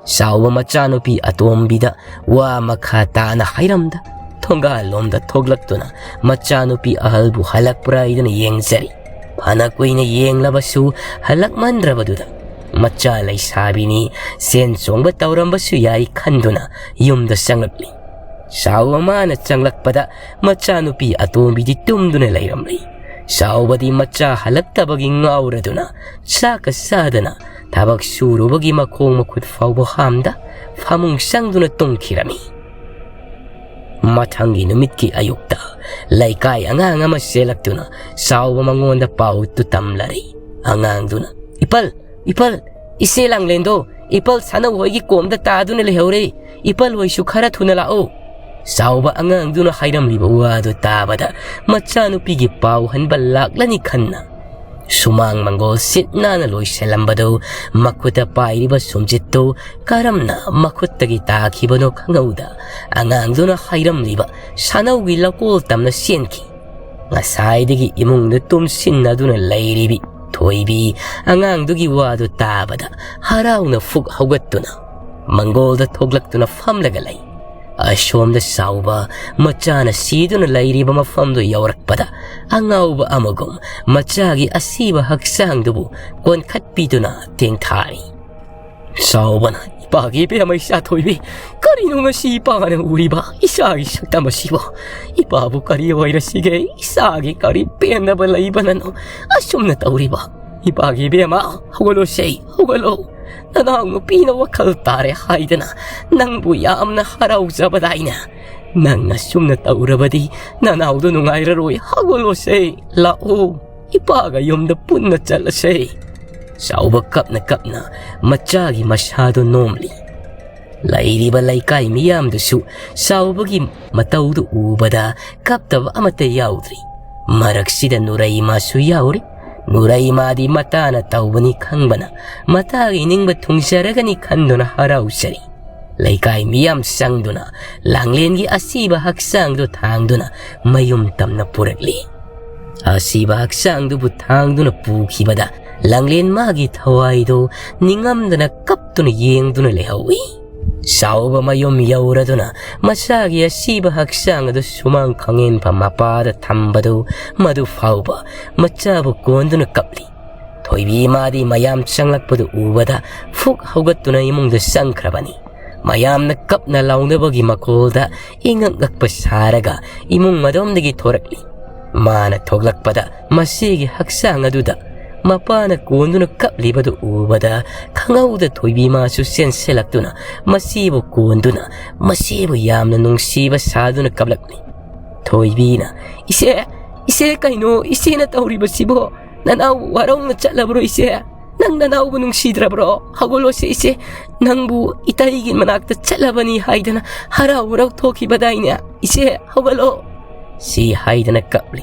ꯆꯥꯎꯕ ꯃꯆꯥꯅꯨꯄꯤ ꯑꯇꯣꯝꯕꯤꯗ ꯋꯥ ꯃꯈꯥ ꯇꯥꯅ ꯍꯥꯏꯔꯝꯗ, ꯊꯣꯡꯒꯥꯜꯂꯣꯝꯗ ꯊꯣꯛꯂꯛꯇꯨꯅ ꯃꯆꯥꯅꯨꯄꯤ ꯑꯍꯜꯕꯨ ꯍꯜꯂꯛꯄ꯭ꯔꯥ ꯍꯥꯏꯗꯅ ꯌꯦꯡꯖꯔꯤ꯫ ꯐꯅ ꯀꯨꯏꯅ ꯌꯦꯡꯂꯕꯁꯨ ꯍꯜꯂꯛꯃꯟꯗ꯭ꯔꯕꯗꯨꯗ, ꯃꯆꯥ ꯂꯩꯁꯥꯕꯤꯅꯤ, ꯆꯦꯟ ꯆꯣꯡꯕ ꯇꯧꯔꯝꯕꯁꯨ ꯌꯥꯏ ꯈꯟꯗꯨꯅ ꯌꯨꯝꯗ ꯆꯪꯂꯛꯂꯤ꯫ ꯆꯥꯎꯕ ꯃꯥꯅ ꯆꯪꯂꯛꯄꯗ ꯃꯆꯥꯅꯨꯄꯤ ꯑꯇꯣꯝꯕꯤꯗꯤ ꯇꯨꯝꯗꯨꯅ ꯂꯩꯔꯝꯂꯤ꯫ ꯆꯥꯎꯕꯗꯤ ꯃꯆꯥ ꯍꯜꯂꯛꯇꯕꯒꯤ ꯉꯥꯎꯔꯗꯨꯅ ꯆꯥꯛꯀ ꯆꯥꯗꯅ ꯊꯕꯛ ꯁꯨꯔꯨꯕꯒꯤ ꯃꯈꯣꯡ ꯃꯈꯨꯠ ꯐꯥꯎꯕ ꯍꯥꯝꯗ ꯐꯃꯨꯡ ꯆꯪꯗꯨꯅ ꯇꯨꯝꯈꯤꯔꯝꯃꯤ꯫ ꯃꯊꯪꯒꯤ ꯅꯨꯃꯤꯠꯀꯤ ꯑꯌꯨꯛꯇ ꯂꯩꯀꯥꯏ ꯑꯉꯥꯡ ꯑꯃ ꯆꯦꯜꯂꯛꯇꯨꯅ ꯆꯥꯎꯕ ꯃꯉꯣꯟꯗ ꯄꯥꯎ ꯇꯨꯇꯝꯂꯔꯤ꯫ ꯑꯉꯥꯡꯗꯨꯅ, "ꯏꯄꯜ, ꯏꯄꯜ, ꯏꯆꯦ ꯂꯥꯡꯂꯦꯟꯗꯣ ꯏꯄꯜ ꯁꯥꯅꯧ ꯍꯣꯏꯒꯤ ꯀꯣꯝꯗ ꯇꯥꯗꯨꯅ ꯂꯩꯍꯧꯔꯦ꯫ ꯏꯄꯜ ꯍꯣꯏꯁꯨ ꯈꯔ ꯊꯨꯅ ꯂꯥꯛꯑꯣ꯫" ꯆꯥꯎꯕ ꯑꯉꯥꯡꯗꯨꯅ ꯍꯥꯏꯔꯝꯂꯤꯕ ꯋꯥꯗꯨ ꯇꯥꯕꯗ ꯃꯆꯥꯅꯨꯄꯤꯒꯤ ꯄꯥꯎ ꯍꯟꯕ ꯂꯥꯛꯂꯅꯤ ꯈꯟꯅ ꯁꯨꯃꯥꯡ ꯃꯪꯒꯣꯜ ꯁꯤꯠ ꯅꯥꯟꯅ ꯂꯣꯏꯁꯤꯜꯂꯝꯕꯗꯨ ꯃꯈꯨꯠꯇ ꯄꯥꯏꯔꯤꯕ ꯁꯨꯝꯖꯤꯠꯇꯨ ꯀꯔꯝꯅ ꯃꯈꯨꯠꯇꯒꯤ ꯇꯥꯈꯤꯕꯅꯣ ꯈꯪꯍꯧꯗ ꯑꯉꯥꯡꯗꯨꯅ ꯍꯥꯏꯔꯝꯂꯤꯕ ꯁꯥꯅꯧꯒꯤ ꯂꯧꯀꯣꯜ ꯇꯝꯅ ꯆꯦꯟꯈꯤ꯫ ꯉꯁꯥꯏꯗꯒꯤ ꯏꯃꯨꯡꯗ ꯇꯨꯝꯁꯤꯟꯅꯗꯨꯅ ꯂꯩꯔꯤꯕꯤ ꯊꯣꯏꯕꯤ ꯑꯉꯥꯡꯗꯨꯒꯤ ꯋꯥꯗꯨ ꯇꯥꯕꯗ ꯍꯔꯥꯎꯅ ꯐꯨꯛ ꯍꯧꯒꯠꯇꯨꯅ ꯃꯪꯒꯣꯜꯗ ꯊꯣꯛꯂꯛꯇꯨꯅ ꯐꯝꯂꯒ ꯂꯩ꯫ ꯑꯁꯣꯝꯗ ꯆꯥꯎꯕ ꯃꯆꯥꯅ ꯁꯤꯗꯨꯅ ꯂꯩꯔꯤꯕ ꯃꯐꯝꯗꯨ ꯌꯧꯔꯛꯄꯗ ꯑꯉꯥꯎꯕ ꯑꯃꯒꯨꯝ ꯃꯆꯥꯒꯤ ꯑꯁꯤꯕ ꯍꯛꯆꯥꯡꯗꯨꯕꯨ ꯀꯣꯟꯈꯠꯄꯤꯗꯨꯅ ꯇꯦꯡꯊꯥꯔꯤ꯫ ꯆꯥꯎꯕꯅ, "ꯏꯄꯥꯒꯤ ꯏꯕꯦꯝꯃ ꯏꯆꯥ ꯊꯣꯏꯕꯤ, ꯀꯔꯤꯅꯣ ꯉꯁꯤ ꯏꯄꯥꯅ ꯎꯔꯤꯕ ꯏꯆꯥꯒꯤ ꯁꯛꯇꯝ ꯑꯁꯤꯕꯣ? ꯏꯄꯥꯕꯨ ꯀꯔꯤ ꯑꯣꯏꯔꯁꯤꯒꯦ? ꯏꯆꯥꯒꯤ ꯀꯔꯤ ꯄꯦꯟꯗꯕ ꯂꯩꯕꯅꯅꯣ ꯑꯁꯨꯝꯅ ꯇꯧꯔꯤꯕ? ꯏꯄꯥꯒꯤ ꯏꯕꯦꯝꯃ, ꯍꯧꯒꯠꯂꯣꯁꯦ, ꯍꯧꯒꯠꯂꯣ꯫ ꯅꯅꯥꯎ ꯅꯨꯄꯤꯅ ꯋꯥꯈꯜ ꯇꯥꯔꯦ ꯍꯥꯏꯗꯅ ꯅꯪꯕꯨ ꯌꯥꯝꯅ ꯍꯔꯥꯎꯖꯕꯗꯥꯏꯅꯦ? ꯅꯪ ꯑꯁꯨꯝꯅ ꯇꯧꯔꯕꯗꯤ ꯅꯅꯥꯎꯗꯣ ꯅꯨꯡꯉꯥꯏꯔꯔꯣꯏ꯫ ꯍꯧꯒꯠꯂꯣꯁꯦ, ꯂꯥꯛꯑꯣ, ꯏꯄꯥꯒ ꯌꯨꯝꯗ ꯄꯨꯟꯅ ꯆꯠꯂꯁꯦ꯫" ꯆꯥꯎꯕ ꯀꯞꯅ ꯀꯞꯅ ꯃꯆꯥꯒꯤ ꯃꯁꯥꯗꯨ ꯅꯣꯝꯂꯤ꯫ ꯂꯩꯔꯤꯕ ꯂꯩꯀꯥꯏ ꯃꯤꯌꯥꯝꯗꯨꯁꯨ ꯆꯥꯎꯕꯒꯤ ꯃꯇꯧꯗꯨ ꯎꯕꯗ ꯀꯞꯇꯕ ꯑꯃꯠꯇ ꯌꯥꯎꯗ꯭ꯔꯤ꯫ ꯃꯔꯛꯁꯤꯗ ꯅꯨꯔꯩꯃꯥꯁꯨ ꯌꯥꯎꯔꯤ꯫ ꯅꯨꯔꯩꯃꯥꯗꯤ ꯃꯇꯥꯅ ꯇꯧꯕꯅꯤ ꯈꯪꯕꯅ ꯃꯇꯥꯒꯤ ꯅꯤꯡꯕ ꯊꯨꯡꯖꯔꯒꯅꯤ ꯈꯟꯗꯨꯅ ꯍꯔꯥꯎꯖꯔꯤ꯫ ꯂꯩꯀꯥꯏ ꯃꯤꯌꯥꯝ ꯆꯪꯗꯨꯅ ꯂꯥꯡꯂꯦꯟꯒꯤ ꯑꯁꯤꯕ ꯍꯛꯆꯥꯡꯗꯨ ꯊꯥꯡꯗꯨꯅ ꯃꯌꯨꯝ ꯇꯝꯅ ꯄꯨꯔꯛꯂꯤ꯫ ꯑꯁꯤꯕ ꯍꯛꯆꯥꯡꯗꯨꯕꯨ ꯊꯥꯡꯗꯨꯅ ꯄꯨꯈꯤꯕꯗ ꯂꯥꯡꯂꯦꯟ ꯃꯥꯒꯤ ꯊꯋꯥꯏꯗꯨ ꯅꯤꯡꯉꯝꯗꯅ ꯀꯞꯇꯨꯅ ꯌꯦꯡꯗꯨꯅ ꯂꯩꯍꯧꯏ꯫ ꯆꯥꯎꯕ ꯃꯌꯨꯝ ꯌꯧꯔꯗꯨꯅ ꯃꯆꯥꯒꯤ ꯑꯁꯤꯕ ꯍꯛꯆꯥꯡ ꯑꯗꯨ ꯁꯨꯃꯥꯡ ꯈꯪꯍꯦꯟꯐꯝ ꯃꯄꯥꯗ ꯊꯝꯕꯗꯨ ꯃꯗꯨ ꯐꯥꯎꯕ ꯃꯆꯥꯕꯨ ꯀꯣꯟꯗꯨꯅ ꯀꯞꯂꯤ꯫ ꯊꯣꯏꯕꯤ ꯃꯥꯗꯤ ꯃꯌꯥꯝ ꯆꯪꯂꯛꯄꯗꯨ ꯎꯕꯗ ꯐꯨꯛ ꯍꯧꯒꯠꯇꯨꯅ ꯏꯃꯨꯡꯗ ꯆꯪꯈ꯭ꯔꯕꯅꯤ꯫ ꯃꯌꯥꯝꯅ ꯀꯞꯅ ꯂꯥꯎꯅꯕꯒꯤ ꯃꯈꯣꯜꯗ ꯏꯉꯛ ꯉꯛꯄ ꯁꯥꯔꯒ ꯏꯃꯨꯡ ꯑꯗꯣꯝꯗꯒꯤ ꯊꯣꯔꯛꯂꯤ꯫ ꯃꯥꯅ ꯊꯣꯛꯂꯛꯄꯗ ꯃꯁꯤꯒꯤ ꯍꯛꯆꯥꯡ ꯑꯗꯨꯗ ꯃꯄꯥꯅ ꯀꯣꯟꯗꯨꯅ ꯀꯞꯂꯤꯕꯗꯨ ꯎꯕꯗ ꯈꯪꯍꯧꯗ ꯊꯣꯏꯕꯤ ꯃꯥꯁꯨ ꯆꯦꯟꯁꯤꯜꯂꯛꯇꯨꯅ ꯃꯁꯤꯕꯨ ꯀꯣꯟꯗꯨꯅ ꯃꯁꯤꯕꯨ ꯌꯥꯝꯅ ꯅꯨꯡꯁꯤꯕ ꯁꯥꯗꯨꯅ ꯀꯞꯂꯛꯂꯤ꯫ ꯊꯣꯏꯕꯤꯅ, "ꯏꯆꯦ, ꯏꯆꯦ, ꯀꯩꯅꯣ ꯏꯆꯦꯅ ꯇꯧꯔꯤꯕꯁꯤꯕꯣ? ꯅꯅꯥꯎ ꯋꯥꯔꯧꯅ ꯆꯠꯂꯕ꯭ꯔꯣ ꯏꯆꯦ? ꯅꯪ ꯅꯅꯥꯎꯕꯨ ꯅꯨꯡꯁꯤꯗ꯭ꯔꯕ꯭ꯔꯣ? ꯍꯧꯒꯠꯂꯣꯁꯦ ꯏꯆꯦ, ꯅꯪꯕꯨ ꯏꯇꯩꯒꯤ ꯃꯅꯥꯛꯇ ꯆꯠꯂꯕꯅꯤ ꯍꯥꯏꯗꯅ ꯍꯔꯥꯎ ꯍꯔꯥꯎ ꯊꯣꯛꯈꯤꯕꯗꯥꯏꯅꯦ? ꯏꯆꯦ, ꯍꯧꯒꯠꯂꯣ!" ꯁꯤ ꯍꯥꯏꯗꯅ ꯀꯞꯂꯤ꯫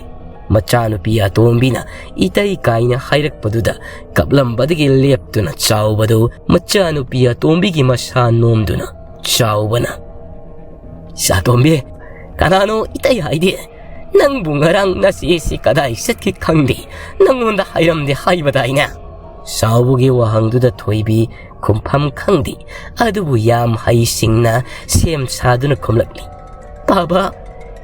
ꯃꯆꯥꯅꯨꯄꯤ ꯑꯇꯣꯝꯕꯤꯅ ꯏꯇꯩ ꯀꯥꯏꯅ ꯍꯥꯏꯔꯛꯄꯗꯨꯗ ꯀꯞꯂꯝꯕꯗꯒꯤ ꯂꯦꯞꯇꯨꯅ ꯆꯥꯎꯕꯗꯨ ꯃꯆꯥꯅꯨꯄꯤ ꯑꯇꯣꯝꯕꯤꯒꯤ ꯃꯁꯥ ꯅꯣꯝꯗꯨꯅ ꯆꯥꯎꯕꯅ, "ꯏꯆꯥꯇꯣꯝꯕꯤ, ꯀꯅꯥꯅꯣ ꯏꯇꯩ ꯍꯥꯏꯗꯤ? ꯅꯪꯕꯨ ꯉꯔꯥꯡ ꯅꯆꯦꯁꯤ ꯀꯗꯥꯏ ꯆꯠꯈꯤ ꯈꯪꯗꯦ, ꯅꯪꯉꯣꯟꯗ ꯍꯥꯏꯔꯝꯗꯦ ꯍꯥꯏꯕꯗꯥꯏꯅꯦ?" ꯆꯥꯎꯕꯒꯤ ꯋꯥꯍꯪꯗꯨꯗ ꯊꯣꯏꯕꯤ ꯈꯨꯝꯐꯝ ꯈꯪꯗꯦ, ꯑꯗꯨꯕꯨ ꯌꯥꯝ ꯍꯩꯁꯤꯡꯅ ꯁꯦꯝ ꯁꯥꯗꯨꯅ ꯈꯨꯝꯂꯛꯂꯤ꯫ "ꯄꯥꯕ,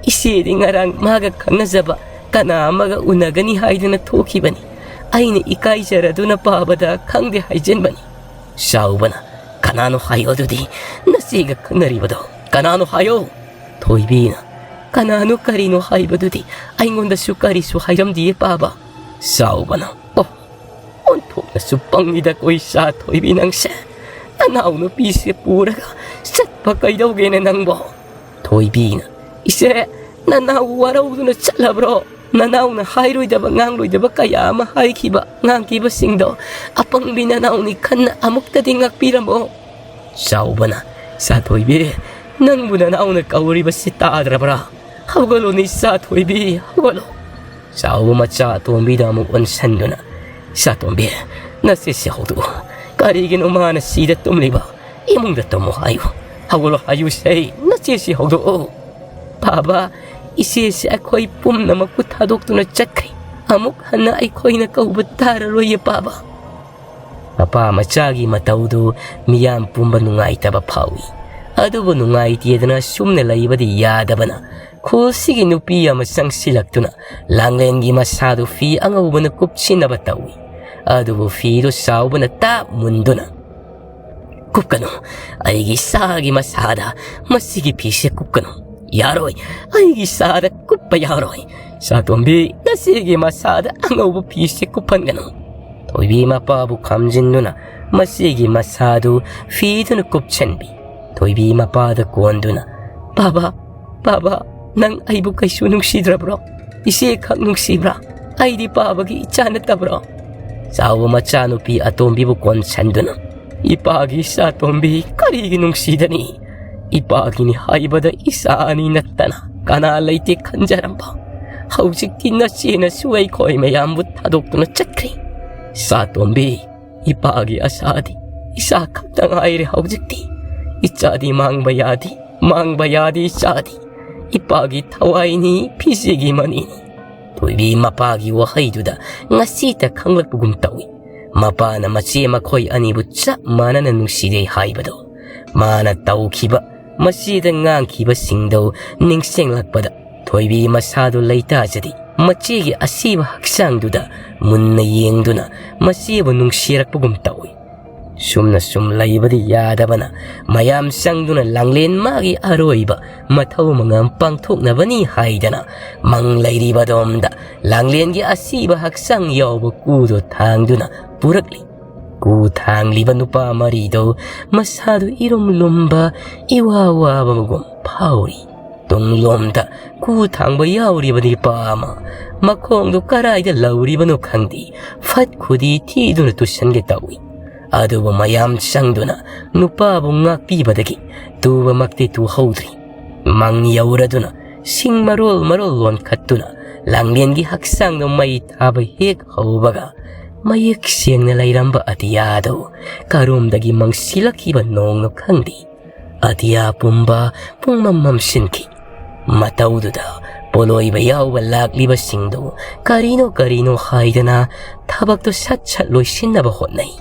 ꯏꯆꯦꯗꯤ ꯉꯔꯥꯡ ꯃꯥꯒ ꯈꯪꯅꯖꯕ ꯀꯅꯥ ꯑꯃꯒ ꯎꯅꯒꯅꯤ ꯍꯥꯏꯗꯨꯅ ꯊꯣꯛꯈꯤꯕꯅꯤ꯫ ꯑꯩꯅ ꯏꯀꯥꯏꯖꯔꯗꯨꯅ ꯄꯥꯕꯗ ꯈꯪꯗꯦ ꯍꯥꯏꯖꯤꯟꯕꯅꯤ꯫" ꯆꯥꯎꯕꯅ, "ꯀꯅꯥꯅꯣ ꯍꯥꯏꯌꯣ ꯑꯗꯨꯗꯤ, ꯅꯆꯦꯒ ꯈꯪꯅꯔꯤꯕꯗꯣ? ꯀꯅꯥꯅꯣ ꯍꯥꯏꯌꯣ?" ꯊꯣꯏꯕꯤꯅ, "ꯀꯅꯥꯅꯣ ꯀꯔꯤꯅꯣ ꯍꯥꯏꯕꯗꯨꯗꯤ ꯑꯩꯉꯣꯟꯗꯁꯨ ꯀꯔꯤꯁꯨ ꯍꯥꯏꯔꯝꯗꯤꯌꯦ ꯄꯥꯕ꯫" ꯆꯥꯎꯕꯅ, "ꯑꯣ, ꯑꯣꯟꯊꯣꯛꯅꯁꯨ ꯄꯪꯉꯤꯗ ꯀꯣ ꯏꯆꯥ ꯊꯣꯏꯕꯤ ꯅꯪꯁꯦ꯫ ꯅꯅꯥꯎ ꯅꯨꯄꯤꯁꯦ ꯄꯨꯔꯒ ꯆꯠꯄ ꯀꯩꯗꯧꯒꯦꯅꯦ ꯅꯪꯕꯣ?" ꯊꯣꯏꯕꯤꯅ, "ꯏꯆꯦ, ꯅꯅꯥꯎ ꯋꯥꯔꯧꯗꯨꯅ ꯆꯠꯂꯕ꯭ꯔꯣ? ꯅꯅꯥꯎꯅ ꯍꯥꯏꯔꯣꯏꯗꯕ ꯉꯥꯡꯂꯣꯏꯗꯕ ꯀꯌꯥ ꯑꯃ ꯍꯥꯏꯈꯤꯕ, ꯉꯥꯡꯈꯤꯕꯁꯤꯡꯗꯣ ꯑꯄꯪꯕꯤ ꯅꯅꯥꯎꯅꯤ ꯈꯟꯅ ꯑꯃꯨꯛꯇꯗꯤ ꯉꯥꯛꯄꯤꯔꯝꯃꯣ꯫" ꯆꯥꯎꯕꯅ, "ꯏꯆꯥ ꯊꯣꯏꯕꯤ, ꯅꯪꯕꯨ ꯅꯅꯥꯎꯅ ꯀꯧꯔꯤꯕꯁꯤ ꯇꯥꯗ꯭ꯔꯕ꯭ꯔꯥ? ꯍꯧꯒꯠꯂꯣꯅꯦ ꯏꯆꯥ ꯊꯣꯏꯕꯤ, ꯍꯧꯒꯠꯂꯣ꯫" ꯆꯥꯎꯕ ꯃꯆꯥ ꯑꯇꯣꯝꯕꯤꯗ ꯑꯃꯨꯛ ꯑꯣꯟꯁꯟꯗꯨꯅ, "ꯏꯆꯥ ꯇꯣꯝꯕꯤ, ꯅꯆꯦꯁꯤ ꯍꯧꯗꯣꯛꯎ꯫ ꯀꯔꯤꯒꯤꯅꯣ ꯃꯥꯅ ꯁꯤꯗ ꯇꯨꯝꯂꯤꯕ? "ꯏꯃꯨꯡꯗ ꯇꯨꯝꯃꯣ ꯍꯥꯏꯌꯨ, ꯍꯧꯒꯠꯂꯣ ꯍꯥꯏꯌꯨꯁꯦ, ꯅꯆꯦꯁꯤ ꯍꯧꯗꯣꯛꯑꯣ꯫ ꯄꯥꯕ, ꯏꯆꯦꯁꯤ ꯑꯩꯈꯣꯏ ꯄꯨꯝꯅꯃꯛꯄꯨ ꯊꯥꯗꯣꯛꯇꯨꯅ ꯆꯠꯈ꯭ꯔꯦ, ꯑꯃꯨꯛ ꯍꯟꯅ ꯑꯩꯈꯣꯏꯅ ꯀꯧꯕ ꯇꯥꯔꯔꯣꯏꯌꯦ ꯄꯥꯕ"꯫ ꯃꯄꯥ ꯃꯆꯥꯒꯤ ꯃꯇꯧꯗꯨ ꯃꯤꯌꯥꯝ ꯄꯨꯝꯕ ꯅꯨꯡꯉꯥꯏꯇꯕ ꯐꯥꯎꯏ꯫ ꯑꯗꯨꯕꯨ ꯅꯨꯡꯉꯥꯏꯇꯦꯗꯅ ꯁꯨꯝꯅ ꯂꯩꯕꯗꯤ ꯌꯥꯗꯕꯅ, ꯈꯨꯜꯁꯤꯒꯤ ꯅꯨꯄꯤ ꯑꯃ ꯆꯪꯁꯤꯜꯂꯛꯇꯨꯅ ꯂꯥꯡꯂꯦꯟꯒꯤ ꯃꯁꯥꯗꯨ ꯐꯤ ꯑꯉꯧꯕꯅ ꯀꯨꯞꯁꯤꯟꯅꯕ ꯇꯧꯏ꯫ ꯑꯗꯨꯕꯨ ꯐꯤꯗꯨ ꯆꯥꯎꯕꯅ ꯇꯥꯞ ꯃꯨꯟꯗꯨꯅ, "ꯀꯨꯞꯀꯅꯨ, ꯑꯩꯒꯤ ꯏꯆꯥꯒꯤ ꯃꯁꯥꯗ ꯃꯁꯤꯒꯤ ꯐꯤꯁꯦ ꯀꯨꯞꯀꯅꯨ꯫ ꯌꯥꯔꯣꯏ, ꯑꯩꯒꯤ ꯏꯆꯥꯗ ꯀꯨꯞꯄ ꯌꯥꯔꯣꯏ꯫ ꯆꯥꯇꯣꯝꯕꯤ, ꯅꯆꯦꯒꯤ ꯃꯁꯥꯗ ꯑꯉꯧꯕ ꯐꯤꯁꯦ ꯀꯨꯞꯍꯟꯒꯅꯨ"꯫ ꯊꯣꯏꯕꯤ ꯃꯄꯥꯕꯨ ꯈꯥꯝꯖꯤꯟꯗꯨꯅ ꯃꯆꯦꯒꯤ ꯃꯁꯥꯗꯨ ꯐꯤꯗꯨꯅ ꯀꯨꯞꯁꯤꯟꯕꯤ꯫ ꯊꯣꯏꯕꯤ ꯃꯄꯥꯗ ꯀꯣꯟꯗꯨꯅ, "ꯄꯥꯕ, ꯄꯥꯕ, ꯅꯪ ꯑꯩꯕꯨ ꯀꯩꯁꯨ ꯅꯨꯡꯁꯤꯗ꯭ꯔꯕ꯭ꯔꯣ? ꯏꯆꯦ ꯈꯛ ꯅꯨꯡꯁꯤꯕ꯭ꯔꯥ? ꯑꯩꯗꯤ ꯄꯥꯕꯒꯤ ꯏꯆꯥ ꯅꯠꯇꯕ꯭ꯔꯣ?" ꯆꯥꯎꯕ ꯃꯆꯥꯅꯨꯄꯤ ꯑꯇꯣꯝꯕꯤꯕꯨ ꯀꯣꯟꯁꯟꯗꯨꯅ, "ꯏꯄꯥꯒꯤ ꯏꯆꯥꯇꯣꯝꯕꯤ ꯀꯔꯤꯒꯤ ꯅꯨꯡꯁꯤꯗꯅꯤ? ꯏꯄꯥꯒꯤꯅꯤ ꯍꯥꯏꯕꯗ ꯏꯆꯥ ꯑꯅꯤ ꯅꯠꯇꯅ ꯀꯅꯥ ꯂꯩꯇꯦ ꯈꯟꯖꯔꯝꯕ꯫ ꯍꯧꯖꯤꯛꯇꯤ ꯅꯆꯦꯅꯁꯨ ꯑꯩꯈꯣꯏ ꯃꯌꯥꯝꯕꯨ ꯊꯥꯗꯣꯛꯇꯨꯅ ꯆꯠꯈ꯭ꯔꯦ꯫ ꯏꯆꯥꯇꯣꯝꯕꯤ, ꯏꯄꯥꯒꯤ ꯑꯁꯥꯗꯤ ꯏꯆꯥ ꯈꯛꯇ ꯉꯥꯏꯔꯦ ꯍꯧꯖꯤꯛꯇꯤ꯫ ꯏꯆꯥꯗꯤ ꯃꯥꯡꯕ ꯌꯥꯗꯦ, ꯃꯥꯡꯕ ꯌꯥꯗꯦ ꯏꯆꯥꯗꯤ꯫ ꯏꯄꯥꯒꯤ ꯊꯋꯥꯏꯅꯤ, ꯐꯤꯖꯦꯒꯤ ꯃꯅꯤꯅꯤ"꯫ ꯊꯣꯏꯕꯤ ꯃꯄꯥꯒꯤ ꯋꯥꯍꯩꯗꯨꯗ ꯉꯁꯤꯇ ꯈꯪꯂꯛꯄꯒꯨꯝ ꯇꯧꯏ꯫ ꯃꯄꯥꯅ ꯃꯆꯦ ꯃꯈꯣꯏ ꯑꯅꯤꯕꯨ ꯆꯞ ꯃꯥꯟꯅꯅ ꯅꯨꯡꯁꯤꯔꯦ ꯍꯥꯏꯕꯗꯣ꯫ ꯃꯥꯅ ꯇꯧꯈꯤꯕ, ꯃꯆꯦꯗ ꯉꯥꯡꯈꯤꯕꯁꯤꯡꯗꯣ ꯅꯤꯡꯁꯤꯡꯂꯛꯄꯗ ꯊꯣꯏꯕꯤ ꯃꯁꯥꯗꯨ ꯂꯩꯇꯥꯖꯗꯦ꯫ ꯃꯆꯦꯒꯤ ꯑꯁꯤꯕ ꯍꯛꯆꯥꯡꯗꯨꯗ ꯃꯨꯟꯅ ꯌꯦꯡꯗꯨꯅ ꯃꯆꯦꯕꯨ ꯅꯨꯡꯁꯤꯔꯛꯄꯒꯨꯝ ꯇꯧꯏ꯫ ꯁꯨꯝꯅ ꯁꯨꯝ ꯂꯩꯕꯗꯤ ꯌꯥꯗꯕꯅ ꯃꯌꯥꯝ ꯆꯪꯗꯨꯅ ꯂꯥꯡꯂꯦꯟ ꯃꯥꯒꯤ ꯑꯔꯣꯏꯕ ꯃꯊꯧ ꯃꯉꯝ ꯄꯥꯡꯊꯣꯛꯅꯕꯅꯤ ꯍꯥꯏꯗꯅ ꯃꯪ ꯂꯩꯔꯤꯕꯗꯣꯝꯗ ꯂꯥꯡꯂꯦꯟꯒꯤ ꯑꯁꯤꯕ ꯍꯛꯆꯥꯡ ꯌꯥꯎꯕ ꯀꯨꯗꯣ ꯊꯥꯡꯗꯨꯅ ꯄꯨꯔꯛꯂꯤ꯫ ꯀꯨ ꯊꯥꯡꯂꯤꯕ ꯅꯨꯄꯥ ꯃꯔꯤꯗꯣ ꯃꯁꯥꯗꯨ ꯏꯔꯨꯝ ꯂꯨꯝꯕ, ꯏꯋꯥ ꯋꯥꯕꯒꯨꯝ ꯐꯥꯎꯔꯤ꯫ ꯇꯨꯡꯂꯣꯝꯗ ꯀꯨ ꯊꯥꯡꯕ ꯌꯥꯎꯔꯤꯕ ꯅꯨꯄꯥ ꯑꯃ ꯃꯈꯣꯡꯗꯨ ꯀꯔꯥꯏꯗ ꯂꯧꯔꯤꯕꯅꯣ ꯈꯪꯗꯦ, ꯐꯠ ꯈꯨꯗꯤ ꯊꯤꯗꯨꯅ ꯇꯨꯁꯟꯒꯦ ꯇꯧꯏ꯫ ꯑꯗꯨꯕꯨ ꯃꯌꯥꯝ ꯆꯪꯗꯨꯅ ꯅꯨꯄꯥꯕꯨ ꯉꯥꯛꯄꯤꯕꯗꯒꯤ ꯇꯨꯕꯃꯛꯇꯤ ꯇꯨꯍꯧꯗ꯭ꯔꯤ꯫ ꯃꯪ ꯌꯧꯔꯗꯨꯅ ꯁꯤꯡ ꯃꯔꯣꯜ ꯃꯔꯣꯜ ꯂꯣꯟꯈꯠꯇꯨꯅ ꯂꯥꯡꯂꯦꯟꯒꯤ ꯍꯛꯆꯥꯡꯗ ꯃꯩ ꯊꯥꯕ ꯍꯦꯛ ꯍꯧꯕꯒ ꯃꯌꯦꯛ ꯁꯦꯡꯅ ꯂꯩꯔꯝꯕ ꯑꯇꯤꯌꯥꯗꯨ ꯀꯔꯣꯝꯗꯒꯤ ꯃꯪꯁꯤꯜꯂꯛꯈꯤꯕ ꯅꯣꯡꯅꯣ ꯈꯪꯗꯦ, ꯑꯇꯤꯌꯥ ꯄꯨꯝꯕ ꯄꯨꯡꯃꯝ ꯃꯝꯁꯤꯟꯈꯤ꯫ ꯃꯇꯧꯗꯨꯗ ꯄꯣꯠꯂꯣꯏꯕ ꯌꯥꯎꯕ ꯂꯥꯛꯂꯤꯕꯁꯤꯡꯗꯨ ꯀꯔꯤꯅꯣ ꯀꯔꯤꯅꯣ ꯍꯥꯏꯗꯅ ꯊꯕꯛꯇꯨ ꯁꯠ ꯁꯠ ꯂꯣꯏꯁꯤꯟꯅꯕ ꯍꯣꯠꯅꯩ꯫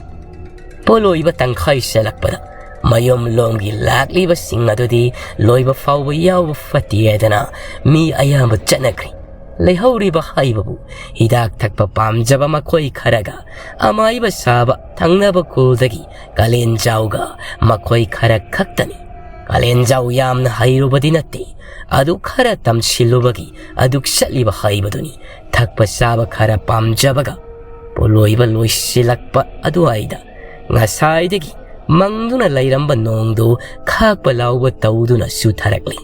ꯄꯣꯠꯂꯣꯏꯕ ꯇꯪꯈꯥꯏ ꯆꯜꯂꯛꯄꯗ ꯃꯌꯨꯝ ꯂꯣꯝꯒꯤ ꯂꯥꯛꯂꯤꯕꯁꯤꯡ ꯑꯗꯨꯗꯤ ꯂꯣꯏꯕ ꯐꯥꯎꯕ ꯌꯥꯎꯕ ꯐꯠꯇꯦ ꯍꯥꯏꯗꯅ ꯃꯤ ꯑꯌꯥꯝꯕ ꯆꯠꯅꯈ꯭ꯔꯦ꯫ ꯂꯩꯍꯧꯔꯤꯕ ꯍꯥꯏꯕꯕꯨ ꯍꯤꯗꯥꯛ ꯊꯛꯄ ꯄꯥꯝꯖꯕ ꯃꯈꯣꯏ ꯈꯔꯒ ꯑꯃꯥꯏꯕ ꯁꯥꯕ ꯊꯪꯅꯕ ꯈꯨꯜꯗꯒꯤ ꯀꯥꯂꯦꯟꯖꯥꯎꯒ ꯃꯈꯣꯏ ꯈꯔ ꯈꯛꯇꯅꯤ꯫ ꯀꯥꯂꯦꯟꯖꯥꯎ ꯌꯥꯝꯅ ꯍꯩꯔꯨꯕꯗꯤ ꯅꯠꯇꯦ, ꯑꯗꯨ ꯈꯔ ꯇꯝꯁꯤꯜꯂꯨꯕꯒꯤ ꯑꯗꯨꯛ ꯆꯠꯂꯤꯕ ꯍꯥꯏꯕꯗꯨꯅꯤ꯫ ꯊꯛꯄ ꯆꯥꯕ ꯈꯔ ꯄꯥꯝꯖꯕꯒ ꯄꯣꯠꯂꯣꯏꯕ ꯂꯣꯏꯁꯤꯜꯂꯛꯄ ꯑꯗꯨꯋꯥꯏꯗ ꯉꯁꯥꯏꯗꯒꯤ ꯃꯪꯗꯨꯅ ꯂꯩꯔꯝꯕ ꯅꯣꯡꯗꯨ ꯈꯥꯛꯄ ꯂꯥꯎꯕ ꯇꯧꯗꯨꯅ ꯆꯨꯊꯔꯛꯂꯤ꯫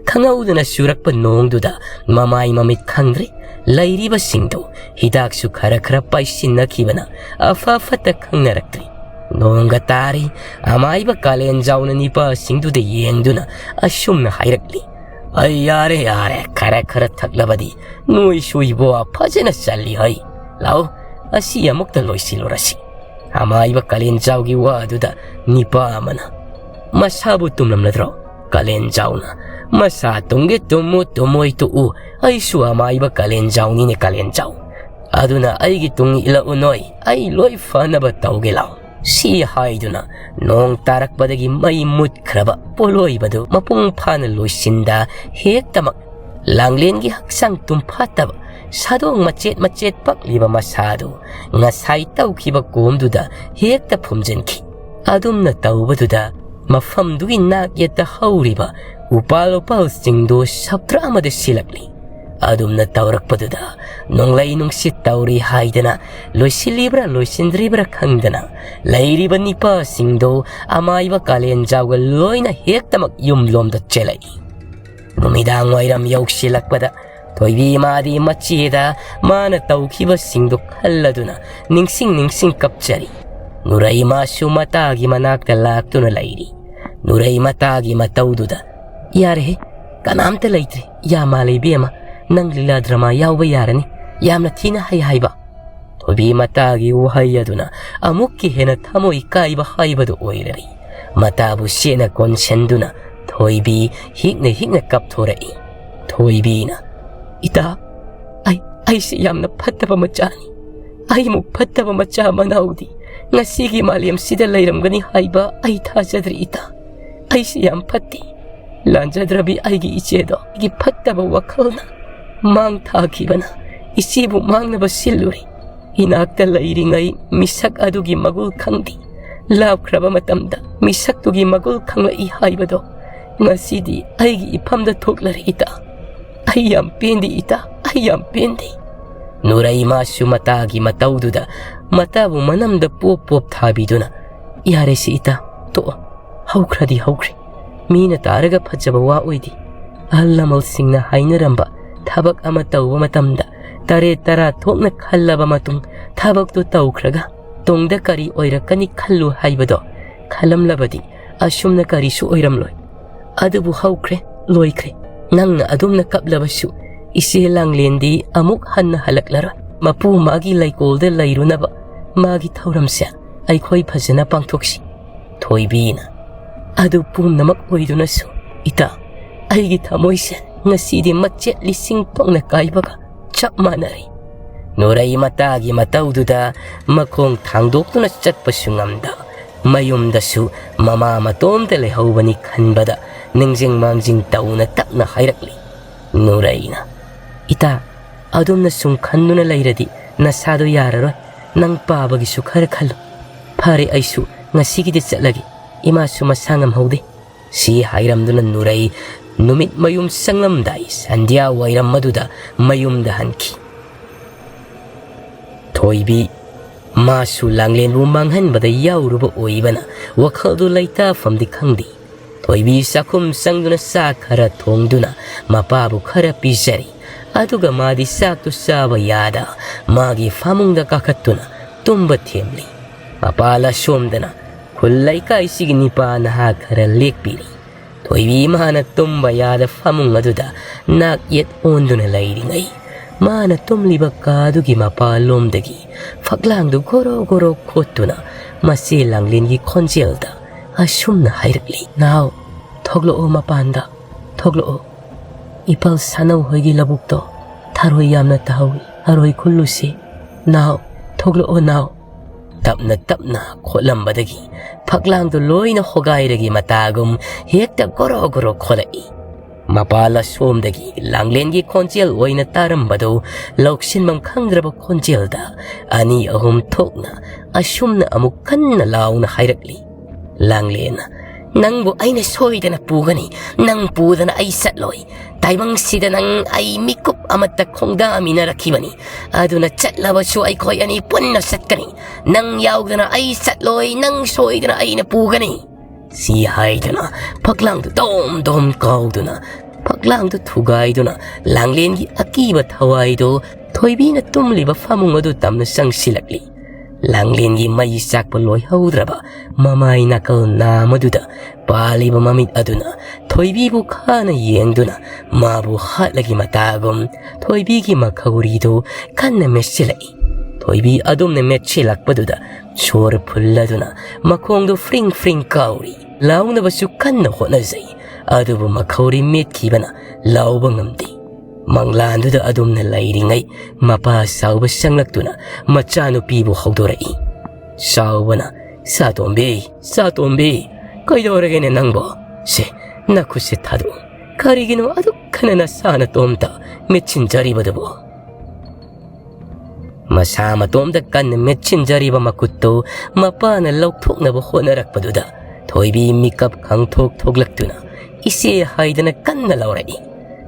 ꯈꯪꯍꯧꯗꯅ ꯆꯨꯔꯛꯄ ꯅꯣꯡꯗꯨꯗ ꯃꯃꯥꯏ ꯃꯃꯤꯠ ꯈꯪꯗ꯭ꯔꯦ꯫ ꯂꯩꯔꯤꯕꯁꯤꯡꯗꯨ ꯍꯤꯗꯥꯛꯁꯨ ꯈꯔ ꯈꯔ ꯄꯥꯏꯁꯤꯟꯅꯈꯤꯕꯅ ꯑꯐ ꯐꯠꯇ ꯈꯪꯅꯔꯛꯇ꯭ꯔꯤ꯫ ꯅꯣꯡꯒ ꯇꯥꯔꯤ꯫ ꯑꯃꯥꯏꯕ ꯀꯥꯂꯦꯟꯖꯥꯎꯅ ꯅꯤꯄꯥꯁꯤꯡꯗꯨꯗ ꯌꯦꯡꯗꯨꯅ ꯑꯁꯨꯝꯅ ꯍꯥꯏꯔꯛꯂꯤ, "ꯑꯩ ꯌꯥꯔꯦ, ꯌꯥꯔꯦ, ꯈꯔ ꯈꯔ ꯊꯛꯂꯕꯗꯤ ꯅꯣꯏꯁꯨ ꯏꯕꯣ ꯐꯖꯅ ꯆꯜꯂꯤ ꯍꯩ꯫ ꯂꯥꯛꯑꯣ, ꯑꯁꯤ ꯑꯃꯨꯛꯇ ꯂꯣꯏꯁꯤꯜꯂꯨꯔꯁꯤ꯫" ꯑꯃꯥꯏꯕ ꯀꯥꯂꯦꯟꯖꯥꯎꯒꯤ ꯋꯥꯗꯨꯗ ꯅꯤꯄꯥ ꯑꯃꯅ, "ꯃꯁꯥꯕꯨ ꯇꯨꯝꯂꯝꯂꯗ꯭ꯔꯣ?" ꯀꯥꯂꯦꯟꯖꯥꯎꯅ, "ꯃꯁꯥ ꯇꯨꯝꯒꯦ ꯇꯨꯝꯃꯨ, ꯇꯨꯝꯃꯣꯏ ꯇꯣꯛꯎ, ꯑꯩꯁꯨ ꯑꯃꯥꯏꯕ ꯀꯥꯂꯦꯟꯖꯥꯎꯅꯤꯅꯦ ꯀꯥꯂꯦꯟꯖꯥꯎ꯫ ꯑꯗꯨꯅ ꯑꯩꯒꯤ ꯇꯨꯡ ꯏꯜꯂꯛꯎ ꯅꯣꯏ, ꯑꯩ ꯂꯣꯏ ꯐꯅꯕ ꯇꯧꯒꯦ ꯂꯥꯎ꯫" ꯁꯤ ꯍꯥꯏꯗꯨꯅ ꯅꯣꯡ ꯇꯥꯔꯛꯄꯗꯒꯤ ꯃꯩ ꯃꯨꯠꯈ꯭ꯔꯕ ꯄꯣꯠꯂꯣꯏꯕꯗꯨ ꯃꯄꯨꯡ ꯐꯥꯅ ꯂꯣꯏꯁꯤꯟꯗ ꯍꯦꯛꯇꯃꯛ ꯂꯥꯡꯂꯦꯟꯒꯤ ꯍꯛꯆꯥꯡ ꯇꯨꯝꯐꯥꯠꯇꯕ ꯁꯥꯗꯣꯡ ꯃꯆꯦꯠ ꯃꯆꯦꯠ ꯄꯛꯂꯤꯕ ꯃꯁꯥꯗꯨ ꯉꯁꯥꯏ ꯇꯧꯈꯤꯕ ꯀꯣꯝꯗꯨꯗ ꯍꯦꯛꯇ ꯐꯨꯝꯖꯤꯟꯈꯤ꯫ ꯑꯗꯨꯝꯅ ꯇꯧꯕꯗꯨꯗ ꯃꯐꯝꯗꯨꯒꯤ ꯅꯥꯛ ꯌꯦꯠꯇ ꯍꯧꯔꯤꯕ ꯎꯄꯥꯜ ꯋꯥꯄꯥꯜꯁꯤꯡꯗꯨ ꯁꯞꯇ꯭ꯔꯥ ꯑꯃꯗ ꯁꯤꯜꯂꯛꯂꯤ꯫ ꯑꯗꯨꯝꯅ ꯇꯧꯔꯛꯄꯗꯨꯗ ꯅꯣꯡꯂꯩ ꯅꯨꯡꯁꯤꯠ ꯇꯧꯔꯤ ꯍꯥꯏꯗꯅ ꯂꯣꯏꯁꯤꯜꯂꯤꯕ꯭ꯔꯥ ꯂꯣꯏꯁꯤꯟꯗ꯭ꯔꯤꯕ꯭ꯔꯥ ꯈꯪꯗꯅ ꯂꯩꯔꯤꯕ ꯅꯤꯄꯥꯁꯤꯡꯗꯨ ꯑꯃꯥꯏꯕ ꯀꯥꯂꯦꯟꯖꯥꯎꯒ ꯂꯣꯏꯅ ꯍꯦꯛꯇꯃꯛ ꯌꯨꯝꯂꯣꯝꯗ ꯆꯦꯜꯂꯛꯏ꯫ ꯅꯨꯃꯤꯗꯥꯡ ꯋꯥꯏꯔꯝ ꯌꯧꯁꯤꯜꯂꯛꯄꯗ ꯊꯣꯏꯕꯤ ꯃꯥꯗꯤ ꯃꯆꯦꯗ ꯃꯥꯅ ꯇꯧꯈꯤꯕꯁꯤꯡꯗꯨ ꯈꯜꯂꯗꯨꯅ ꯅꯤꯡꯁꯤꯡ ꯅꯤꯡꯁꯤꯡ ꯀꯞꯆꯔꯤ꯫ ꯅꯨꯔꯩꯃꯥꯁꯨ ꯃꯇꯥꯒꯤ ꯃꯅꯥꯛꯇ ꯂꯥꯛꯇꯨꯅ ꯂꯩꯔꯤ꯫ ꯅꯨꯔꯩ ꯃꯇꯥꯒꯤ ꯃꯇꯧꯗꯨꯗ, "ꯌꯥꯔꯦꯍꯦ, ꯀꯅꯥꯝꯇ ꯂꯩꯇ꯭ꯔꯦ, ꯌꯥ ꯃꯥꯜꯂꯦ ꯏꯕꯦꯝꯃ, ꯅꯪ ꯂꯤꯂꯥ ꯗ꯭ꯔꯃꯥ ꯌꯥꯎꯕ ꯌꯥꯔꯅꯤ, ꯌꯥꯝꯅ ꯊꯤꯅ ꯍꯩ ꯍꯥꯏꯕ꯫" ꯊꯣꯏꯕꯤ ꯃꯇꯥꯒꯤ ꯋꯥꯍꯩ ꯑꯗꯨꯅ ꯑꯃꯨꯛꯀ ꯍꯦꯟꯅ ꯊꯃꯣꯏ ꯀꯥꯏꯕ ꯍꯥꯏꯕꯗꯨ ꯑꯣꯏꯔꯔꯤ꯫ ꯃꯇꯥꯕꯨ ꯆꯦꯠꯅ ꯀꯣꯟꯁꯤꯟꯗꯨꯅ ꯊꯣꯏꯕꯤ ꯍꯤꯛꯅ ꯍꯤꯛꯅ ꯀꯞꯊꯣꯔꯛꯏ꯫ ꯊꯣꯏꯕꯤꯅ, "ꯏꯇꯥ, ꯑꯩ, ꯑꯩꯁꯤ ꯌꯥꯝꯅ ꯐꯠꯇꯕ ꯃꯆꯥꯅꯤ꯫ ꯑꯩꯃꯨꯛ ꯐꯠꯇꯕ ꯃꯆꯥ ꯃꯅꯥꯎꯗꯤ ꯉꯁꯤꯒꯤ ꯃꯥꯂꯦꯝꯁꯤꯗ ꯂꯩꯔꯝꯒꯅꯤ ꯍꯥꯏꯕ ꯑꯩ ꯊꯥꯖꯗ꯭ꯔꯤ ꯏꯇꯥ꯫ ꯑꯩꯁꯤ ꯌꯥꯝ ꯐꯠꯇꯦ꯫ ꯂꯥꯟꯖꯗ꯭ꯔꯕꯤ ꯑꯩꯒꯤ ꯏꯆꯦꯗꯣ ꯑꯩꯒꯤ ꯐꯠꯇꯕ ꯋꯥꯈꯜꯅ ꯃꯥꯡ ꯊꯥꯈꯤꯕꯅ ꯏꯆꯦꯕꯨ ꯃꯥꯡꯅꯕ ꯁꯤꯜꯂꯨꯔꯦ꯫ ꯏꯅꯥꯛꯇ ꯂꯩꯔꯤꯉꯩ ꯃꯤꯁꯛ ꯑꯗꯨꯒꯤ ꯃꯒꯨꯜ ꯈꯪꯗꯦ꯫ ꯂꯥꯞꯈ꯭ꯔꯕ ꯃꯇꯝꯗ ꯃꯤꯁꯛꯇꯨꯒꯤ ꯃꯒꯨꯜ ꯈꯪꯂꯛꯏ ꯍꯥꯏꯕꯗꯣ ꯉꯁꯤꯗꯤ ꯑꯩꯒꯤ ꯏꯐꯝꯗ ꯊꯣꯛꯂꯔꯦ ꯏꯇꯥ꯫ ꯑꯩ ꯌꯥꯝ ꯄꯦꯟꯗꯦ ꯏꯇꯥ, ꯑꯩ ꯌꯥꯝ ꯄꯦꯟꯗꯦ꯫" ꯅꯨꯔꯩ ꯃꯥꯁꯨ ꯃꯇꯥꯒꯤ ꯃꯇꯧꯗꯨꯗ ꯃꯇꯥꯕꯨ ꯃꯅꯝꯗ ꯄꯣꯞ ꯄꯣꯞ ꯊꯥꯕꯤꯗꯨꯅ, "ꯌꯥꯔꯦꯁꯤ ꯏꯇꯥ, ꯇꯣꯛꯑꯣ꯫ ꯍꯧꯈ꯭ꯔꯗꯤ ꯍꯧꯈ꯭ꯔꯦ꯫ ꯃꯤꯅ ꯇꯥꯔꯒ ꯐꯖꯕ ꯋꯥ ꯑꯣꯏꯗꯦ꯫ ꯑꯍꯜ ꯂꯃꯟꯁꯤꯡꯅ ꯍꯥꯏꯅꯔꯝꯕ ꯊꯕꯛ ꯑꯃ ꯇꯧꯕ ꯃꯇꯝꯗ ꯇꯔꯦꯠ ꯇꯔꯥ ꯊꯣꯛꯅ ꯈꯜꯂꯕ ꯃꯇꯨꯡ ꯊꯕꯛꯇꯨ ꯇꯧꯈ꯭ꯔꯒ ꯇꯨꯡꯗ ꯀꯔꯤ ꯑꯣꯏꯔꯛꯀꯅꯤ ꯈꯜꯂꯨ ꯍꯥꯏꯕꯗꯣ ꯈꯜꯂꯝꯂꯕꯗꯤ ꯑꯁꯨꯝꯅ ꯀꯔꯤꯁꯨ ꯑꯣꯏꯔꯝꯂꯣꯏ꯫ ꯑꯗꯨꯕꯨ ꯍꯧꯈ꯭ꯔꯦ, ꯂꯣꯏꯈ꯭ꯔꯦ꯫ ꯅꯪꯅ ꯑꯗꯨꯝꯅ ꯀꯞꯂꯕꯁꯨ ꯏꯆꯦ ꯂꯥꯡꯂꯦꯟꯗꯤ ꯑꯃꯨꯛ ꯍꯟꯅ ꯍꯜꯂꯛꯂꯔꯣꯏ꯫ ꯃꯄꯨ ꯃꯥꯒꯤ ꯂꯩꯀꯣꯜꯗ ꯂꯩꯔꯨꯅꯕ ꯃꯥꯒꯤ ꯊꯧꯔꯝꯁꯦ ꯑꯩꯈꯣꯏ ꯐꯖꯅ ꯄꯥꯡꯊꯣꯛꯁꯤ꯫" ꯊꯣꯏꯕꯤꯅ, "ꯑꯗꯨ ꯄꯨꯝꯅꯃꯛ ꯑꯣꯏꯗꯨꯅꯁꯨ ꯏꯇꯥ, ꯑꯩꯒꯤ ꯊꯃꯣꯏꯁꯦ ꯉꯁꯤꯗꯤ ꯃꯆꯦꯠ ꯂꯤꯁꯤꯡ ꯊꯣꯛꯅ ꯀꯥꯏꯕꯒ ꯆꯞ ꯃꯥꯟꯅꯔꯦ꯫" ꯅꯨꯔꯩ ꯃꯇꯥꯒꯤ ꯃꯇꯧꯗꯨꯗ ꯃꯈꯣꯡ ꯊꯥꯡꯗꯣꯛꯇꯨꯅ ꯆꯠꯄꯁꯨ ꯉꯝꯗ, ꯃꯌꯨꯝꯗꯁꯨ ꯃꯃꯥ ꯃꯇꯣꯝꯇ ꯂꯩꯍꯧꯕꯅꯤ ꯈꯟꯕꯗ ꯅꯤꯡꯖꯤꯡ ꯃꯥꯡꯖꯤꯡ ꯇꯧꯅ ꯇꯞꯅ ꯍꯥꯏꯔꯛꯂꯤ꯫ ꯅꯨꯔꯩꯅ, "ꯏꯇꯥ, ꯑꯗꯨꯝꯅ ꯁꯨꯝ ꯈꯟꯗꯨꯅ ꯂꯩꯔꯗꯤ ꯅꯁꯥꯗꯣ ꯌꯥꯔꯔꯣꯏ꯫ ꯅꯪ ꯄꯥꯕꯒꯤꯁꯨ ꯈꯔ ꯈꯜꯂꯨ꯫ ꯐꯔꯦ, ꯑꯩꯁꯨ ꯉꯁꯤꯒꯤꯗꯤ ꯆꯠꯂꯒꯦ꯫ ꯏꯃꯥꯁꯨ ꯃꯁꯥ ꯉꯝꯍꯧꯗꯦ꯫" ꯁꯤ ꯍꯥꯏꯔꯝꯗꯨꯅ ꯅꯨꯔꯩ ꯅꯨꯃꯤꯠ ꯃꯌꯨꯝ ꯆꯪꯂꯝꯗꯥꯏ ꯁꯟꯙ꯭ꯌꯥ ꯋꯥꯏꯔꯝ ꯑꯗꯨꯗ ꯃꯌꯨꯝꯗ ꯍꯟꯈꯤ꯫ ꯊꯣꯏꯕꯤ, ꯃꯥꯁꯨ ꯂꯥꯡꯂꯦꯟꯕꯨ ꯃꯥꯡꯍꯟꯕꯗ ꯌꯥꯎꯔꯨꯕ ꯑꯣꯏꯕꯅ ꯋꯥꯈꯜꯗꯨ ꯂꯩꯇꯥꯐꯝꯗꯤ ꯈꯪꯗꯦ꯫ ꯊꯣꯏꯕꯤ ꯆꯥꯛꯈꯨꯝ ꯆꯪꯗꯨꯅ ꯆꯥꯛ ꯈꯔ ꯊꯣꯡꯗꯨꯅ ꯃꯄꯥꯕꯨ ꯈꯔ ꯄꯤꯖꯔꯤ꯫ ꯑꯗꯨꯒ ꯃꯥꯗꯤ ꯆꯥꯛꯇꯨ ꯆꯥꯕ ꯌꯥꯗ ꯃꯥꯒꯤ ꯐꯃꯨꯡꯗ ꯀꯥꯈꯠꯇꯨꯅ ꯇꯨꯝꯕ ꯊꯦꯝꯂꯤ꯫ ꯃꯄꯥ ꯂꯥꯁꯣꯝꯗꯅ ꯈꯨꯜ ꯂꯩꯀꯥꯏꯁꯤꯒꯤ ꯅꯤꯄꯥ ꯅꯍꯥ ꯈꯔ ꯂꯦꯛꯄꯤꯔꯤ꯫ ꯊꯣꯏꯕꯤ ꯃꯥꯅ ꯇꯨꯝꯕ ꯌꯥꯗ ꯐꯃꯨꯡ ꯑꯗꯨꯗ ꯅꯥꯛ ꯌꯦꯠ ꯑꯣꯟꯗꯨꯅ ꯂꯩꯔꯤꯉꯩ, ꯃꯥꯅ ꯇꯨꯝꯂꯤꯕ ꯀꯥꯗꯨꯒꯤ ꯃꯄꯥꯂꯣꯝꯗꯒꯤ ꯐꯛꯂꯥꯡꯗꯨ ꯒꯣꯔꯣ ꯒꯣꯔꯣ ꯈꯣꯠꯇꯨꯅ ꯃꯆꯦ ꯂꯥꯡꯂꯦꯟꯒꯤ ꯈꯣꯟꯖꯦꯜꯗ ꯑꯁꯨꯝꯅ ꯍꯥꯏꯔꯛꯂꯤ, "ꯅꯥꯎ, ꯊꯣꯛꯂꯛꯑꯣ ꯃꯄꯥꯟꯗ, ꯊꯣꯛꯂꯛꯑꯣ꯫ ꯏꯄꯥꯜ ꯁꯥꯅꯧ ꯍꯣꯏꯒꯤ ꯂꯧꯕꯨꯛꯇꯣ ꯊꯔꯣꯏ ꯌꯥꯝꯅ ꯇꯥꯍꯧꯏ, ꯊꯔꯣꯏ ꯈꯨꯜꯂꯨꯁꯤ꯫ ꯅꯥꯎ, ꯊꯣꯛꯂꯛꯑꯣ ꯅꯥꯎ"꯫ ꯇꯞꯅ ꯇꯞꯅ ꯈꯣꯠꯂꯝꯕꯗꯒꯤ ꯐꯛꯂꯥꯡꯗꯨ ꯂꯣꯏꯅ ꯍꯣꯒꯥꯏꯔꯒꯤ ꯃꯇꯥꯒꯨꯝ ꯍꯦꯛꯇ ꯒꯣꯔꯣ ꯒꯣꯔꯣ ꯈꯣꯠꯂꯛꯏ꯫ ꯃꯄꯥꯜ ꯑꯁꯣꯝꯗꯒꯤ ꯂꯥꯡꯂꯦꯟꯒꯤ ꯈꯣꯟꯖꯦꯜ ꯑꯣꯏꯅ ꯇꯥꯔꯝꯕꯗꯨ ꯂꯧꯁꯤꯟꯐꯝ ꯈꯪꯗ꯭ꯔꯕ ꯈꯣꯟꯖꯦꯜꯗ ꯑꯅꯤ ꯑꯍꯨꯝ ꯊꯣꯛꯅ ꯑꯁꯨꯝꯅ ꯑꯃꯨꯛ ꯀꯟꯅ ꯂꯥꯎꯅ ꯍꯥꯏꯔꯛꯂꯤ, ꯂꯥꯡꯂꯦꯟꯅ, "ꯅꯪꯕꯨ ꯑꯩꯅ ꯁꯣꯏꯗꯅ ꯄꯨꯒꯅꯤ, ꯅꯪ ꯄꯨꯗꯅ ꯑꯩ ꯆꯠꯂꯣꯏ꯫ ꯇꯥꯏꯕꯪꯁꯤꯗ ꯅꯪ ꯑꯩ ꯃꯤꯀꯨꯞ ꯑꯃꯠꯇ ꯈꯣꯡꯗꯥꯃꯤꯟꯅꯔꯛꯈꯤꯕꯅꯤ, ꯑꯗꯨꯅ ꯆꯠꯂꯕꯁꯨ ꯑꯩꯈꯣꯏ ꯑꯅꯤ ꯄꯨꯟꯅ ꯆꯠꯀꯅꯤ꯫ ꯅꯪ ꯌꯥꯎꯗꯅ ꯑꯩ ꯆꯠꯂꯣꯏ, ꯅꯪ ꯁꯣꯏꯗꯅ ꯑꯩꯅ ꯄꯨꯒꯅꯤ"꯫ ꯁꯤ ꯍꯥꯏꯗꯨꯅ ꯐꯛꯂꯥꯡꯗꯨ ꯗꯣꯝ ꯗꯣꯝ ꯀꯥꯎꯗꯨꯅ, ꯐꯛꯂꯥꯡꯗꯨ ꯊꯨꯒꯥꯏꯗꯨꯅ, ꯂꯥꯡꯂꯦꯟꯒꯤ ꯑꯀꯤꯕ ꯊꯋꯥꯏꯗꯨ ꯊꯣꯏꯕꯤꯅ ꯇꯨꯝꯂꯤꯕ ꯐꯃꯨꯡ ꯑꯗꯨ ꯇꯝꯅ ꯆꯪꯁꯤꯜꯂꯛꯂꯤ꯫ ꯂꯥꯡꯂꯦꯟꯒꯤ ꯃꯩ ꯆꯥꯛꯄ ꯂꯣꯏꯍꯧꯗ꯭ꯔꯕ ꯃꯃꯥꯏ ꯅꯥꯀꯜ ꯅꯥꯝꯃꯗꯨꯗ ꯄꯥꯜꯂꯤꯕ ꯃꯃꯤꯠ ꯑꯗꯨꯅ ꯊꯣꯏꯕꯤꯕꯨ ꯈꯥꯅ ꯌꯦꯡꯗꯨꯅ ꯃꯥꯕꯨ ꯍꯥꯠꯂꯒꯤ ꯃꯇꯥꯒꯨꯝ ꯊꯣꯏꯕꯤꯒꯤ ꯃꯈꯧꯔꯤꯗꯨ ꯀꯟꯅ ꯃꯦꯠꯁꯤꯜꯂꯛꯏ꯫ ꯊꯣꯏꯕꯤ ꯑꯗꯨꯝꯅ ꯃꯦꯠꯁꯤꯜꯂꯛꯄꯗꯨꯗ ꯁꯣꯔ ꯐꯨꯜꯂꯗꯨꯅ ꯃꯈꯣꯡꯗꯨ ꯐ꯭ꯔꯤꯡ ꯐ꯭ꯔꯤꯡ ꯀꯥꯎꯔꯤ꯫ ꯂꯥꯎꯅꯕꯁꯨ ꯀꯟꯅ ꯍꯣꯠꯅꯖꯩ, ꯑꯗꯨꯕꯨ ꯃꯈꯧꯔꯤ ꯃꯦꯠꯈꯤꯕꯅ ꯂꯥꯎꯕ ꯉꯝꯗꯦ꯫ ꯃꯪꯂꯥꯟꯗꯨꯗ ꯑꯗꯨꯝꯅ ꯂꯩꯔꯤꯉꯩ ꯃꯄꯥ ꯆꯥꯎꯕ ꯆꯪꯂꯛꯇꯨꯅ ꯃꯆꯥꯅꯨꯄꯤꯕꯨ ꯍꯧꯗꯣꯔꯛꯏ꯫ ꯆꯥꯎꯕꯅ, "ꯆꯥꯇꯣꯝꯕꯤ, ꯆꯥꯇꯣꯝꯕꯤ, ꯀꯩꯗꯧꯔꯒꯦꯅꯦ ꯅꯪꯕꯣ? ꯁꯦ, ꯅꯈꯨꯠꯁꯦ ꯊꯥꯗꯣꯛꯎ꯫ ꯀꯔꯤꯒꯤꯅꯣ ꯑꯗꯨꯛ ꯍꯦꯟꯅ ꯅꯁꯥ ꯅꯇꯣꯝꯇ ꯃꯦꯠꯁꯤꯟꯖꯔꯤꯕꯗꯨꯕꯣ?" ꯃꯁꯥ ꯃꯇꯣꯝꯇ ꯀꯟꯅ ꯃꯦꯠꯁꯤꯟꯖꯔꯤꯕ ꯃꯈꯨꯠꯇꯨ ꯃꯄꯥꯅ ꯂꯧꯊꯣꯛꯅꯕ ꯍꯣꯠꯅꯔꯛꯄꯗꯨꯗ ꯊꯣꯏꯕꯤ ꯃꯤꯀꯞ ꯈꯪꯊꯣꯛ ꯊꯣꯛꯂꯛꯇꯨꯅ ꯏꯆꯦ ꯍꯥꯏꯗꯅ ꯀꯟꯅ ꯂꯥꯎꯔꯛꯏ꯫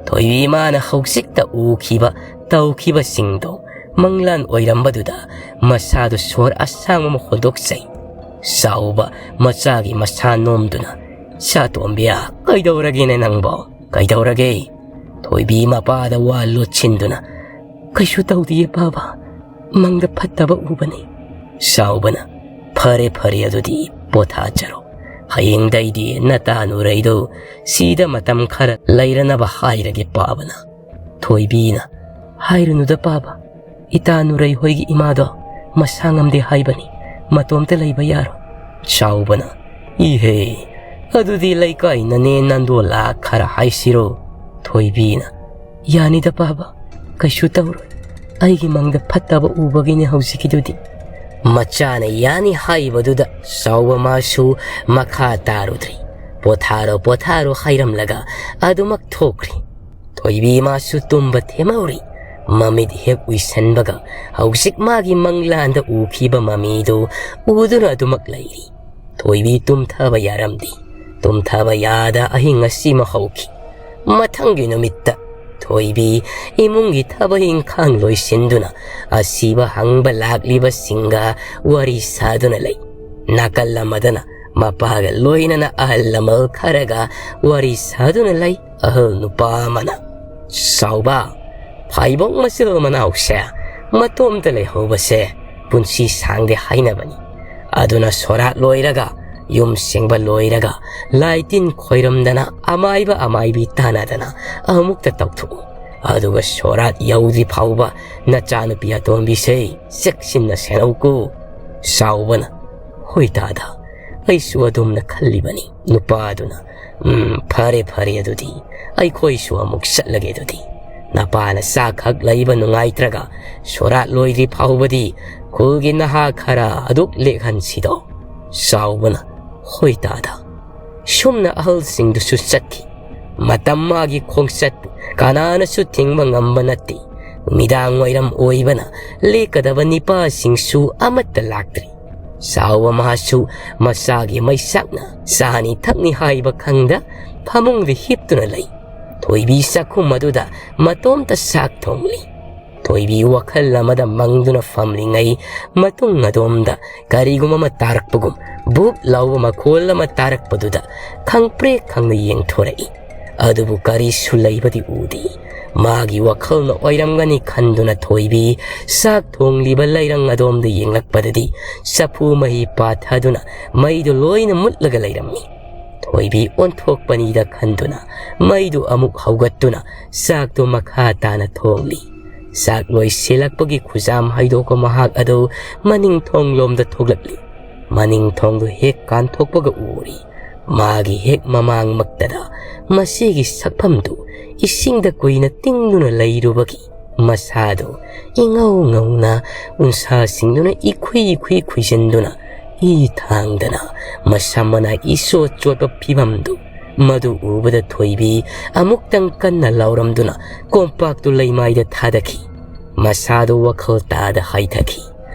ꯊꯣꯏꯕꯤ ꯃꯥꯅ ꯍꯧꯖꯤꯛꯇ ꯎꯈꯤꯕ ꯇꯧꯈꯤꯕꯁꯤꯡꯗꯣ ꯃꯪꯂꯥꯟ ꯑꯣꯏꯔꯝꯕꯗꯨꯗ ꯃꯁꯥꯗꯨ ꯁꯣꯔ ꯑꯁꯥꯡꯕ ꯑꯃ ꯍꯣꯟꯗꯣꯛꯆꯩ꯫ ꯆꯥꯎꯕ ꯃꯆꯥꯒꯤ ꯃꯁꯥ ꯅꯣꯝꯗꯨꯅ, "ꯆꯥꯇꯣꯝꯕꯤꯌꯥ, ꯀꯩꯗꯧꯔꯒꯦꯅꯦ ꯅꯪꯕꯣ? ꯀꯩꯗꯧꯔꯒꯦ?" ꯊꯣꯏꯕꯤ ꯃꯄꯥꯗ ꯋꯥ ꯂꯣꯠꯁꯤꯟꯗꯨꯅ, "ꯀꯩꯁꯨ ꯇꯧꯗꯤꯌꯦ ꯄꯥꯕ, ꯃꯪꯗ ꯐꯠꯇꯕ ꯎꯕꯅꯤ"꯫ ꯆꯥꯎꯕꯅ, "ꯐꯔꯦ ꯐꯔꯦ, ꯑꯗꯨꯗꯤ ꯄꯣꯊꯥꯖꯔꯣ꯫ ꯍꯌꯦꯡꯗꯩꯗꯤ ꯅꯇꯥ ꯅꯨꯔꯩꯗꯨ ꯁꯤꯗ ꯃꯇꯝ ꯈꯔ ꯂꯩꯔꯅꯕ ꯍꯥꯏꯔꯒꯦ ꯄꯥꯕꯅ"꯫ ꯊꯣꯏꯕꯤꯅ, "ꯍꯥꯏꯔꯨꯅꯨꯗ ꯄꯥꯕ, ꯏꯇꯥ ꯅꯨꯔꯩ ꯍꯣꯏꯒꯤ ꯏꯃꯥꯗꯣ ꯃꯁꯥ ꯉꯝꯗꯦ ꯍꯥꯏꯕꯅꯤ, ꯃꯇꯣꯝꯇ ꯂꯩꯕ ꯌꯥꯔꯣꯏ꯫ ꯆꯥꯎꯕꯅ, "ꯏꯍꯦ, ꯑꯗꯨꯗꯤ ꯂꯩꯀꯥꯏ ꯅꯅꯦ ꯅꯟꯗꯣꯂꯥ ꯈꯔ ꯍꯥꯏꯁꯤꯔꯣ?" ꯊꯣꯏꯕꯤꯅ, "ꯌꯥꯅꯤꯗ ꯄꯥꯕ, ꯀꯩꯁꯨ ꯇꯧꯔꯣꯏ꯫ ꯑꯩꯒꯤ ꯃꯪꯗ ꯐꯠꯇꯕ ꯎꯕꯒꯤꯅꯦ ꯍꯧꯖꯤꯛꯀꯤꯗꯨꯗꯤ꯫" ꯃꯆꯥꯅ ꯌꯥꯅꯤ ꯍꯥꯏꯕꯗꯨꯗ ꯆꯥꯎꯕ ꯃꯥꯁꯨ ꯃꯈꯥ ꯇꯥꯔꯨꯗ꯭ꯔꯤ꯫ "ꯄꯣꯊꯥꯔꯣ, ꯄꯣꯊꯥꯔꯣ" ꯍꯥꯏꯔꯝꯂꯒ ꯑꯗꯨꯃꯛ ꯊꯣꯛꯈ꯭ꯔꯤ꯫ ꯊꯣꯏꯕꯤ ꯃꯥꯁꯨ ꯇꯨꯝꯕ ꯊꯦꯝꯍꯧꯔꯤ꯫ ꯃꯃꯤꯠ ꯍꯦꯛ ꯎꯏꯁꯟꯕꯒ ꯍꯧꯖꯤꯛ ꯃꯥꯒꯤ ꯃꯪꯂꯥꯟꯗ ꯎꯈꯤꯕ ꯃꯃꯤꯗꯨ ꯎꯗꯨꯅ ꯑꯗꯨꯃꯛ ꯂꯩꯔꯤ꯫ ꯊꯣꯏꯕꯤ ꯇꯨꯝꯊꯕ ꯌꯥꯔꯝꯗꯦ꯫ ꯇꯨꯝꯊꯕ ꯌꯥꯗ ꯑꯍꯤꯡ ꯑꯁꯤꯃ ꯍꯧꯈꯤ꯫ ꯃꯊꯪꯒꯤ ꯅꯨꯃꯤꯠꯇ ꯊꯣꯏꯕꯤ ꯏꯃꯨꯡꯒꯤ ꯊꯕꯛ ꯏꯪꯈꯥꯡ ꯂꯣꯏꯁꯤꯟꯗꯨꯅ ꯑꯁꯤꯕ ꯍꯪꯕ ꯂꯥꯛꯂꯤꯕꯁꯤꯡꯒ ꯋꯥꯔꯤ ꯁꯥꯗꯨꯅ ꯂꯩ꯫ ꯅꯥꯀꯜ ꯑꯃꯗꯅ ꯃꯄꯥꯒ ꯂꯣꯏꯅꯅ ꯑꯍꯜ ꯂꯃꯟ ꯈꯔꯒ ꯋꯥꯔꯤ ꯁꯥꯗꯨꯅ ꯂꯩ꯫ ꯑꯍꯜ ꯅꯨꯄꯥ ꯑꯃꯅ, "ꯆꯥꯎꯕ, ꯐꯥꯏꯕꯣꯛ ꯃꯆꯤꯜ ꯃꯅꯥꯎꯁꯦ ꯃꯇꯣꯝꯇ ꯂꯩꯍꯧꯕꯁꯦ ꯄꯨꯟꯁꯤ ꯁꯥꯡꯗꯦ ꯍꯥꯏꯅꯕꯅꯤ꯫ ꯑꯗꯨꯅ ꯁꯣꯔꯥꯠ ꯂꯣꯏꯔꯒ, ꯌꯨꯝ ꯁꯦꯡꯕ ꯂꯣꯏꯔꯒ, ꯂꯥꯏ ꯇꯤꯟ ꯈꯣꯏꯔꯝꯗꯅ, ꯑꯃꯥꯏꯕ ꯑꯃꯥꯏꯕꯤ ꯇꯥꯟꯅꯗꯅ ꯑꯃꯨꯛꯇ ꯇꯧꯊꯣꯛꯎ꯫ ꯑꯗꯨꯒ ꯁꯣꯔꯥꯠ ꯌꯧꯗ꯭ꯔꯤ ꯐꯥꯎꯕ ꯅꯆꯥꯅꯨꯄꯤ ꯑꯇꯣꯝꯕꯤꯁꯦ ꯆꯦꯛꯁꯤꯟꯅ ꯁꯦꯟꯅꯧꯀꯣ꯫" ꯆꯥꯎꯕꯅ, "ꯍꯣꯏ ꯗꯥꯗꯥ, ꯑꯩꯁꯨ ꯑꯗꯨꯝꯅ ꯈꯜꯂꯤꯕꯅꯤ꯫" ꯅꯨꯄꯥꯗꯨꯅ, "ꯎꯝ, ꯐꯔꯦ, ꯐꯔꯦ, ꯑꯗꯨꯗꯤ ꯑꯩꯈꯣꯏꯁꯨ ꯑꯃꯨꯛ ꯆꯠꯂꯒꯦ꯫ ꯑꯗꯨꯗꯤ ꯅꯄꯥꯅ ꯆꯥꯛ ꯈꯛ ꯂꯩꯕ ꯅꯨꯡꯉꯥꯏꯇ꯭ꯔꯒ ꯁꯣꯔꯥꯠ ꯂꯣꯏꯗ꯭ꯔꯤ ꯐꯥꯎꯕꯗꯤ ꯈꯨꯜꯒꯤ ꯅꯍꯥ ꯈꯔ ꯑꯗꯨꯛ ꯂꯦꯛꯍꯟꯁꯤꯗꯣ?" ꯆꯥꯎꯕꯅ, "ꯍꯣꯏ ꯗꯥꯗꯥ꯫" ꯁꯨꯝꯅ ꯑꯍꯜꯁꯤꯡꯗꯨꯁꯨ ꯆꯠꯈꯤ꯫ ꯃꯇꯝ ꯃꯥꯒꯤ ꯈꯣꯡꯆꯠꯄꯨ ꯀꯅꯥꯅꯁꯨ ꯊꯤꯡꯕ ꯉꯝꯕ ꯅꯠꯇꯦ꯫ ꯅꯨꯃꯤꯗꯥꯡ ꯋꯥꯏꯔꯝ ꯑꯣꯏꯕꯅ ꯂꯦꯛꯀꯗꯕ ꯅꯤꯄꯥꯁꯤꯡꯁꯨ ꯑꯃꯠꯇ ꯂꯥꯛꯇ꯭ꯔꯤ꯫ ꯆꯥꯎꯕ ꯃꯍꯥꯁꯨ ꯃꯆꯥꯒꯤ ꯃꯩꯁꯥꯛꯅ ꯆꯥꯅꯤ ꯊꯛꯅꯤ ꯍꯥꯏꯕ ꯈꯪꯗ ꯐꯃꯨꯡꯗ ꯍꯤꯞꯇꯨꯅ ꯂꯩ꯫ ꯊꯣꯏꯕꯤ ꯆꯥꯛꯈꯨꯝ ꯑꯗꯨꯗ ꯃꯇꯣꯝꯇ ꯆꯥꯛ ꯊꯣꯡꯂꯤ꯫ ꯊꯣꯏꯕꯤ ꯋꯥꯈꯜ ꯑꯃꯗ ꯃꯪꯗꯨꯅ ꯐꯝꯂꯤꯉꯩ ꯃꯇꯨꯡ ꯑꯗꯣꯝꯗ ꯀꯔꯤꯒꯨꯝꯕ ꯑꯃ ꯇꯥꯔꯛꯄꯒꯨꯝ ꯕꯨꯞ ꯂꯥꯎꯕ ꯃꯈꯣꯜ ꯑꯃ ꯇꯥꯔꯛꯄꯗꯨꯗ ꯈꯪꯄ꯭ꯔꯦꯛ ꯈꯪꯅ ꯌꯦꯡꯊꯣꯔꯛꯏ꯫ ꯑꯗꯨꯕꯨ ꯀꯔꯤꯁꯨ ꯂꯩꯕꯗꯤ ꯎꯗꯦ꯫ ꯃꯥꯒꯤ ꯋꯥꯈꯜꯅ ꯑꯣꯏꯔꯝꯒꯅꯤ ꯈꯟꯗꯨꯅ ꯊꯣꯏꯕꯤ ꯆꯥꯛ ꯊꯣꯡꯂꯤꯕ ꯂꯩꯔꯪ ꯑꯗꯣꯝꯗ ꯌꯦꯡꯂꯛꯄꯗꯗꯤ ꯆꯐꯨ ꯃꯍꯤ ꯄꯥꯊꯗꯨꯅ ꯃꯩꯗꯨ ꯂꯣꯏꯅ ꯃꯨꯠꯂꯒ ꯂꯩꯔꯝꯃꯤ꯫ ꯊꯣꯏꯕꯤ ꯑꯣꯟꯊꯣꯛꯄꯅꯤꯗ ꯈꯟꯗꯨꯅ ꯃꯩꯗꯨ ꯑꯃꯨꯛ ꯍꯧꯒꯠꯇꯨꯅ ꯆꯥꯛꯇꯨ ꯃꯈꯥ ꯇꯥꯅ ꯊꯣꯡꯂꯤ꯫ ꯆꯥꯛ ꯂꯣꯏꯁꯤꯜꯂꯛꯄꯒꯤ ꯈꯨꯖꯥꯝ ꯍꯩꯗꯣꯛꯄ ꯃꯍꯥꯛ ꯑꯗꯨ ꯃꯅꯤꯡ ꯊꯣꯡꯂꯣꯝꯗ ꯊꯣꯛꯂꯛꯂꯤ꯫ ꯃꯅꯤꯡ ꯊꯣꯡꯗꯨ ꯍꯦꯛ ꯀꯥꯟꯊꯣꯛꯄꯒ ꯎꯔꯤ, ꯃꯥꯒꯤ ꯍꯦꯛ ꯃꯃꯥꯡꯃꯛꯇꯗ ꯃꯁꯤꯒꯤ ꯁꯛꯐꯝꯗꯨ ꯏꯁꯤꯡꯗ ꯀꯨꯏꯅ ꯇꯤꯡꯗꯨꯅ ꯂꯩꯔꯨꯕꯒꯤ ꯃꯁꯥꯗꯨ ꯏꯉꯧ ꯉꯧꯅ ꯎꯟꯁꯥꯁꯤꯡꯗꯨꯅ ꯏꯈꯨꯏ ꯏꯈꯨꯏ ꯈꯨꯏꯖꯤꯟꯗꯨꯅ ꯏ ꯊꯥꯡꯗꯅ ꯃꯁꯝ ꯃꯅꯥ ꯏꯆꯣꯠ ꯆꯣꯠꯄ ꯐꯤꯕꯝꯗꯨ ꯃꯗꯨ ꯎꯕꯗ ꯊꯣꯏꯕꯤ ꯑꯃꯨꯛꯇꯪ ꯀꯟꯅ ꯂꯥꯎꯔꯝꯗꯨꯅ ꯀꯣꯝꯄꯥꯛꯇꯨ ꯂꯩꯃꯥꯏꯗ ꯊꯥꯗꯈꯤ꯫ ꯃꯁꯥꯗꯨ ꯋꯥꯈꯜ ꯇꯥꯗ ꯍꯥꯏꯊꯈꯤ꯫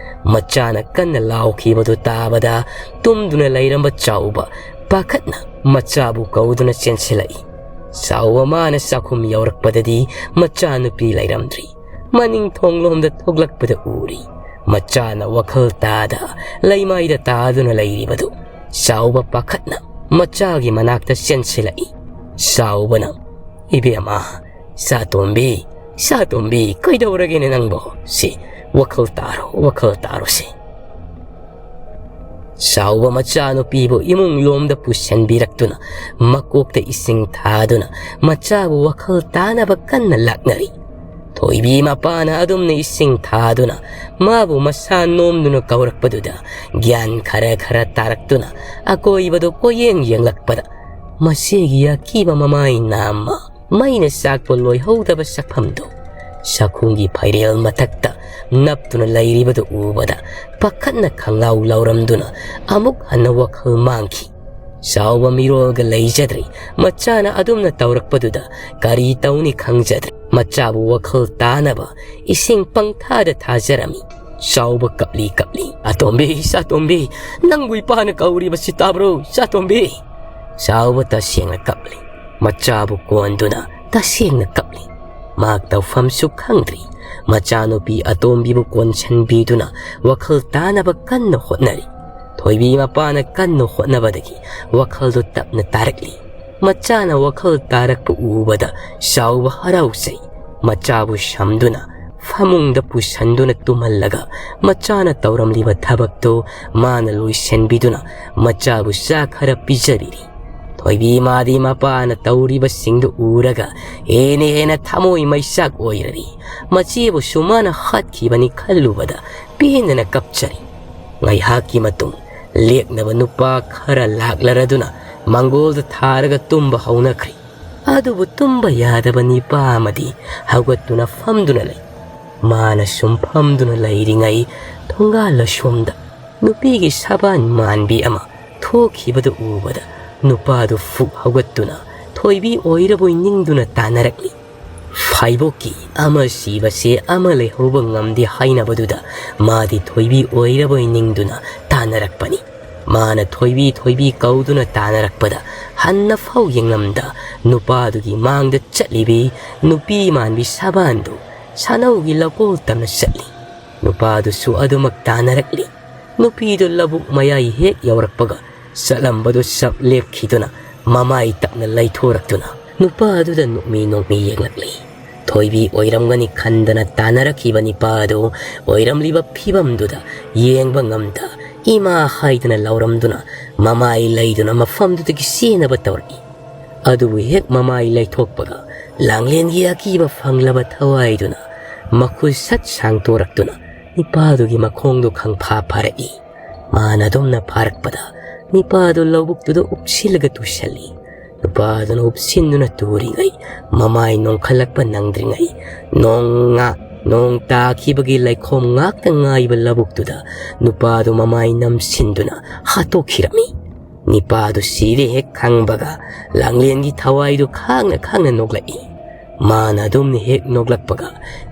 ꯃꯆꯥꯅ ꯀꯟꯅ ꯂꯥꯎꯈꯤꯕꯗꯨ ꯇꯥꯕꯗ ꯇꯨꯝꯗꯨꯅ ꯂꯩꯔꯝꯕ ꯆꯥꯎꯕ ꯄꯥꯈꯠꯅ ꯃꯆꯥꯕꯨ ꯀꯧꯗꯨꯅ ꯆꯦꯟꯁꯤꯜꯂꯛꯏ꯫ ꯆꯥꯎꯕ ꯃꯥꯅ ꯆꯥꯛꯈꯨꯝ ꯌꯧꯔꯛꯄꯗꯗꯤ ꯃꯆꯥꯅꯨꯄꯤ ꯂꯩꯔꯝꯗ꯭ꯔꯤ꯫ ꯃꯅꯤꯡ ꯊꯣꯡꯂꯣꯝꯗ ꯊꯣꯛꯂꯛꯄꯗ ꯎꯔꯤ꯫ ꯃꯆꯥꯅ ꯋꯥꯈꯜ ꯇꯥꯗ ꯂꯩꯃꯥꯏꯗ ꯇꯥꯗꯨꯅ ꯂꯩꯔꯤꯕꯗꯨ ꯆꯥꯎꯕ ꯄꯥꯈꯠꯅ ꯃꯆꯥꯒꯤ ꯃꯅꯥꯛꯇ ꯆꯦꯟꯁꯤꯜꯂꯛꯏ꯫ ꯆꯥꯎꯕꯅ, "ꯏꯕꯦꯝꯃ, ꯁꯥꯇꯣꯝꯕꯤ, ꯁꯥꯇꯣꯝꯕꯤ, ꯀꯩꯗꯧꯔꯒꯦꯅꯦ ꯅꯪꯕꯣ? ꯁꯤ, ꯋꯥꯈꯜ ꯇꯥꯔꯣ, ꯋꯥꯈꯜ ꯇꯥꯔꯣ ꯁꯤ꯫" ꯆꯥꯎꯕ ꯃꯆꯥꯅꯨꯄꯤꯕꯨ ꯏꯃꯨꯡ ꯂꯣꯝꯗ ꯄꯨꯁꯤꯟꯕꯤꯔꯛꯇꯨꯅ ꯃꯀꯣꯛꯇ ꯏꯁꯤꯡ ꯊꯥꯗꯨꯅ ꯃꯆꯥꯕꯨ ꯋꯥꯈꯜ ꯇꯥꯅꯕ ꯀꯟꯅ ꯂꯥꯛꯅꯔꯤ꯫ ꯊꯣꯏꯕꯤ ꯃꯄꯥꯅ ꯑꯗꯨꯝꯅ ꯏꯁꯤꯡ ꯊꯥꯗꯨꯅ ꯃꯥꯕꯨ ꯃꯁꯥ ꯅꯣꯝꯗꯨꯅ ꯀꯧꯔꯛꯄꯗꯨꯗ ꯒ꯭ꯌꯥꯟ ꯈꯔ ꯈꯔ ꯇꯥꯔꯛꯇꯨꯅ ꯑꯀꯣꯏꯕꯗꯨ ꯀꯣꯏꯌꯦꯡ ꯌꯦꯡꯂꯛꯄꯗ ꯃꯁꯤꯒꯤ ꯑꯀꯤꯕ ꯃꯃꯥꯏ ꯅꯥꯝꯃ ꯃꯩꯅ ꯆꯥꯛꯄ ꯂꯣꯏꯍꯧꯗꯕ ꯁꯛꯐꯝꯗꯨ ꯆꯥꯛꯈꯨꯝꯒꯤ ꯐꯩꯔꯦꯜ ꯃꯊꯛꯇ ꯅꯞꯇꯨꯅ ꯂꯩꯔꯤꯕꯗꯨ ꯎꯕꯗ ꯄꯥꯈꯠꯅ ꯈꯪꯂꯥꯎ ꯂꯥꯎꯔꯝꯗꯨꯅ ꯑꯃꯨꯛ ꯍꯟꯅ ꯋꯥꯈꯜ ꯃꯥꯡꯈꯤ꯫ ꯆꯥꯎꯕ ꯃꯤꯔꯣꯜꯒ ꯂꯩꯖꯗ꯭ꯔꯤ꯫ ꯃꯆꯥꯅ ꯑꯗꯨꯝꯅ ꯇꯧꯔꯛꯄꯗꯨꯗ ꯀꯔꯤ ꯇꯧꯅꯤ ꯈꯪꯖꯗ꯭ꯔꯦ꯫ ꯃꯆꯥꯕꯨ ꯋꯥꯈꯜ ꯇꯥꯅꯕ ꯏꯁꯤꯡ ꯄꯪꯊꯥꯗ ꯊꯥꯖꯔꯝꯃꯤ꯫ ꯆꯥꯎꯕ ꯀꯞꯂꯤ ꯀꯞꯂꯤ, "ꯑꯇꯣꯝꯕꯤ, ꯁꯥꯇꯣꯝꯕꯤ, ꯅꯪꯕꯨ ꯏꯄꯥꯅ ꯀꯧꯔꯤꯕꯁꯤ ꯇꯥꯕ꯭ꯔꯣ, ꯁꯥꯇꯣꯝꯕꯤ?" ꯆꯥꯎꯕ ꯇꯁꯦꯡꯅ ꯀꯞꯂꯤ꯫ ꯃꯆꯥꯕꯨ ꯀꯣꯟꯗꯨꯅ ꯇꯁꯦꯡꯅ ꯀꯞꯂꯤ꯫ ꯃꯍꯥꯛ ꯇꯧꯐꯝꯁꯨ ꯈꯪꯗ꯭ꯔꯤ꯫ ꯃꯆꯥꯅꯨꯄꯤ ꯑꯇꯣꯝꯕꯤꯕꯨ ꯀꯣꯟꯁꯤꯟꯕꯤꯗꯨꯅ ꯋꯥꯈꯜ ꯇꯥꯅꯕ ꯀꯟꯅ ꯍꯣꯠꯅꯔꯤ꯫ ꯊꯣꯏꯕꯤ ꯃꯄꯥꯅ ꯀꯟꯅ ꯍꯣꯠꯅꯕꯗꯒꯤ ꯋꯥꯈꯜꯗꯨ ꯇꯞꯅ ꯇꯥꯔꯛꯂꯤ꯫ ꯃꯆꯥꯅ ꯋꯥꯈꯜ ꯇꯥꯔꯛꯄ ꯎꯕꯗ ꯆꯥꯎꯕ ꯍꯔꯥꯎꯖꯩ꯫ ꯃꯆꯥꯕꯨ ꯁꯝꯗꯨꯅ ꯐꯃꯨꯡꯗ ꯄꯨꯁꯟꯗꯨꯅ ꯇꯨꯝꯍꯜꯂꯒ ꯃꯆꯥꯅ ꯇꯧꯔꯝꯂꯤꯕ ꯊꯕꯛꯇꯨ ꯃꯥꯅ ꯂꯣꯏꯁꯤꯟꯕꯤꯗꯨꯅ ꯃꯆꯥꯕꯨ ꯆꯥ ꯈꯔ ꯄꯤꯖꯕꯤꯔꯤ꯫ ꯊꯣꯏꯕꯤ ꯃꯥꯗꯤ ꯃꯄꯥꯅ ꯇꯧꯔꯤꯕꯁꯤꯡꯗꯨ ꯎꯔꯒ ꯍꯦꯟꯅ ꯍꯦꯟꯅ ꯊꯃꯣꯏ ꯃꯩꯆꯥꯛ ꯑꯣꯏꯔꯔꯤ꯫ ꯃꯆꯦꯕꯨꯁꯨ ꯃꯥꯅ ꯍꯥꯠꯈꯤꯕꯅꯤ ꯈꯜꯂꯨꯕꯗ ꯄꯦꯟꯗꯅ ꯀꯞꯆꯔꯤ꯫ ꯉꯥꯏꯍꯥꯛꯀꯤ ꯃꯇꯨꯡ ꯂꯦꯛꯅꯕ ꯅꯨꯄꯥ ꯈꯔ ꯂꯥꯛꯂꯔꯗꯨꯅ ꯃꯥꯡꯒꯣꯜꯗ ꯊꯥꯔꯒ ꯇꯨꯝꯕ ꯍꯧꯅꯈ꯭ꯔꯦ꯫ ꯑꯗꯨꯕꯨ ꯇꯨꯝꯕ ꯌꯥꯗꯕ ꯅꯤꯄꯥ ꯑꯃꯗꯤ ꯍꯧꯒꯠꯇꯨꯅ ꯐꯝꯗꯨꯅ ꯂꯩ꯫ ꯃꯥꯅ ꯁꯨꯝ ꯐꯝꯗꯨꯅ ꯂꯩꯔꯤꯉꯩ ꯊꯣꯡꯒꯥꯜ ꯑꯁꯣꯝꯗ ꯅꯨꯄꯤꯒꯤ ꯁꯕꯥꯟ ꯃꯥꯟꯕꯤ ꯑꯃ ꯊꯣꯛꯈꯤꯕꯗꯨ ꯎꯕꯗ ꯅꯨꯄꯥꯗꯨ ꯐꯨꯛ ꯍꯧꯒꯠꯇꯨꯅ ꯊꯣꯏꯕꯤ ꯑꯣꯏꯔꯕꯣꯏ ꯅꯤꯡꯗꯨꯅ ꯇꯥꯟꯅꯔꯛꯂꯤ꯫ ꯐꯥꯏꯕꯣꯛꯀꯤ ꯑꯃ ꯁꯤꯕꯁꯦ ꯑꯃ ꯂꯩꯍꯧꯕ ꯉꯝꯗꯦ ꯍꯥꯏꯅꯕꯗꯨꯗ ꯃꯥꯗꯤ ꯊꯣꯏꯕꯤ ꯑꯣꯏꯔꯕꯣꯏ ꯅꯤꯡꯗꯨꯅ ꯇꯥꯟꯅꯔꯛꯄꯅꯤ꯫ ꯃꯥꯅ ꯊꯣꯏꯕꯤ ꯊꯣꯏꯕꯤ ꯀꯧꯗꯨꯅ ꯇꯥꯟꯅꯔꯛꯄꯗ ꯍꯟꯅ ꯐꯥꯎ ꯌꯦꯡꯂꯝꯗ ꯅꯨꯄꯥꯗꯨꯒꯤ ꯃꯥꯡꯗ ꯆꯠꯂꯤꯕꯤ ꯅꯨꯄꯤ ꯃꯥꯟꯕꯤ ꯁꯕꯥꯟꯗꯨ ꯁꯥꯅꯧꯒꯤ ꯂꯧꯀꯣꯜ ꯇꯝꯅ ꯆꯠꯂꯤ꯫ ꯅꯨꯄꯥꯗꯨꯁꯨ ꯑꯗꯨꯃꯛ ꯇꯥꯟꯅꯔꯛꯂꯤ꯫ ꯅꯨꯄꯤꯗꯨ ꯂꯧꯕꯨꯛ ꯃꯌꯥꯏ ꯍꯦꯛ ꯌꯧꯔꯛꯄꯒ ꯆꯠꯂꯝꯕꯗꯨ ꯆꯞ ꯂꯦꯞꯈꯤꯗꯨꯅ ꯃꯃꯥꯏ ꯇꯞꯅ ꯂꯩꯊꯣꯔꯛꯇꯨꯅ ꯅꯨꯄꯥꯗꯨꯗ ꯅꯣꯛꯃꯤ ꯅꯣꯛꯃꯤ ꯌꯦꯡꯂꯛꯂꯤ꯫ ꯊꯣꯏꯕꯤ ꯑꯣꯏꯔꯝꯒꯅꯤ ꯈꯟꯗꯅ ꯇꯥꯟꯅꯔꯛꯈꯤꯕ ꯅꯤꯄꯥ ꯑꯗꯨ ꯑꯣꯏꯔꯝꯂꯤꯕ ꯐꯤꯕꯝꯗꯨꯗ ꯌꯦꯡꯕ ꯉꯝꯗ ꯏꯃꯥ ꯍꯥꯏꯗꯅ ꯂꯥꯎꯔꯝꯗꯨꯅ ꯃꯃꯥꯏ ꯂꯩꯗꯨꯅ ꯃꯐꯝꯗꯨꯗꯒꯤ ꯆꯦꯟꯅꯕ ꯇꯧꯔꯛꯏ꯫ ꯑꯗꯨꯕꯨ ꯍꯦꯛ ꯃꯃꯥꯏ ꯂꯩꯊꯣꯛꯄꯒ ꯂꯥꯡꯂꯦꯟꯒꯤ ꯑꯀꯤꯕ ꯐꯪꯂꯕ ꯊꯋꯥꯏꯗꯨꯅ ꯃꯈꯨꯠ ꯁꯠ ꯁꯥꯡꯗꯣꯔꯛꯇꯨꯅ ꯅꯤꯄꯥꯗꯨꯒꯤ ꯃꯈꯣꯡꯗꯨ ꯈꯪꯐꯥ ꯐꯥꯔꯛꯏ꯫ ꯃꯥꯅ ꯑꯗꯨꯝꯅ ꯐꯥꯔꯛꯄꯗ ꯅꯤꯄꯥꯗꯨ ꯂꯧꯕꯨꯛꯇꯨꯗ ꯎꯞꯁꯤꯜꯂꯒ ꯇꯨꯁꯜꯂꯤ꯫ ꯅꯨꯄꯥꯗꯨꯅ ꯎꯞꯁꯤꯟꯗꯨꯅ ꯇꯨꯔꯤꯉꯩ ꯃꯃꯥꯏ ꯅꯣꯡꯈꯠꯂꯛꯄ ꯅꯪꯗ꯭ꯔꯤꯉꯩ ꯅꯣꯡ ꯉꯥ ꯅꯣꯡ ꯇꯥꯈꯤꯕꯒꯤ ꯂꯩꯈꯣꯝ ꯉꯥꯛꯇ ꯉꯥꯏꯕ ꯂꯧꯕꯨꯛꯇꯨꯗ ꯅꯨꯄꯥꯗꯨ ꯃꯃꯥꯏ ꯅꯝꯁꯤꯟꯗꯨꯅ ꯍꯥꯠꯇꯣꯛꯈꯤꯔꯝꯃꯤ꯫ ꯅꯤꯄꯥꯗꯨ ꯁꯤꯔꯦ ꯍꯦꯛ ꯈꯪꯕꯒ ꯂꯥꯡꯂꯦꯟꯒꯤ ꯊꯋꯥꯏꯗꯨ ꯈꯥꯡꯅ ꯈꯥꯡꯅ ꯅꯣꯛꯂꯛꯏ꯫ ꯃꯥꯅ ꯑꯗꯨꯝꯅ ꯍꯦꯛ ꯅꯣꯛꯂꯛꯄꯒ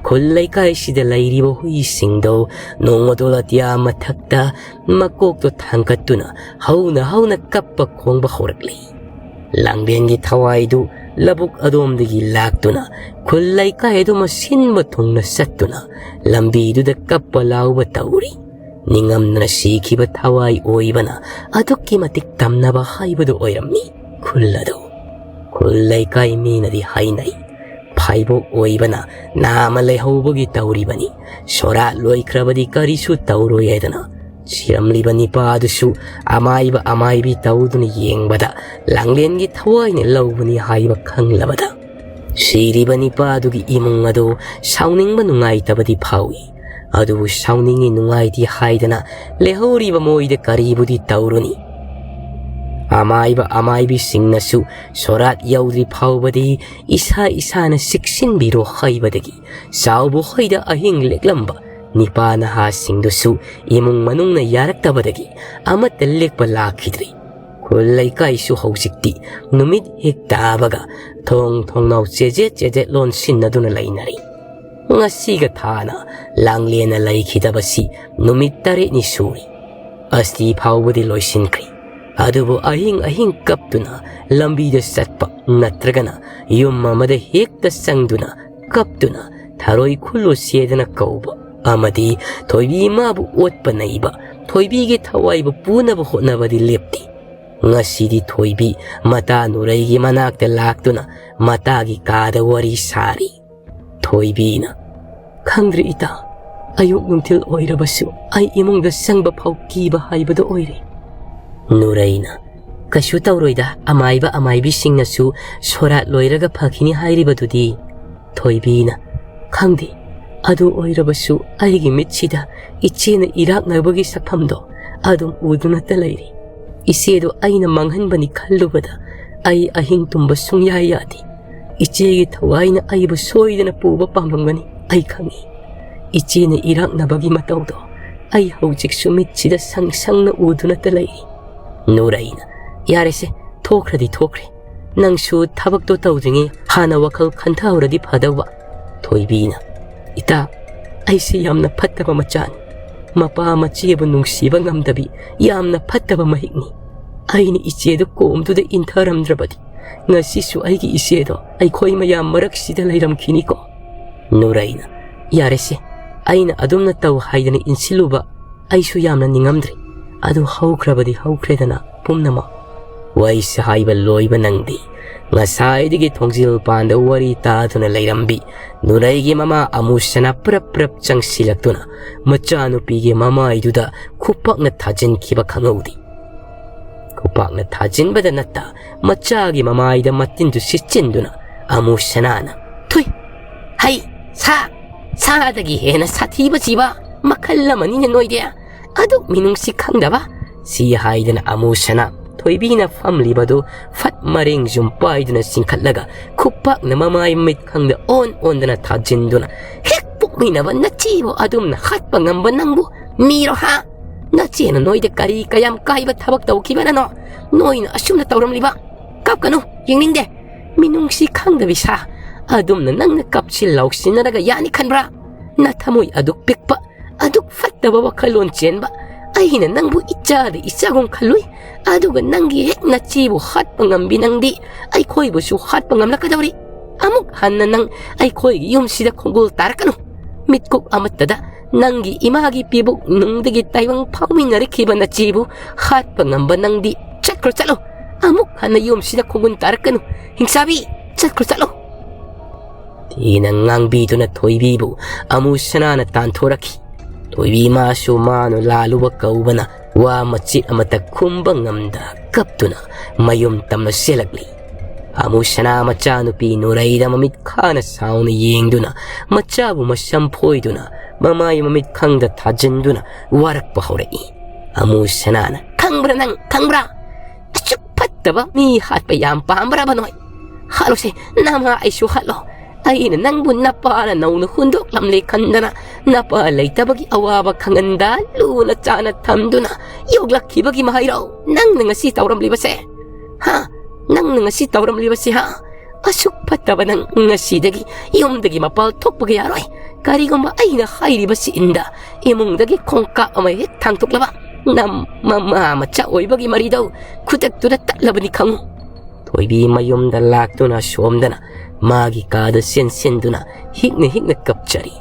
ꯈꯨꯜ ꯂꯩꯀꯥꯏꯁꯤꯗ ꯂꯩꯔꯤꯕ ꯍꯨꯏꯁꯤꯡꯗꯨ ꯅꯣꯡꯃꯗꯣꯜ ꯑꯇꯤꯌꯥ ꯃꯊꯛꯇ ꯃꯀꯣꯛꯇꯣ ꯊꯥꯡꯒꯠꯇꯨꯅ ꯍꯧꯅ ꯍꯧꯅ ꯀꯞꯄ ꯈꯣꯡꯕ ꯍꯧꯔꯛꯂꯤ꯫ ꯂꯥꯡꯂꯦꯟꯒꯤ ꯊꯋꯥꯏꯗꯨ ꯂꯧꯕꯨꯛ ꯑꯗꯣꯝꯗꯒꯤ ꯂꯥꯛꯇꯨꯅ ꯈꯨꯜ ꯂꯩꯀꯥꯏ ꯑꯗꯨꯃ ꯁꯤꯟꯕ ꯊꯨꯡꯅ ꯆꯠꯇꯨꯅ ꯂꯝꯕꯤꯗꯨꯗ ꯀꯞꯄ ꯂꯥꯎꯕ ꯇꯧꯔꯤ꯫ ꯅꯤꯡꯉꯝꯗꯅ ꯁꯤꯈꯤꯕ ꯊꯋꯥꯏ ꯑꯣꯏꯕꯅ ꯑꯗꯨꯛꯀꯤ ꯃꯇꯤꯛ ꯇꯝꯅꯕ ꯍꯥꯏꯕꯗꯨ ꯑꯣꯏꯔꯝꯃꯤ꯫ ꯈꯨꯜ ꯑꯗꯨ ꯈꯨꯜ ꯂꯩꯀꯥꯏ ꯃꯤꯅꯗꯤ ꯍꯥꯏꯅꯩ, ꯐꯥꯏꯕꯣꯛ ꯑꯣꯏꯕꯅ ꯅꯥꯃ ꯂꯩꯍꯧꯕꯒꯤ ꯇꯧꯔꯤꯕꯅꯤ, ꯁꯣꯔꯥꯠ ꯂꯣꯏꯈ꯭ꯔꯕꯗꯤ ꯀꯔꯤꯁꯨ ꯇꯧꯔꯣꯏ ꯍꯥꯏꯗꯅ꯫ ꯁꯤꯔꯝꯂꯤꯕ ꯅꯤꯄꯥ ꯑꯗꯨꯁꯨ ꯑꯃꯥꯏꯕ ꯑꯃꯥꯏꯕꯤ ꯇꯧꯗꯨꯅ ꯌꯦꯡꯕꯗ ꯂꯥꯡꯂꯦꯟꯒꯤ ꯊꯋꯥꯏꯅ ꯂꯧꯕꯅꯤ ꯍꯥꯏꯕ ꯈꯪꯂꯕꯗ, ꯁꯤꯔꯤꯕ ꯅꯤꯄꯥ ꯑꯗꯨꯒꯤ ꯏꯃꯨꯡ ꯑꯗꯨ ꯁꯥꯎꯅꯤꯡꯕ ꯅꯨꯡꯉꯥꯏꯇꯕꯗꯤ ꯐꯥꯎꯏ꯫ ꯑꯗꯨꯕꯨ ꯁꯥꯎꯅꯤꯡꯉꯤ ꯅꯨꯡꯉꯥꯏꯇꯦ ꯍꯥꯏꯗꯅ ꯂꯩꯍꯧꯔꯤꯕ ꯃꯣꯏꯗ ꯀꯔꯤꯕꯨꯗꯤ ꯇꯧꯔꯨꯅꯤ? ꯑꯃꯥꯏꯕ ꯑꯃꯥꯏꯕꯤꯁꯤꯡꯅꯁꯨ ꯁꯣꯔꯥꯠ ꯌꯧꯗ꯭ꯔꯤ ꯐꯥꯎꯕꯗꯤ ꯏꯁꯥ ꯏꯁꯥꯅ ꯆꯦꯛꯁꯤꯟꯕꯤꯔꯣ ꯍꯥꯏꯕꯗꯒꯤ ꯆꯥꯎꯕ ꯍꯣꯏꯗ ꯑꯍꯤꯡ ꯂꯦꯛꯂꯝꯕ ꯅꯤꯄꯥ ꯅꯍꯥꯁꯤꯡꯗꯨꯁꯨ ꯏꯃꯨꯡ ꯃꯅꯨꯡꯅ ꯌꯥꯔꯛꯇꯕꯗꯒꯤ ꯑꯃꯠꯇ ꯂꯦꯛꯄ ꯂꯥꯛꯈꯤꯗ꯭ꯔꯦ꯫ ꯈꯨꯜ ꯂꯩꯀꯥꯏꯁꯨ ꯍꯧꯖꯤꯛꯇꯤ ꯅꯨꯃꯤꯠ ꯍꯦꯛ ꯇꯥꯕꯒ ꯊꯣꯡ ꯊꯣꯡꯅꯥꯎ ꯆꯦꯖꯦꯠ ꯆꯦꯖꯦꯠ ꯂꯣꯟꯁꯤꯟꯅꯗꯨꯅ ꯂꯩꯅꯔꯤ꯫ ꯉꯁꯤꯒ ꯊꯥꯅ ꯂꯥꯡꯂꯦꯟꯅ ꯂꯩꯈꯤꯗꯕꯁꯤ ꯅꯨꯃꯤꯠ ꯇꯔꯦꯠꯅꯤ ꯁꯨꯔꯤ꯫ ꯑꯁꯇꯤ ꯐꯥꯎꯕꯗꯤ ꯂꯣꯏꯁꯤꯟꯈ꯭ꯔꯦ꯫ ꯑꯗꯨꯕꯨ ꯑꯍꯤꯡ ꯑꯍꯤꯡ ꯀꯞꯇꯨꯅ ꯂꯝꯕꯤꯗ ꯆꯠꯄ ꯅꯠꯇ꯭ꯔꯒꯅ ꯌꯨꯝ ꯑꯃꯗ ꯍꯦꯛꯇ ꯆꯪꯗꯨꯅ ꯀꯞꯇꯨꯅ ꯊꯔꯣꯏ ꯈꯨꯜꯂꯨ ꯁꯦꯗꯅ ꯀꯧꯕ ꯑꯃꯗꯤ ꯊꯣꯏꯕꯤ ꯏꯃꯥꯕꯨ ꯑꯣꯠꯄ ꯅꯩꯕ, ꯊꯣꯏꯕꯤꯒꯤ ꯊꯋꯥꯏꯕꯨ ꯄꯨꯅꯕ ꯍꯣꯠꯅꯕꯗꯤ ꯂꯦꯞꯇꯦ꯫ ꯉꯁꯤꯗꯤ ꯊꯣꯏꯕꯤ ꯃꯇꯥ ꯅꯨꯔꯩꯒꯤ ꯃꯅꯥꯛꯇ ꯂꯥꯛꯇꯨꯅ ꯃꯇꯥꯒꯤ ꯀꯥꯗ ꯋꯥꯔꯤ ꯁꯥꯔꯤ꯫ ꯊꯣꯏꯕꯤꯅ, "ꯈꯪꯗ꯭ꯔꯦ ꯏꯇꯥ, ꯑꯌꯨꯛ ꯅꯨꯡꯊꯤꯜ ꯑꯣꯏꯔꯕꯁꯨ ꯑꯩ ꯏꯃꯨꯡꯗ ꯆꯪꯕ ꯐꯥꯎ ꯀꯤꯕ ꯍꯥꯏꯕꯗꯣ ꯑꯣꯏꯔꯦ꯫" ꯅꯨꯔꯩꯅ, "ꯀꯩꯁꯨ ꯇꯧꯔꯣꯏꯗ, ꯑꯃꯥꯏꯕ ꯑꯃꯥꯏꯕꯤꯁꯤꯡꯅꯁꯨ ꯁꯣꯔꯥꯠ ꯂꯣꯏꯔꯒ ꯐꯈꯤꯅꯤ ꯍꯥꯏꯔꯤꯕꯗꯨꯗꯤ꯫" ꯊꯣꯏꯕꯤꯅ, "ꯈꯪꯗꯦ, ꯑꯗꯨ ꯑꯣꯏꯔꯕꯁꯨ ꯑꯩꯒꯤ ꯃꯤꯠꯁꯤꯗ ꯏꯆꯦꯅ ꯏꯔꯥꯛꯅꯕꯒꯤ ꯁꯛꯐꯝꯗꯣ ꯑꯗꯨꯝ ꯎꯗꯨꯅꯇ ꯂꯩꯔꯤ꯫ ꯏꯆꯦꯗꯣ ꯑꯩꯅ ꯃꯥꯡꯍꯟꯕꯅꯤ ꯈꯜꯂꯨꯕꯗ ꯑꯩ ꯑꯍꯤꯡ ꯇꯨꯝꯕ ꯁꯨꯡꯌꯥ ꯌꯥꯗꯦ꯫ ꯏꯆꯦꯒꯤ ꯊꯋꯥꯏꯅ ꯑꯩꯕꯨ ꯁꯣꯏꯗꯅ ꯄꯨꯕ ꯄꯥꯝꯂꯝꯒꯅꯤ, ꯑꯩ ꯈꯪꯏ꯫ ꯏꯆꯦꯅ ꯏꯔꯥꯛꯅꯕꯒꯤ ꯃꯇꯧꯗꯣ ꯑꯩ ꯍꯧꯖꯤꯛꯁꯨ ꯃꯤꯠꯁꯤꯗ ꯁꯪ ꯁꯪꯅ ꯎꯗꯨꯅꯇ ꯂꯩꯔꯤ꯫" ꯅꯨꯔꯩꯅ, "ꯌꯥꯔꯦꯁꯦ, ꯊꯣꯛꯈ꯭ꯔꯗꯤ ꯊꯣꯛꯈ꯭ꯔꯦ꯫ ꯅꯪꯁꯨ ꯊꯕꯛꯇꯣ ꯇꯧꯗ꯭ꯔꯤꯉꯩ ꯍꯥꯟꯅ ꯋꯥꯈꯜ ꯈꯟꯊꯍꯧꯔꯗꯤ ꯐꯗꯧꯕ꯫" ꯊꯣꯏꯕꯤꯅ, "ꯏꯇꯥ, ꯑꯩꯁꯦ ꯌꯥꯝꯅ ꯐꯠꯇꯕ ꯃꯆꯥꯅꯤ꯫ ꯃꯄꯥ ꯃꯆꯦꯕꯨ ꯅꯨꯡꯁꯤꯕ ꯉꯝꯗꯕꯤ ꯌꯥꯝꯅ ꯐꯠꯇꯕ ꯃꯍꯤꯛꯅꯤ꯫ ꯑꯩꯅ ꯏꯆꯦꯗꯨ ꯀꯣꯝꯗꯨꯗ ꯏꯟꯊꯔꯝꯗ꯭ꯔꯕꯗꯤ ꯉꯁꯤꯁꯨ ꯑꯩꯒꯤ ꯏꯆꯦꯗꯣ ꯑꯩꯈꯣꯏ ꯃꯌꯥꯝ ꯃꯔꯛꯁꯤꯗ ꯂꯩꯔꯝꯈꯤꯅꯤꯀꯣ꯫" ꯅꯨꯔꯩꯅ, "ꯌꯥꯔꯦꯁꯦ, ꯑꯩꯅ ꯑꯗꯨꯝꯅ ꯇꯧ ꯍꯥꯏꯗꯅ ꯏꯟꯁꯤꯜꯂꯨꯕ ꯑꯩꯁꯨ ꯌꯥꯝꯅ ꯅꯤꯡꯉꯝꯗ꯭ꯔꯦ꯫ ꯑꯗꯨ ꯍꯧꯈ꯭ꯔꯕꯗꯤ ꯍꯧꯈ꯭ꯔꯦꯗꯅ ꯄꯨꯝꯅꯃꯛ꯫ ꯋꯥꯔꯤꯁꯤ ꯍꯥꯏꯕ ꯂꯣꯏꯕ ꯅꯪꯗꯦ꯫ ꯉꯁꯥꯏꯗꯒꯤ ꯊꯣꯡꯖꯤꯜ ꯄꯥꯟꯗ ꯋꯥꯔꯤ ꯇꯥꯗꯨꯅ ꯂꯩꯔꯝꯕꯤ ꯅꯨꯔꯩꯒꯤ ꯃꯃꯥ ꯑꯃꯨꯁꯅꯥ ꯄ꯭ꯔꯞ ꯄ꯭ꯔꯞ ꯆꯪꯁꯤꯜꯂꯛꯇꯨꯅ ꯃꯆꯥꯅꯨꯄꯤꯒꯤ ꯃꯃꯥꯏꯗꯨꯗ ꯈꯨꯄꯥꯛꯅ ꯊꯥꯖꯤꯟꯈꯤꯕ ꯈꯪꯍꯧꯗꯦ꯫ ꯈꯨꯄꯥꯛꯅ ꯊꯥꯖꯤꯟꯕꯗ ꯅꯠꯇ, ꯃꯆꯥꯒꯤ ꯃꯃꯥꯏꯗ ꯃꯇꯤꯟꯗꯨ ꯁꯤꯠꯆꯤꯟꯗꯨꯅ ꯑꯃꯨꯁꯅꯥꯅ, "ꯊꯨꯏ! ꯍꯩ! ꯁꯥ! ꯁꯥꯗꯒꯤ ꯍꯦꯟꯅ ꯁꯥꯊꯤꯕ ꯖꯤꯕ ꯃꯈꯜ ꯑꯃꯅꯤꯅꯦ ꯅꯣꯏꯗꯤ! ꯑꯗꯨꯛ ꯃꯤꯅꯨꯡꯁꯤ ꯈꯪꯗꯕ!" ꯁꯤ ꯍꯥꯏꯗꯅ ꯑꯃꯨꯁꯅꯥ ꯊꯣꯏꯕꯤꯅ ꯐꯝꯂꯤꯕꯗꯨ ꯐꯠ ꯃꯔꯦꯡ ꯖꯨꯝ ꯄꯥꯏꯗꯨꯅ ꯆꯤꯡꯈꯠꯂꯒ ꯈꯨꯄꯥꯛꯅ ꯃꯃꯥꯏ ꯃꯃꯤꯠ ꯈꯪꯗ ꯑꯣꯟ ꯑꯣꯟꯗꯅ ꯊꯥꯖꯤꯟꯗꯨꯅ, "ꯍꯦꯛ ꯄꯣꯛꯃꯤꯟꯅꯕ ꯅꯆꯦꯕꯨ ꯑꯗꯨꯝꯅ ꯍꯥꯠꯄ ꯉꯝꯕ ꯅꯪꯕꯨ ꯃꯤꯔꯣ ꯍꯥ? ꯅꯆꯦꯅ ꯅꯣꯏꯗ ꯀꯔꯤ ꯀꯌꯥꯝ ꯀꯥꯏꯕ ꯊꯕꯛ ꯇꯧꯈꯤꯕꯅꯅꯣ ꯅꯣꯏꯅ ꯑꯁꯨꯝꯅ ꯇꯧꯔꯝꯂꯤꯕ? ꯀꯞꯀꯅꯨ, ꯌꯦꯡꯅꯤꯡꯗꯦ꯫ ꯃꯤꯅꯨꯡꯁꯤ ꯈꯪꯗꯕꯤ ꯁꯥ, ꯑꯗꯨꯝꯅ ꯅꯪꯅ ꯀꯞꯁꯤꯟ ꯂꯥꯎꯁꯤꯟꯅꯔꯒ ꯌꯥꯅꯤ ꯈꯟꯕ꯭ꯔꯥ? ꯅꯊꯃꯣꯏ ꯑꯗꯨꯛ ꯄꯤꯛꯄ, ꯑꯗꯨꯛ ꯐꯠꯇꯕ ꯋꯥꯈꯜꯂꯣꯟ ꯆꯦꯟꯕ ꯑꯩꯅ ꯅꯪꯕꯨ ꯏꯆꯥꯗ ꯏꯆꯥꯒꯨꯝ ꯈꯜꯂꯨꯏ, ꯑꯗꯨꯒ ꯅꯪꯒꯤ ꯍꯦꯛ ꯅꯆꯦꯕꯨ ꯍꯥꯠꯄ ꯉꯝꯕꯤ ꯅꯪꯗꯤ ꯑꯩꯈꯣꯏꯕꯨꯁꯨ ꯍꯥꯠꯄ ꯉꯝꯂꯛꯀꯗꯧꯔꯤ꯫ ꯑꯃꯨꯛ ꯍꯟꯅ ꯅꯪ ꯑꯩꯈꯣꯏꯒꯤ ꯌꯨꯝꯁꯤꯗ ꯈꯣꯡꯒꯨꯜ ꯇꯥꯔꯛꯀꯅꯨ꯫ ꯃꯤꯠꯀꯨꯞ ꯑꯃꯠꯇꯗ ꯅꯪꯒꯤ ꯏꯃꯥꯒꯤ ꯄꯤꯕꯨꯛ ꯅꯨꯡꯗꯒꯤ ꯇꯥꯏꯕꯪ ꯐꯥꯎꯃꯤꯟꯅꯔꯛꯈꯤꯕ ꯅꯆꯦꯕꯨ ꯍꯥꯠꯄ ꯉꯝꯕ ꯅꯪꯗꯤ ꯆꯠꯈ꯭ꯔꯣ ꯆꯠꯂꯣ꯫ ꯑꯃꯨꯛ ꯍꯟꯅ ꯌꯨꯝꯁꯤꯗ ꯈꯣꯡꯒꯨꯜ ꯇꯥꯔꯛꯀꯅꯨ꯫ ꯍꯤꯡꯆꯥꯕꯤ, ꯆꯠꯈ꯭ꯔꯣ ꯆꯠꯂꯣ!" ꯊꯤꯅ ꯉꯥꯡꯕꯤꯗꯨꯅ ꯊꯣꯏꯕꯤꯕꯨ ꯑꯃꯨꯁꯅꯥꯅ ꯇꯥꯟꯊꯣꯔꯛꯈꯤ꯫ ꯊꯣꯏꯕꯤ ꯃꯥꯁꯨ ꯃꯥꯅ ꯂꯥꯜꯂꯨꯕ ꯀꯧꯕꯅ ꯋꯥ ꯃꯆꯤꯠ ꯑꯃꯠꯇ ꯈꯨꯝꯕ ꯉꯝꯗ ꯀꯞꯇꯨꯅ ꯃꯌꯨꯝ ꯇꯝꯅ ꯆꯦꯜꯂꯛꯂꯤ꯫ ꯑꯃꯨꯁꯅꯥ ꯃꯆꯥꯅꯨꯄꯤ ꯅꯨꯔꯩꯗ ꯃꯃꯤꯠ ꯈꯥꯅ ꯁꯥꯎꯅ ꯌꯦꯡꯗꯨꯅ ꯃꯆꯥꯕꯨ ꯃꯁꯝ ꯐꯣꯏꯗꯨꯅ ꯃꯃꯥꯏ ꯃꯃꯤꯠ ꯈꯪꯗ ꯊꯥꯖꯤꯟꯗꯨꯅ ꯋꯥꯔꯛꯄ ꯍꯧꯔꯛꯏ꯫ ꯑꯃꯨꯁꯅꯥꯅ, "ꯈꯪꯕ꯭ꯔꯥ ꯅꯪ, ꯈꯪꯕ꯭ꯔꯥ? ꯑꯁꯨꯛ ꯐꯠꯇꯕ ꯃꯤ ꯍꯥꯠꯄ ꯌꯥꯝ ꯄꯥꯝꯕ꯭ꯔꯕ ꯅꯣꯏ? ꯍꯥꯠꯂꯣꯁꯦ, ꯅꯃꯥ ꯑꯩꯁꯨ ꯍꯥꯠꯂꯣ꯫ ꯑꯩꯅ ꯅꯪꯕꯨ ꯅꯄꯥꯅ ꯅꯧꯅ ꯍꯨꯟꯗꯣꯛꯂꯝꯂꯦ ꯈꯟꯗꯅ ꯅꯄꯥ ꯂꯩꯇꯕꯒꯤ ꯑꯋꯥꯕ ꯈꯪꯍꯟꯗ ꯂꯨꯅ ꯆꯥꯅ ꯊꯝꯗꯨꯅ ꯌꯣꯛꯂꯛꯈꯤꯕꯒꯤ ꯃꯍꯩꯔꯣ ꯅꯪꯅ ꯉꯁꯤ ꯇꯧꯔꯝꯂꯤꯕꯁꯦ? ꯍꯥ? ꯅꯪꯅ ꯉꯁꯤ ꯇꯧꯔꯝꯂꯤꯕꯁꯦ, ꯍꯥ? ꯑꯁꯨꯛ ꯐꯠꯇꯕ ꯅꯪ ꯉꯁꯤꯗꯒꯤ ꯌꯨꯝꯗꯒꯤ ꯃꯄꯥꯜ ꯊꯣꯛꯄꯒ ꯌꯥꯔꯣꯏ꯫ ꯀꯔꯤꯒꯨꯝꯕ ꯑꯩꯅ ꯍꯥꯏꯔꯤꯕꯁꯤ ꯏꯟꯗ ꯏꯃꯨꯡꯗꯒꯤ ꯈꯣꯡꯀꯥꯞ ꯑꯃ ꯍꯦꯛ ꯊꯥꯡꯗꯣꯛꯂꯕ ꯅꯝ ꯃꯃꯥ ꯃꯆꯥ ꯑꯣꯏꯕꯒꯤ ꯃꯔꯤꯗꯧ ꯈꯨꯗꯛꯇꯨꯗ ꯇꯠꯂꯕꯅꯤ ꯈꯪꯉꯨ꯫" ꯊꯣꯏꯕꯤ ꯃꯌꯨꯝꯗ ꯂꯥꯛꯇꯨꯅ ꯁꯣꯝꯗꯅ ꯃꯥꯒꯤ ꯀꯥꯗ ꯆꯦꯟꯁꯤꯟꯗꯨꯅ ꯍꯤꯛꯅ ꯍꯤꯛꯅ ꯀꯞꯆꯔꯤ꯫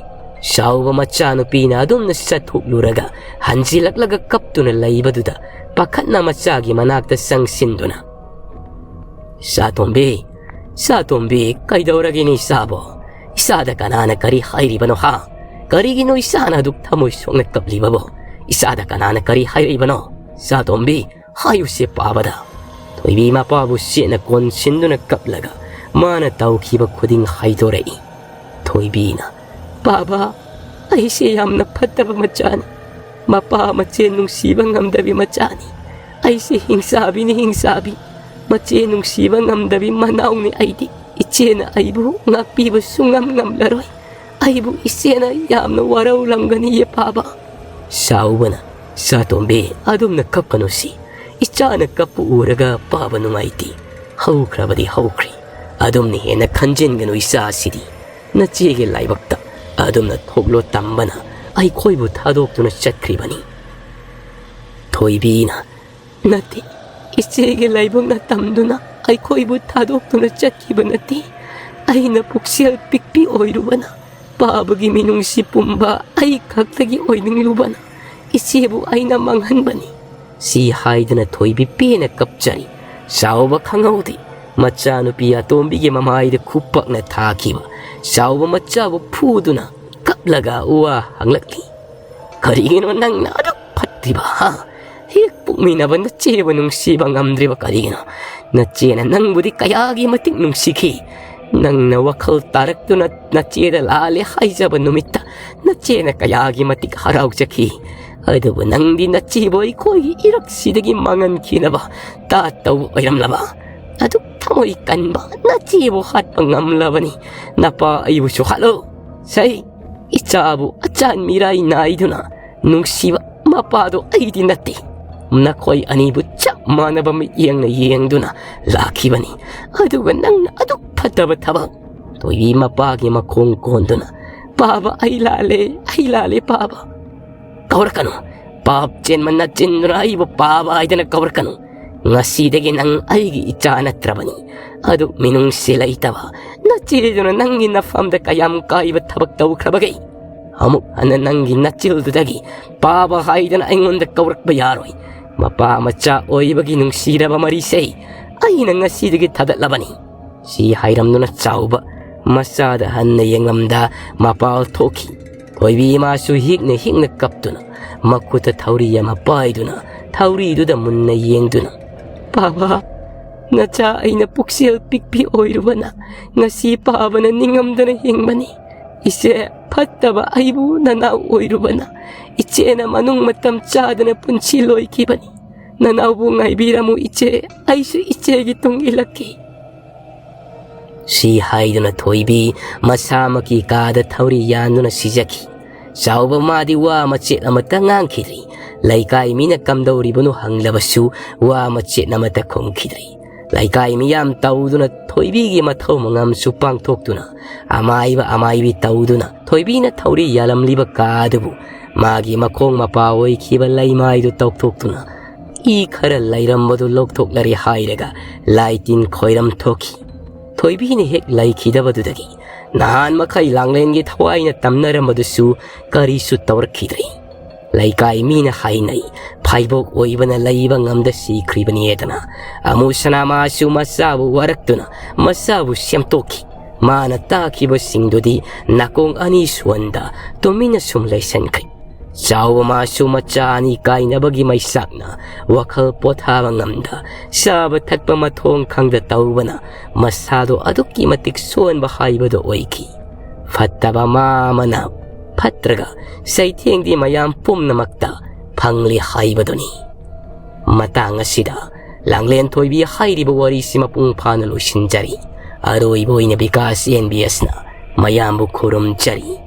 ꯆꯥꯎꯕ ꯃꯆꯥꯅꯨꯄꯤꯅ ꯑꯗꯨꯝꯅ ꯆꯠꯊꯣꯛꯂꯨꯔꯒ ꯍꯟꯖꯤꯜꯂꯛꯂꯒ ꯀꯞꯇꯨꯅ ꯂꯩꯕꯗꯨꯗ ꯄꯥꯈꯠꯅ ꯃꯆꯥꯒꯤ ꯃꯅꯥꯛꯇ ꯆꯪꯁꯤꯟꯗꯨꯅ, "ꯏꯆꯥꯇꯣꯝꯕꯤ, ꯏꯆꯥꯇꯣꯝꯕꯤ, ꯀꯩꯗꯧꯔꯒꯦꯅꯦ ꯏꯆꯥꯕꯣ? ꯏꯆꯥꯗ ꯀꯅꯥꯅ ꯀꯔꯤ ꯍꯥꯏꯔꯤꯕꯅꯣ ꯍꯥ? ꯀꯔꯤꯒꯤꯅꯣ ꯏꯆꯥꯅ ꯑꯗꯨꯛ ꯊꯃꯣꯏ ꯁꯣꯛꯅ ꯀꯞꯂꯤꯕꯕꯣ? ꯏꯆꯥꯗ ꯀꯅꯥꯅ ꯀꯔꯤ ꯍꯥꯏꯔꯛꯏꯕꯅꯣ? ꯏꯆꯥꯇꯣꯝꯕꯤ, ꯍꯥꯏꯌꯨꯁꯦ ꯄꯥꯕꯗ꯫" ꯊꯣꯏꯕꯤ ꯃꯄꯥꯕꯨ ꯆꯦꯠꯅ ꯀꯣꯟꯁꯤꯟꯗꯨꯅ ꯀꯞꯂꯒ ꯃꯥꯅ ꯇꯧꯈꯤꯕ ꯈꯨꯗꯤꯡ ꯍꯥꯏꯗꯣꯔꯛꯏ꯫ ꯊꯣꯏꯕꯤꯅ, "ꯄꯥꯕ, ꯑꯩꯁꯦ ꯌꯥꯝꯅ ꯐꯠꯇꯕ ꯃꯆꯥꯅꯤ꯫ ꯃꯄꯥ ꯃꯆꯦ ꯅꯨꯡꯁꯤꯕ ꯉꯝꯗꯕꯤ ꯃꯆꯥꯅꯤ꯫ ꯑꯩꯁꯦ ꯍꯤꯡꯆꯥꯕꯤꯅꯤ, ꯍꯤꯡꯆꯥꯕꯤ꯫ ꯃꯆꯦ ꯅꯨꯡꯁꯤꯕ ꯉꯝꯗꯕꯤ ꯃꯅꯥꯎꯅꯤ ꯑꯩꯗꯤ꯫ ꯏꯆꯦꯅ ꯑꯩꯕꯨ ꯉꯥꯛꯄꯤꯕ ꯁꯨꯡꯉꯝ ꯉꯝꯂꯔꯣꯏ꯫ ꯑꯩꯕꯨ ꯏꯆꯦꯅ ꯌꯥꯝꯅ ꯋꯥꯔꯧꯂꯝꯒꯅꯤꯌꯦ ꯄꯥꯕ꯫" ꯆꯥꯎꯕꯅ, "ꯏꯆꯥꯇꯣꯝꯕꯤ, ꯑꯗꯨꯝꯅ ꯀꯞꯀꯅꯨ ꯁꯤ꯫ ꯏꯆꯥꯅ ꯀꯞꯄ ꯎꯔꯒ ꯄꯥꯕ ꯅꯨꯡꯉꯥꯏꯇꯦ꯫ ꯍꯧꯈ꯭ꯔꯕꯗꯤ ꯍꯧꯈ꯭ꯔꯦ꯫ ꯑꯗꯨꯝꯅ ꯍꯦꯟꯅ ꯈꯟꯖꯤꯟꯒꯅꯨ ꯏꯆꯥꯁꯤꯗꯤ꯫ ꯅꯆꯦꯒꯤ ꯂꯥꯏꯕꯛꯇ ꯑꯗꯨꯝꯅ ꯊꯣꯛꯂꯣ ꯇꯝꯕꯅ ꯑꯩꯈꯣꯏꯕꯨ ꯊꯥꯗꯣꯛꯇꯨꯅ ꯆꯠꯈ꯭ꯔꯤꯕꯅꯤ꯫" ꯊꯣꯏꯕꯤꯅ, "ꯅꯠꯇꯦ, ꯏꯆꯦꯒꯤ ꯂꯥꯏꯕꯛꯅ ꯇꯝꯗꯨꯅ ꯑꯩꯈꯣꯏꯕꯨ ꯊꯥꯗꯣꯛꯇꯨꯅ ꯆꯠꯈꯤꯕ ꯅꯠꯇꯦ꯫ ꯑꯩꯅ ꯄꯨꯛꯆꯦꯜ ꯄꯤꯛꯄꯤ ꯑꯣꯏꯔꯨꯕꯅ, ꯄꯥꯕꯒꯤ ꯃꯤꯅꯨꯡꯁꯤ ꯄꯨꯝꯕ ꯑꯩ ꯈꯛꯇꯒꯤ ꯑꯣꯏꯅꯤꯡꯂꯨꯕꯅ ꯏꯆꯦꯕꯨ ꯑꯩꯅ ꯃꯥꯡꯍꯟꯕꯅꯤ꯫" ꯁꯤ ꯍꯥꯏꯗꯨꯅ ꯊꯣꯏꯕꯤ ꯄꯦꯟꯅ ꯀꯞꯆꯔꯤ꯫ ꯆꯥꯎꯕ ꯈꯪꯍꯧꯗꯦ꯫ ꯃꯆꯥꯅꯨꯄꯤ ꯑꯇꯣꯝꯕꯤꯒꯤ ꯃꯃꯥꯏꯗ ꯈꯨꯄꯥꯛꯅ ꯊꯥꯈꯤꯕ ꯆꯥꯎꯕ ꯃꯆꯥꯕꯨ ꯐꯨꯗꯨꯅ ꯀꯞꯂꯒ ꯋꯥ ꯍꯪꯂꯛꯂꯤ꯫ "ꯀꯔꯤꯒꯤꯅꯣ ꯅꯪꯅ ꯑꯗꯨꯛ ꯐꯠꯇ꯭ꯔꯤꯕ, ꯍꯥ? ꯍꯦꯛ ꯄꯣꯛꯃꯤꯟꯅꯕ ꯅꯆꯦꯕꯨ ꯅꯨꯡꯁꯤꯕ ꯉꯝꯗ꯭ꯔꯤꯕ ꯀꯔꯤꯒꯤꯅꯣ? ꯅꯆꯦꯅ ꯅꯪꯕꯨꯗꯤ ꯀꯌꯥꯒꯤ ꯃꯇꯤꯛ ꯅꯨꯡꯁꯤꯈꯤ꯫ ꯅꯪꯅ ꯋꯥꯈꯜ ꯇꯥꯔꯛꯇꯨꯅ ꯅꯆꯦꯗ ꯂꯥꯜꯂꯦ ꯍꯥꯏꯖꯕ ꯅꯨꯃꯤꯠꯇ ꯅꯆꯦꯅ ꯀꯌꯥꯒꯤ ꯃꯇꯤꯛ ꯍꯔꯥꯎꯖꯈꯤ꯫ ꯑꯗꯨꯕꯨ ꯅꯪꯗꯤ ꯅꯆꯦꯕꯨ ꯑꯩꯈꯣꯏꯒꯤ ꯏꯔꯛꯁꯤꯗꯒꯤ ꯃꯥꯡꯍꯟꯈꯤꯅꯕ ꯇꯥꯠ ꯇꯧꯕ ꯑꯣꯏꯔꯝꯂꯕ? ꯑꯗꯨꯛ ꯊꯃꯣꯏ ꯀꯟꯕ ꯅꯆꯦꯕꯨ ꯍꯥꯠꯄ ꯉꯝꯂꯕꯅꯤ꯫ ꯅꯄꯥ ꯑꯩꯕꯨꯁꯨ ꯍꯥꯠꯂꯨ꯫ ꯁꯩ, ꯏꯆꯥꯕꯨ ꯑꯆꯥꯟ ꯃꯤꯔꯥꯏ ꯅꯥꯏꯗꯨꯅ ꯅꯨꯡꯁꯤꯕ ꯃꯄꯥꯗꯣ ꯑꯩꯗꯤ ꯅꯠꯇꯦ꯫ ꯅꯈꯣꯏ ꯑꯅꯤꯕꯨ ꯆꯞ ꯃꯥꯟꯅꯕ ꯃꯤꯠꯌꯦꯡꯅ ꯌꯦꯡꯗꯨꯅ ꯂꯥꯛꯈꯤꯕꯅꯤ꯫ ꯑꯗꯨꯒ ꯅꯪꯅ ꯑꯗꯨꯛ ꯐꯠꯇꯕ ꯊꯕꯛ꯫" ꯊꯣꯏꯕꯤ ꯃꯄꯥꯒꯤ ꯃꯈꯣꯡ ꯀꯣꯟꯗꯨꯅ, "ꯄꯥꯕ, ꯑꯩ ꯂꯥꯜꯂꯦ, ꯑꯩ ꯂꯥꯜꯂꯦ ꯄꯥꯕ꯫" "ꯀꯧꯔꯛꯀꯅꯨ꯫ ꯄꯥꯞ ꯆꯦꯟꯕ ꯅꯆꯤꯟꯗꯨꯅ ꯑꯩꯕꯨ ꯄꯥꯕ ꯍꯥꯏꯗꯅ ꯀꯧꯔꯛꯀꯅꯨ꯫ ꯉꯁꯤꯗꯒꯤ ꯅꯪ ꯑꯩꯒꯤ ꯏꯆꯥ ꯅꯠꯇ꯭ꯔꯕꯅꯤ꯫ ꯑꯗꯨ ꯃꯤꯅꯨꯡꯁꯤ ꯂꯩꯇꯕ ꯅꯆꯦꯗꯨꯅ ꯅꯪꯒꯤ ꯅꯐꯝꯗ ꯀꯌꯥꯝ ꯀꯥꯏꯕ ꯊꯕꯛ ꯇꯧꯈ꯭ꯔꯕꯒꯦ? ꯑꯃꯨꯛ ꯍꯟꯅ ꯅꯪꯒꯤ ꯅꯆꯤꯜꯗꯨꯗꯒꯤ ꯄꯥꯕ ꯍꯥꯏꯗꯅ ꯑꯩꯉꯣꯟꯗ ꯀꯧꯔꯛꯄ ꯌꯥꯔꯣꯏ꯫ ꯃꯄꯥ ꯃꯆꯥ ꯑꯣꯏꯕꯒꯤ ꯅꯨꯡꯁꯤꯔꯕ ꯃꯔꯤꯁꯦ ꯑꯩꯅ ꯉꯁꯤꯗꯒꯤ ꯊꯥꯗꯠꯂꯕꯅꯤ꯫ ꯁꯤ ꯍꯥꯏꯔꯝꯗꯨꯅ ꯆꯥꯎꯕ ꯃꯆꯥꯗ ꯍꯟꯅ ꯌꯦꯡꯂꯝꯗ ꯃꯄꯥꯜ ꯊꯣꯛꯈꯤ꯫ ꯊꯣꯏꯕꯤ ꯏꯃꯥꯁꯨ ꯍꯤꯛꯅ ꯍꯤꯛꯅ ꯀꯞꯇꯨꯅ ꯃꯈꯨꯠꯇ ꯊꯧꯔꯤ ꯑꯃ ꯄꯥꯏꯗꯨꯅ ꯊꯧꯔꯤꯗꯨꯗ ꯃꯨꯟꯅ ꯌꯦꯡꯗꯨꯅ, "ꯄꯥꯕ, ꯅꯆꯥ ꯑꯩꯅ ꯄꯨꯛꯆꯦꯜ ꯄꯤꯛꯄꯤ ꯑꯣꯏꯔꯨꯕꯅ ꯉꯁꯤ ꯄꯥꯕꯅ ꯅꯤꯡꯉꯝꯗꯅ ꯍꯤꯡꯕꯅꯤ꯫ ꯏꯆꯦ, ꯐꯠꯇꯕ ꯑꯩꯕꯨ ꯅꯅꯥꯎ ꯑꯣꯏꯔꯨꯕꯅ ꯏꯆꯦꯅ ꯃꯅꯨꯡ ꯃꯇꯝ ꯆꯥꯗꯅ ꯄꯨꯟꯁꯤ ꯂꯣꯏꯈꯤꯕꯅꯤ꯫ ꯅꯅꯥꯎꯕꯨ ꯉꯥꯏꯕꯤꯔꯝꯃꯨ ꯏꯆꯦ, ꯑꯩꯁꯨ ꯏꯆꯦꯒꯤ ꯇꯨꯡ ꯏꯜꯂꯛꯀꯦ"꯫ ꯁꯤ ꯍꯥꯏꯗꯨꯅ ꯊꯣꯏꯕꯤ ꯃꯁꯥꯃꯛꯀꯤ ꯀꯥꯗ ꯊꯧꯔꯤ ꯌꯥꯟꯗꯨꯅ ꯁꯤꯖꯈꯤ꯫ ꯆꯥꯎꯕ ꯃꯥꯗꯤ ꯋꯥ ꯃꯆꯦꯠ ꯑꯃꯠꯇ ꯉꯥꯡꯈꯤꯗ꯭ꯔꯤ꯫ ꯂꯩꯀꯥꯏ ꯃꯤꯅ ꯀꯝꯗꯧꯔꯤꯕꯅꯣ ꯍꯪꯂꯕꯁꯨ ꯋꯥ ꯃꯆꯦꯠ ꯑꯃꯠꯇ ꯈꯨꯝꯈꯤꯗ꯭ꯔꯤ꯫ ꯂꯩꯀꯥꯏ ꯃꯤꯌꯥꯝ ꯇꯧꯗꯨꯅ ꯊꯣꯏꯕꯤꯒꯤ ꯃꯊꯧ ꯃꯉꯝꯁꯨ ꯄꯥꯡꯊꯣꯛꯇꯨꯅ, ꯑꯃꯥꯏꯕ ꯑꯃꯥꯏꯕꯤ ꯇꯧꯗꯨꯅ ꯊꯣꯏꯕꯤꯅ ꯊꯧꯔꯤ ꯌꯥꯜꯂꯝꯂꯤꯕ ꯀꯥ ꯑꯗꯨꯕꯨ ꯃꯥꯒꯤ ꯃꯈꯣꯡ ꯃꯄꯥ ꯑꯣꯏꯈꯤꯕ ꯂꯩꯃꯥꯏꯗꯨ ꯇꯧꯊꯣꯛꯇꯨꯅ ꯏ ꯈꯔ ꯂꯩꯔꯝꯕꯗꯨ ꯂꯧꯊꯣꯛꯂꯔꯦ ꯍꯥꯏꯔꯒ ꯂꯥꯏ ꯇꯤꯟ ꯈꯣꯏꯔꯝ ꯊꯣꯛꯈꯤ꯫ ꯊꯣꯏꯕꯤꯅ ꯍꯦꯛ ꯂꯩꯈꯤꯗꯕꯗꯨꯗꯒꯤ ꯅꯍꯥꯟ ꯃꯈꯩ ꯂꯥꯡꯂꯦꯟꯒꯤ ꯊꯋꯥꯏꯅ ꯇꯝꯅꯔꯝꯕꯗꯨꯁꯨ ꯀꯔꯤꯁꯨ ꯇꯧꯔꯛꯈꯤꯗ꯭ꯔꯦ꯫ ꯂꯩꯀꯥꯏ ꯃꯤꯅ ꯍꯥꯏꯅꯩ, ꯐꯥꯏꯕꯣꯛ ꯑꯣꯏꯕꯅ ꯂꯩꯕ ꯉꯝꯗ ꯁꯤꯈ꯭ꯔꯤꯕꯅꯤ ꯍꯥꯏꯗꯅ꯫ ꯑꯃꯨ ꯁꯅꯥꯃꯥꯁꯨ ꯃꯆꯥꯕꯨ ꯋꯥꯔꯛꯇꯨꯅ ꯃꯆꯥꯕꯨ ꯁꯦꯝꯗꯣꯛꯈꯤ꯫ ꯃꯥꯅ ꯇꯥꯈꯤꯕꯁꯤꯡꯗꯨꯗꯤ ꯅꯥꯀꯣꯡ ꯑꯅꯤ ꯁꯣꯟꯗ ꯇꯨꯃꯤꯟꯅ ꯁꯨꯝ ꯂꯩꯁꯟꯈ꯭ꯔꯦ꯫ ꯆꯥꯎꯕ ꯃꯥꯁꯨ ꯃꯆꯥ ꯑꯅꯤ ꯀꯥꯏꯅꯕꯒꯤ ꯃꯩꯁꯥꯛꯅ ꯋꯥꯈꯜ ꯄꯣꯊꯥꯕ ꯉꯝꯗ, ꯆꯥꯕ ꯊꯛꯄ ꯃꯊꯣꯡ ꯈꯪꯗ ꯇꯧꯕꯅ ꯃꯁꯥꯗꯣ ꯑꯗꯨꯛꯀꯤ ꯃꯇꯤꯛ ꯁꯣꯟꯕ ꯍꯥꯏꯕꯗꯨ ꯑꯣꯏꯈꯤ꯫ ꯐꯠꯇꯕ ꯃꯥ ꯑꯃꯅ ꯐꯠꯇ꯭ꯔꯒ ꯆꯩꯊꯦꯡꯗꯤ ꯃꯌꯥꯝ ꯄꯨꯝꯅꯃꯛꯇ ꯐꯪꯂꯤ ꯍꯥꯏꯕꯗꯨꯅꯤ꯫ ꯃꯇꯥꯡ ꯑꯁꯤꯗ ꯂꯥꯡꯂꯦꯟ ꯊꯣꯏꯕꯤ ꯍꯥꯏꯔꯤꯕ ꯋꯥꯔꯤꯁꯤ ꯃꯄꯨꯡ ꯐꯥꯅ ꯂꯣꯏꯁꯤꯟꯖꯔꯤ꯫ ꯑꯔꯣꯏꯕ ꯑꯣꯏꯅ ꯕꯤꯀꯥꯁ ꯑꯦꯟ ꯕꯤ ꯑꯦꯁꯅ ꯃꯌꯥꯝꯕꯨ ꯈꯨꯔꯨꯝꯖꯔꯤ꯫